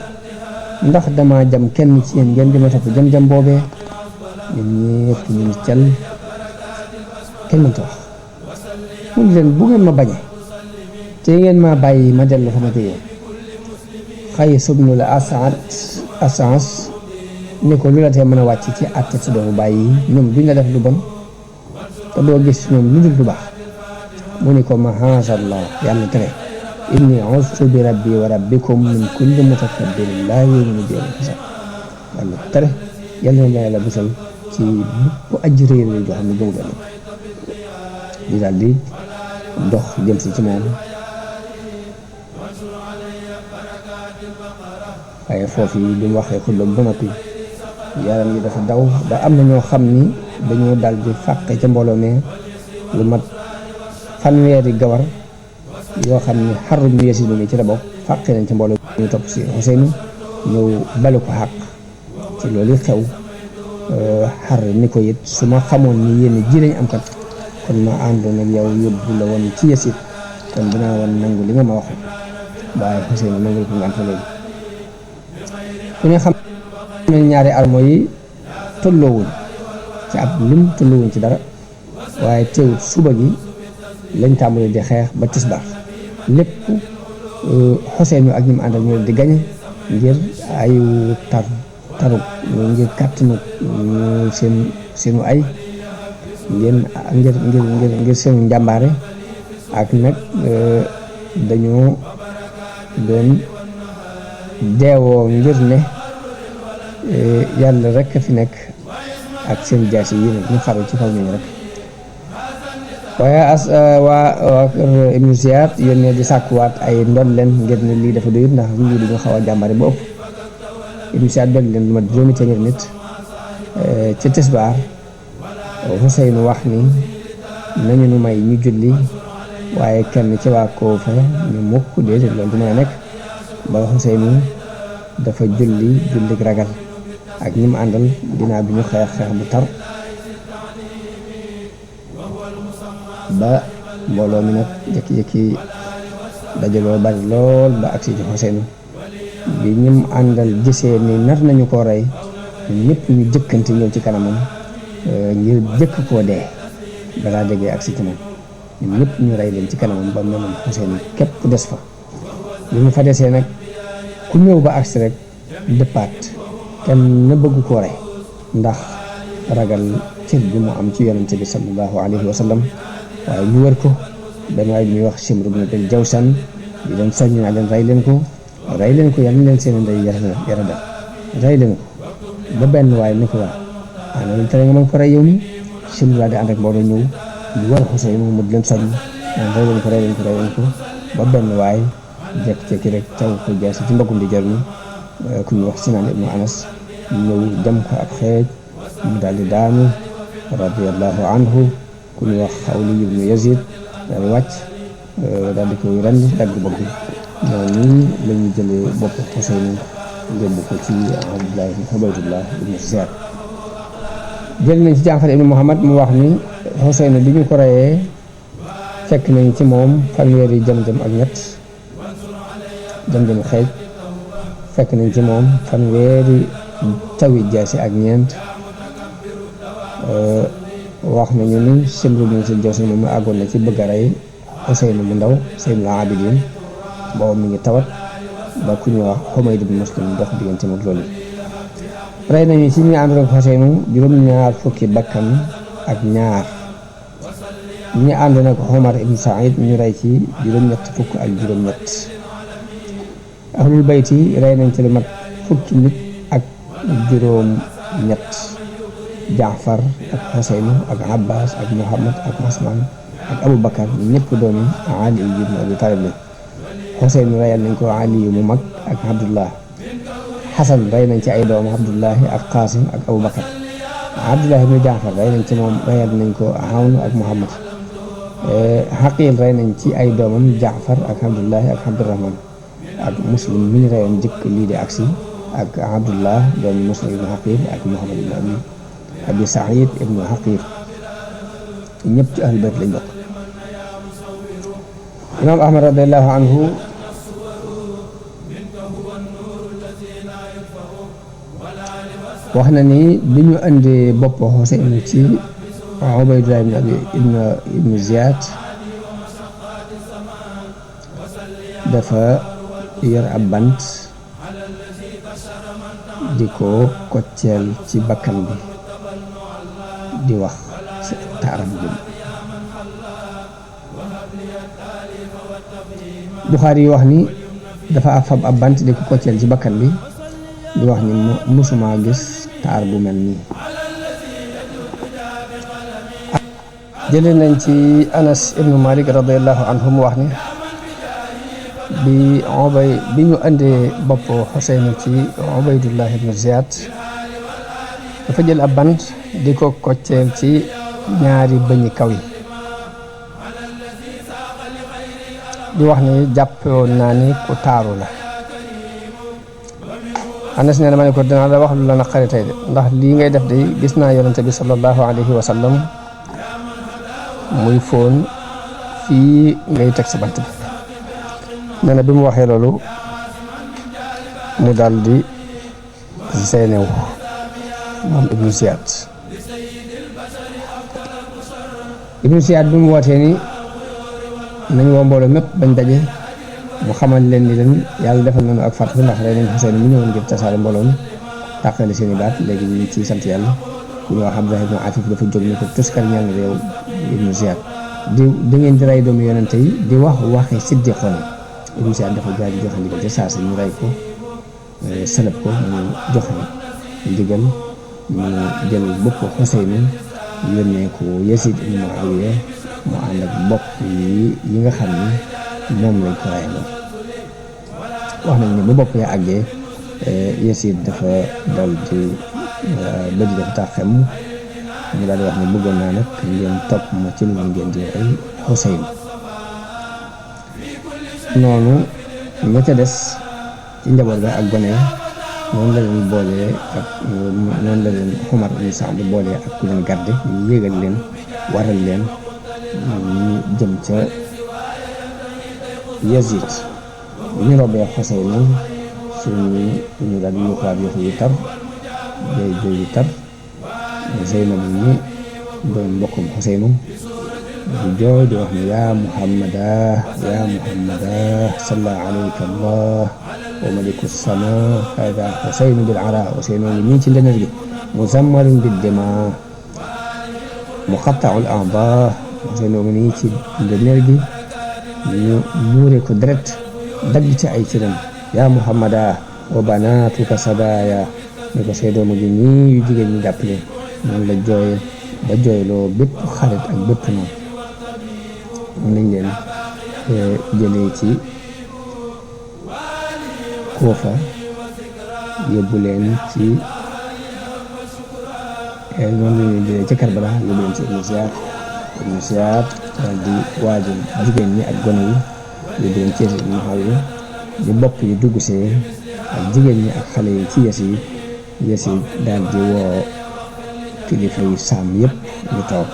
ndax dama jam kenn ci yéen ngeen di ma topp jam boobee ñun ñëpp ñu ni cal kenn mënta wax mun leen bu ngeen ma bañe te ngeen ma bàyyi ma dellu fa ma jógee Qays ibnu al-Ash'as ni ko lu la tee mën a wàcc ci àtte sa doomu bàyyi ñoom duñ la def lu bon te doo gis ñoom lu dul lu baax mu ni ko mahaazallah yàlla tere inni ustu bi rabbi wa rabbikum min kulli mutakabbirin laa yu'minu bi yawmil hisaab walla tere yàlla na yàlla musal ci bépp aji réer joo xam ne gëmul ëllëg di daal di dox jëm si ci moom waaye foofu yi bi mu waxee xulloom ba noppi yaram yi dafa daw ba am na ñoo xam ni dañoo dal di fàqe ca mbooloo mi lu mat fanweeri gawar yoo xam ni xarru bi Yasiid mi ci la bokk fàqe nañ ca mbooloo ñu topp si Xuseyn ñëw balu ko xàq ci loolu xew xar ni ko it su ma xamoon ni yéen ji lañ am kat kon ma àndoon ak yow yóbbu la woon ci Yasiid kon dinaa woon nangu li nga ma waxoon waaye Xuseyn nangul ko ngant léegi ku ne xam ne ñaari armo yi tolloowuñ ci ab lim tolloowuñ ci dara waaye teewut suba gi lañ tàmbali di xeex ba tisbaar lépp Xuseyn ak ñi mu àndal ñoo di gañe ngir ayu tarug ngir kàttanu seenu ay ngir seenu njàmbaare ak nag dañoo doon deewoo ngir ne yàlla rek fi nekk ak seen jaas yi ñu faru ci kaw ñooñu rek waaye waa kër Ibnu Ziyaad yónnee di sàkkuwaat ay ndol leen ngir ne lii dafa doyut ndax lii dañoo xaw a jàmbare ba ëpp Ibnu Ziyaad dolli leen lu mat 200 nit ci tisbaar Xuseyn wax ni nañu nu may ñu julli waaye kenn ci waa Kuufa ñu mukk déedéet loolu du mën a nekk ba Xuseyn dafa julli ragal ak ñi mu àndal ginnaaw bi ñu xeex bu tar ba mbooloo mi nag jékki-jékki dajaloo bari lool ba agsi ci Xuseyn bi ñi mu àndal gisee ni nar nañu koo rey ñëpp ñu jëkkante ñëw ci kanamam ngir jëkk koo dee balaa jegee agsi ci moom ñun ñëpp ñu rey leen ci kanamam ba moom Xuseyn képp des fa bi mu fa desee nag ku ñëw ba agsi rek dëppaat kenn na bëgg koo rey ndax ragal cër bi mu am ci yonente bi sallallahu alayhi wa sallam waaye ñu wër ko benn waaye bi ñuy wax Simr ibn Jawshan di leen soññ naa leen rey leen ko yal na leen seen ndey yara dal rey leen ko ba benn waaye ni ko waa ana lu tere nga mën ko rey yow mi Simr daal di ànd ak mbooloo ñëw ñu war Xuseyn mu di leen soññ naan rey leen ko ba benn waaye jekki-jekki rek caw ko jaasi ci mbagum di jar mi ku ñuy wax Sinaan ibnu Anas ñëw jam ko ab xeej mu daal di daanu radiyallahu anhu ku ñuy wax Xawli ibnu Yazid daal di wàcc daal di koy rend dagg bopp bi noonu la ñu jëlee bopp Xuseyn yóbbu ko ci Ubaydullah ibnu Ziyaad jël nañ ci Jaafar ibnu Muhammad mu wax ni Xuseyn bi ñu ko reyee fekk nañ ci moom fanweeri jam-jam ak ñett jam-jam xeej fekk nañ ci moom fanweeri tawi jaasi ak ñeent wax nañu ni Simr ibn Jawshan moom àggoon na ci bëgg a rey Xuseyn mu ndaw Zaynul Abidin boobu mi ngi tawat ba ku ñu wax Humayd ibn Muslim dox diggante ak loolu rey nañu ci ñi àndoon ak Xuseyn juróom-ñaar fukki bakkan ak ñaar ñi àndoon ak Omar ibn Saïd ñu rey ci juróom-ñett fukk ak juróom-ñett ahlul bayti rey nañ ci lu mat fukki nit ak juróom-ñett Jaafar ak Xuseyn ak Abbas ak Muhammad ak Usmaan ak Abu Bakar ñëpp doomi Ali ibn Abi Talib la Xuseyn reyal nañ ko Ali mu mag ak Abdullah Xasan rey nañ ci ay doom Abdullahi ak Qasim ak Abu Bakar Abdullahi ibn Jaafar rey nañ ci moom reyal nañ ko Awn ak Muhammad Xaqil rey nañ ci ay doomam Jaafar ak Abdullahi ak Abdurahman ak Muslim mi ñu reyoon jëkk lii di agsi ak Abdullah doomi Muslim ibn Xaqil ak Muhammad ibn Abi Saïd ibnu Xaqir ñëpp ci ahlul bayt lañ bokk imaam Ahmad radiallahu anhu wax na ni bi ñu indi bopp Xuseyn ci Ubaydullah ibnu Ziyaad dafa yor ab bant di ko kocceel ci bakkan bi di wax ci taaram bi Buxaari yi wax ni dafa fab ab bant di ko kocceel ci bakkan bi di wax ni musuma gis taar bu mel nii. jëlee nañ ci Anas ibnu Malik radiyallahu anhu mu wax ni bi ñu andee bopp Xuseyn ci Ubaydullah ibnu Ziyad dafa jël ab bant di ko kocceel ci ñaari bëñi kaw yi di wax ni jàppoon naa ni ku taaru la. Anas nee na ma ne ko dinaa la wax lu la naqari tey de ndax lii ngay def de gis naa yonente bi sallallahu alayhi wa sallam muy fóon fii ngay teg sa bant bi. nee na bi mu waxee loolu mu daal di seenew moom Ibnu Ziyad bi mu wootee ni nañ woo mbooloo mépp bañ daje mu xamal leen ni leen yàlla defal nañu ak fàttu ndax rey nañ Xuseyn mu ñëwoon ngir tasaare mbooloo mi tàqale seen i baat léegi ñu ciy sant yàlla. ku ñu wax Abdullah ibnu Afif dafa jóg ni ko tuskar ñaan na réew Ibnu Ziyad di ngeen di rey doomu yonente yi di wax waxi siddiqoon. Ibnu Ziyad dafa jaar di joxe ndigal te saa si ñu rey ko sëlëb ko mu joxe ndigal mu jël bopp Xuseyn yónnee ko Yazid ibnu Muawiya mu ànd ak mbokk yi nga xam ni moom lañ ko rey moom. wax nañ ne bu bopp ya àggee Yazid dafa dal di bëj dafa tax xem mu daal di wax ne bëggoon naa nag ngeen topp ma ci lu ngeen di rey Xuseyn. noonu ña ca des ci njaboot ga ak gone noonu la leen boolee ak noonu la leen Umar ibn Saad boolee ak ku leen garde ñu yéegal leen waral leen ñu jëm ca Yazid bu ñu robee Xuseyn suñu daal di yuuxuwaat yuuxu yu tar jooy yu tar Zeynab ni doon mbokkum Xuseyn di jooy di wax ne yaa Muhammada salla alayka Allah wa maliku sama hada Xuseyn bil ara Xuseyn ngi nii ci ndener gi muzammarun bid dima muqatta'ul a'da Xuseyn ngi nii ci ndener gi ñu muure ko deret dagg ci ay cëram yaa Muhammada wa banatuka sabaya ni ko say doomu gi nii yu jigéen ñi jàppale noonu la jooye ba jooyloo bépp xarit ak bépp noonu nañ leen jëlee ci Kuufa yóbbu leen ci noonu lañ leen jëlee ci Karbala yóbbu leen ci Ibnu Ziyad daal di waajal jigéen ñi ak gone yi yóbbu leen ci Muawiya di bopp yi dugg see ak jigéen ñi ak xale yi ci Yazid daal di woo kilifa yi saam yëpp ñu toog.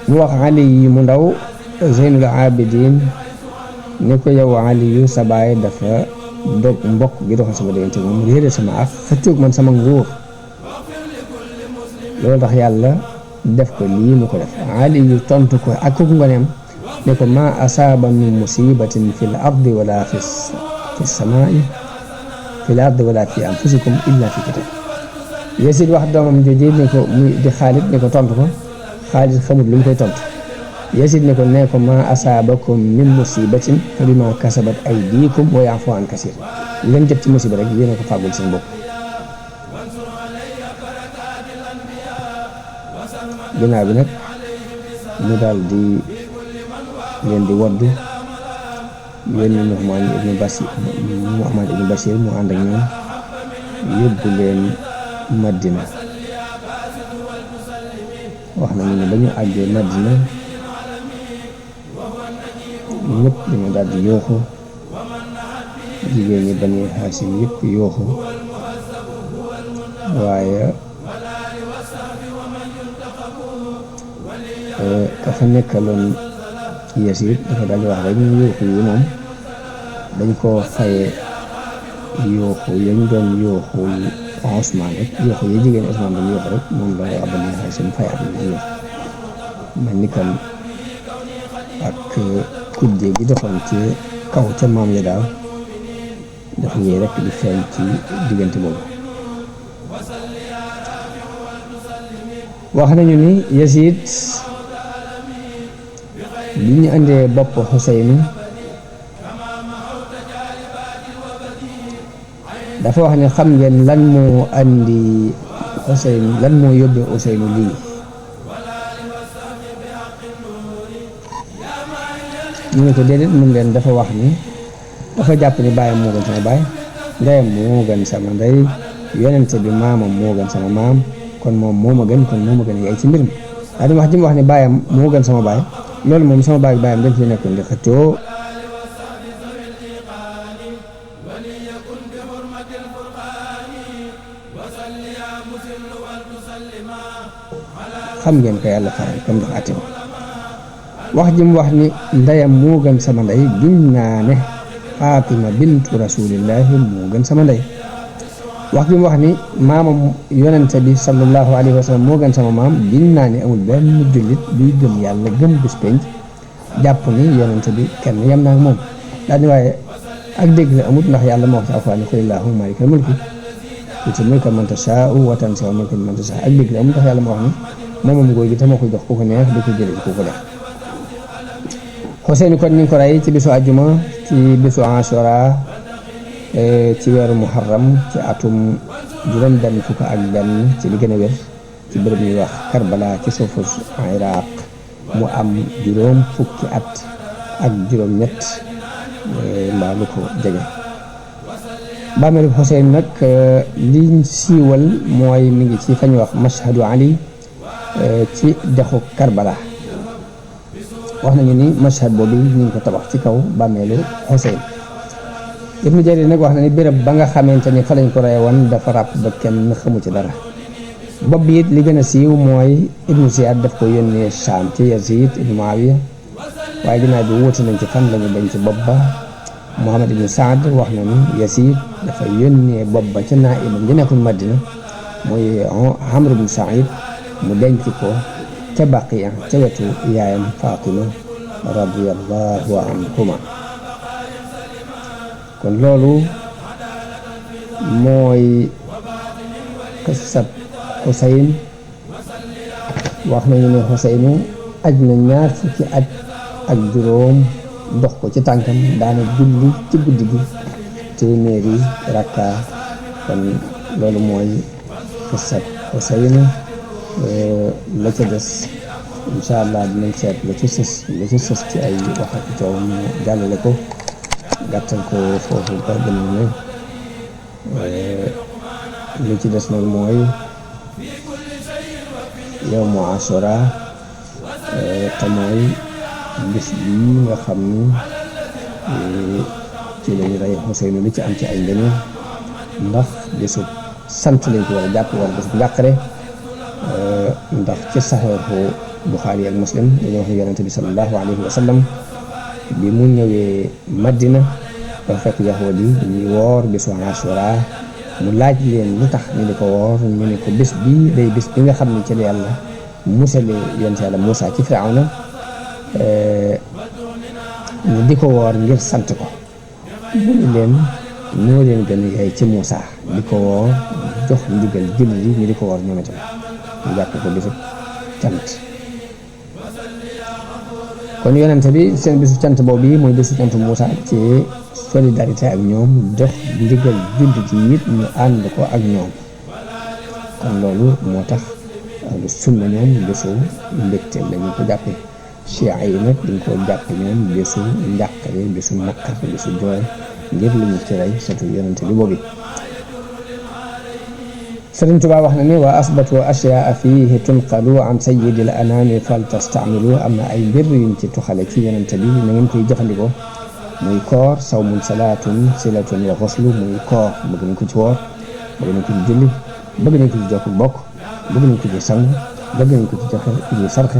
mu wax Ali yi mu ndaw Zeynul Abidin ni ko yow Ali yu sa baay dafa dog mbokk gi doxal sama diggante moom réere sama ak xëccoog man sama nguur loolu tax yàlla def ko lii mu ko def. Ali yu tontu ko ak kooku ngoneem ne ko ma asaaba min musibatin fi l ardi wala fi samaai fi l ardi wala fi anfusikum illa fi kitab. Yazid wax doomam jooju ne ko muy di Xaalid ne ko tontu ko. Xaalid xamut lu mu koy tontu. Yazid ne ko ma asaabakum min musibatin fa bima kasabat aydikum wa ya'fu an kasir. leen jot ci musiba rek yéen a ko fàggul seen bopp. ginnaaw bi nag mu daal di leen di waddu yónni Nu'man ibnu Bashir mu ànd ak ñoom yóbbu leen Madina. wax nañu ne ba ñu àggee Madina ñëpp dañu daal di yooxu jigéen ñi Bani Haasim yëpp yooxu waaye ka fa nekkaloon Yazid dafa daal di wax rek ñu yooxu yi moom dañ koo faye yooxu yañ doon yooxu Usmaan rek yooxu yi jigéen Usmaan doon yooxu rek moom la waa Bani Haasim fay ak ñu yooxu ma ni kan ak kujje gi doxoon ci kaw ca maam ya daal dafa ñëw rek di feeñ ci diggante boobu. wax nañu ni Yazid bi ñu andee bopp Xuseynu dafa wax ne xam ngeen lan moo andi Xuseynu lan moo yóbbee Xuseynu lii ñu ne ko déedéet mun leen dafa wax ni dafa jàpp ni baayam moo gën sama baay ndeyam moo gën sama ndey yonente bi maamam moo gën sama maam kon moom moo ma gën kon moo ma gën yaay ci mbir mi daa di wax ji mu wax ne baayam moo gën sama baay loolu moom sama baay baayam dañ fi nekkoon di xëccoo xam ngeen ko yàlla faral comme ndax ati wax ji mu wax ni ndeyam moo gën sama ndey giñ naa ne Fatima bintu rasulillahi moo gën sama ndey wax ji mu wax ni maamam yonente bi sallallahu alayhi wa sallam moo gën sama maam giñ naa ne amul benn jullit buy gëm yàlla gëm bis penc jàpp ni yonente bi kenn yem naa ak moom daal ni waaye ak dégg la amut ndax yàlla moo wax ci alxuraan qul illahumma maalikal mulki tuutil mulka man tashaa'u wa tanzi'ul mulka mimman tashaa'u ak dégg la amut ndax yàlla moo wax ni moomam ngóor gi te moo koy jox ku ko neex di ko jëlee ku ko def Xuseynu kon ñu ngi ko rey ci bisu àjjuma ci bisu Ashura ci weeru muharram ci atum juróom benn fukk ak benn ci li gën a wér ci bërëb ñuy wax Karbala ci suufu Iraq mu am juróom fukki at ak juróom ñett mbaa lu ko jege bàmmeelu Xuseynu nag liñ siiwal mooy mi ngi ci fañ wax Mashhadu Ali ci dexu Karbala wax nañu ni mashhad boobu ñu ngi ko tabax ci kaw bàmmeelu Xuseynu Ibnu Jarir nag wax na ni béréb ba nga xamante ni fa lañ ko rey woon dafa ràpp ba kenn xamu ci dara bopp bi it li gën a siiw mooy Ibnu Ziyaad daf ko yónnee Saam ci Yazid ibnu Muawiya waaye ginnaaw bi wuute nañ ci fan lañu denc bopp ba Muhammad ibnu Saad wax na ni Yazid dafa yónnee bopp ba ca naa'ibam ji nekkoon Madina mooy Amr ibnu Saïd mu denc ko ca Baqiya ca wetu yaayam Fatima radiyallahu anhuma kon loolu mooy qissab Xuseyn wax nañu ne Xuseynu aj na ñaar fukki at ak juróom dox ko ci tànkam daana julli ci guddi gi téeméeri rakka kon loolu mooy qissab Xuseynu la ca des incha allah dinañ seet la ci sës ci ay wax ak coow ñu jàllale ko gàttal ko foofu ba gën ne li ci des nag mooy yawmu Ashura te mooy bis bii nga xam ni ci lañu rey Xuseynu li ci am ci ay ngëneel ndax bisu sant lañ ko war a jàpp wala bisu njàqare ndax ci saxiixu Buxaari ak Muslim dañoo wax ne yonente bi sallallahu alayhi wa sallam bi mu ñëwee Madina dafa fekk yahuud yi dañuy woor bisu Ashura mu laaj leen lu tax ñu di ko woor ñu ne ko bis bii day bis bi nga xam ne ci la yàlla musale yonente yàlla Muusaa ci Firawna ñu di ko woor ngir sant ko mu ne leen ñoo leen gën a yaay ci Muusaa di ko woor jox ndigal jullit yi ñu di ko woor ñoom itam ñu jàpp ko bisu cant kon yonente bi seen bisu cant boobu yi mooy bisu cant Muusaa ci solidarité ak ñoom jox ndigal jullit yi it ñu ànd ko ak ñoom kon loolu moo tax ahlu sunna ñoom bisu mbégte lañu ko jàppe chia yi nag dañ ko jàppe ñoom bisu njàqare bisu naqar bisu jooy ngir lu ñu ci rey surtout yonente bi boobu Sëriñ Tuubaa wax na ni wa asbatu ashyaa fiihi tunqalu an sayyidil anaami fal tastamilu am na ay mbir yuñ ci tuxale ci yonente bi na ngeen koy jëfandikoo muy koor sawmun salaatun silatun wa xoslu muy koor bëgg nañ ko ci woor bëgg nañ ko ci julli bëgg nañ ko ci jokk bokk bëgg nañ ko ci sangu bëgg nañ ko ci joxe ku ci sarxe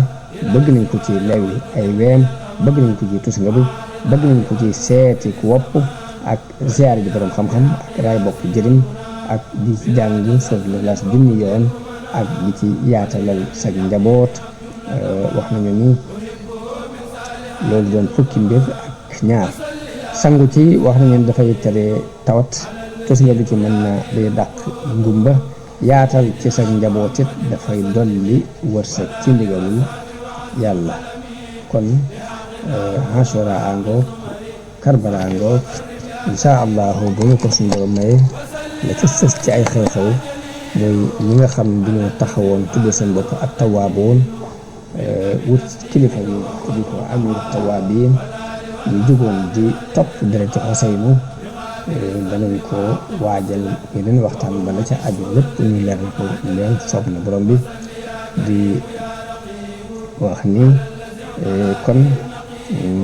bëgg nañ ko ci lewi ay weem bëgg nañ ko ci tusngalu bëgg nañ ko ci seeti ku wopp ak ziyaar ji borom xam-xam ak raay bopp jëriñ ak di ci jàng soof Ixlaas junni yoon ak di ci yaatalal sag njaboot wax nañu ni loolu doon fukki mbir ak ñaar sangu ci wax nañu dafay tere tawat tus nga bi ci mën na day dàq ngumba yaatal ci sag njaboot it dafay dolli wërsëg ci ndigalul yàlla kon Ashura angoog Karbala angoog incha allahu bu ñu ko suñu borom maye la ca sës ci ay xew-xew mooy ñi nga xam ne dañoo taxawoon tuddee seen bopp ak tawaaboon wut kilifa yi di ko amir tawaabiin ñu jugoon di topp dereti Xuseynu danañ ko waajal yeneen waxtaan ba la ca aju lépp ñu leer ko leen soob na borom bi di wax ni kon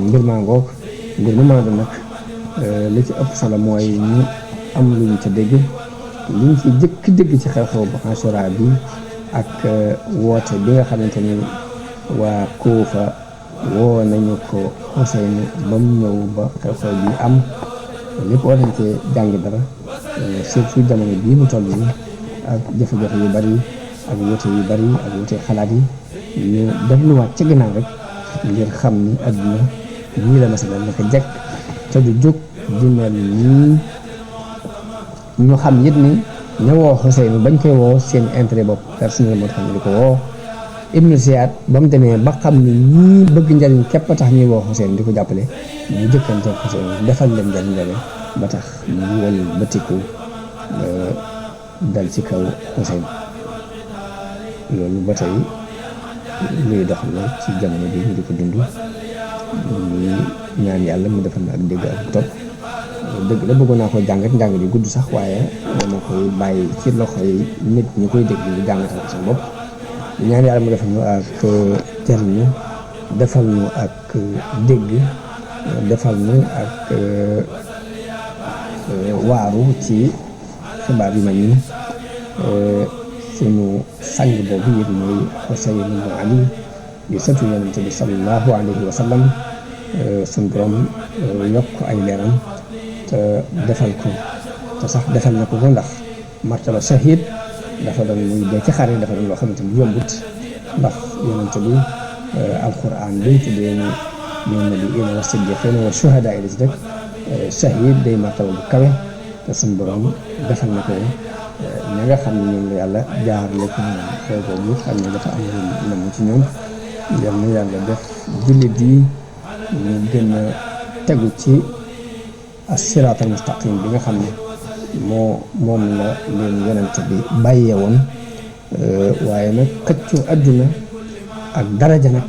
mbir maa ngoog mbir mu maa doon nag li ci ëpp solo mooy ñu am lu ñu ca dégg li ñu ci jëkk dégg ci xew-xew bu Ashura bi ak woote bi nga xamante ni waa Kuufa woo nañu ko Xuseynu ba mu ñëw ba xew-xew bi am lépp war nañ cee jàngi dara surtout jamono bii mu toll nii ak jafe-jafe yu bari ak wute yu bari ak wute xalaat yi ñu delluwaat ci ginnaaw rek ngir xam ni adduna nii la masala naka jekk te du jóg di mel nii ñu xam it ni ña woo Xuseynu bañ koy woo seen intérêt bopp personnel moo tax ñu di ko woo Ibnu Siyaad ba mu demee ba xam ni ñii bëgg njariñ képp a tax ñuy woo Xuseynu di ko jàppale ñu jëkkante Xuseynu defal leen njariñ loole ba tax ñu wal bëtiku dal ci kaw Xuseynu loolu ba tey luy dox la ci jamono bi ñu di ko dund ñu ñaan yàlla mu defal na ak dégg ak topp dëgg la bëggoon naa ko jàngat njàngat yu gudd sax waaye dama koy bàyyi ci loxo yi nit ñi koy dégg ñu jàngatal ko seen bopp ñaan yàlla mu defal ñu ak jariñu defal ñu ak dégg defal ñu ak waaru ci xibaar yu mel nii sunu sang boobu it mooy Xuseyn ibn Ali di sëtu Yonent bi sallallahu alayhi wa sallam sunu borom yokk ay leeram te defal ko te sax defal na ko ndax martaba shahid dafa doon muy dee ci xare dafa doon loo xamante ni yombut ndax Yonent bi alquran bi tuddee ni ñoom nabiyyiina wa siddiqiina wa shuhadaa yi ci rek shahid day martaba bu kawe te sunu borom defal na ko ña nga xam ne ñoom la yàlla jaarale ko ñoom xew boobu xam ne dafa am lu nam ci ñoom yal na yàlla def jullit yi ñu gën a tegu ci as-siraatal mustaqim bi nga xam ne moom la leen yonent bi bàyyee woon waaye nag xëccoo adduna ak daraja nag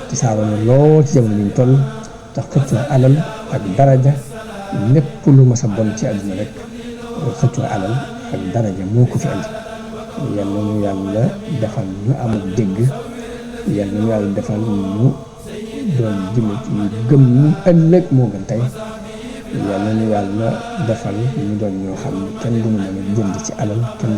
ci saaro na lool ci jamono bi ñu toll tax xëccoo alal ak daraja lépp lu mas a bon ci adduna rek xëccoo alal ak daraja moo ko fi andi yal na ñu yàlla defal ñu amul dégg yal na ñu yàlla defal ñu doon jullit yu gëm ñu ëllëg moo gën tey yal na ñu yàlla defal ñu doon ñoo xam ne kenn du ñu mën a jënd ci alal kenn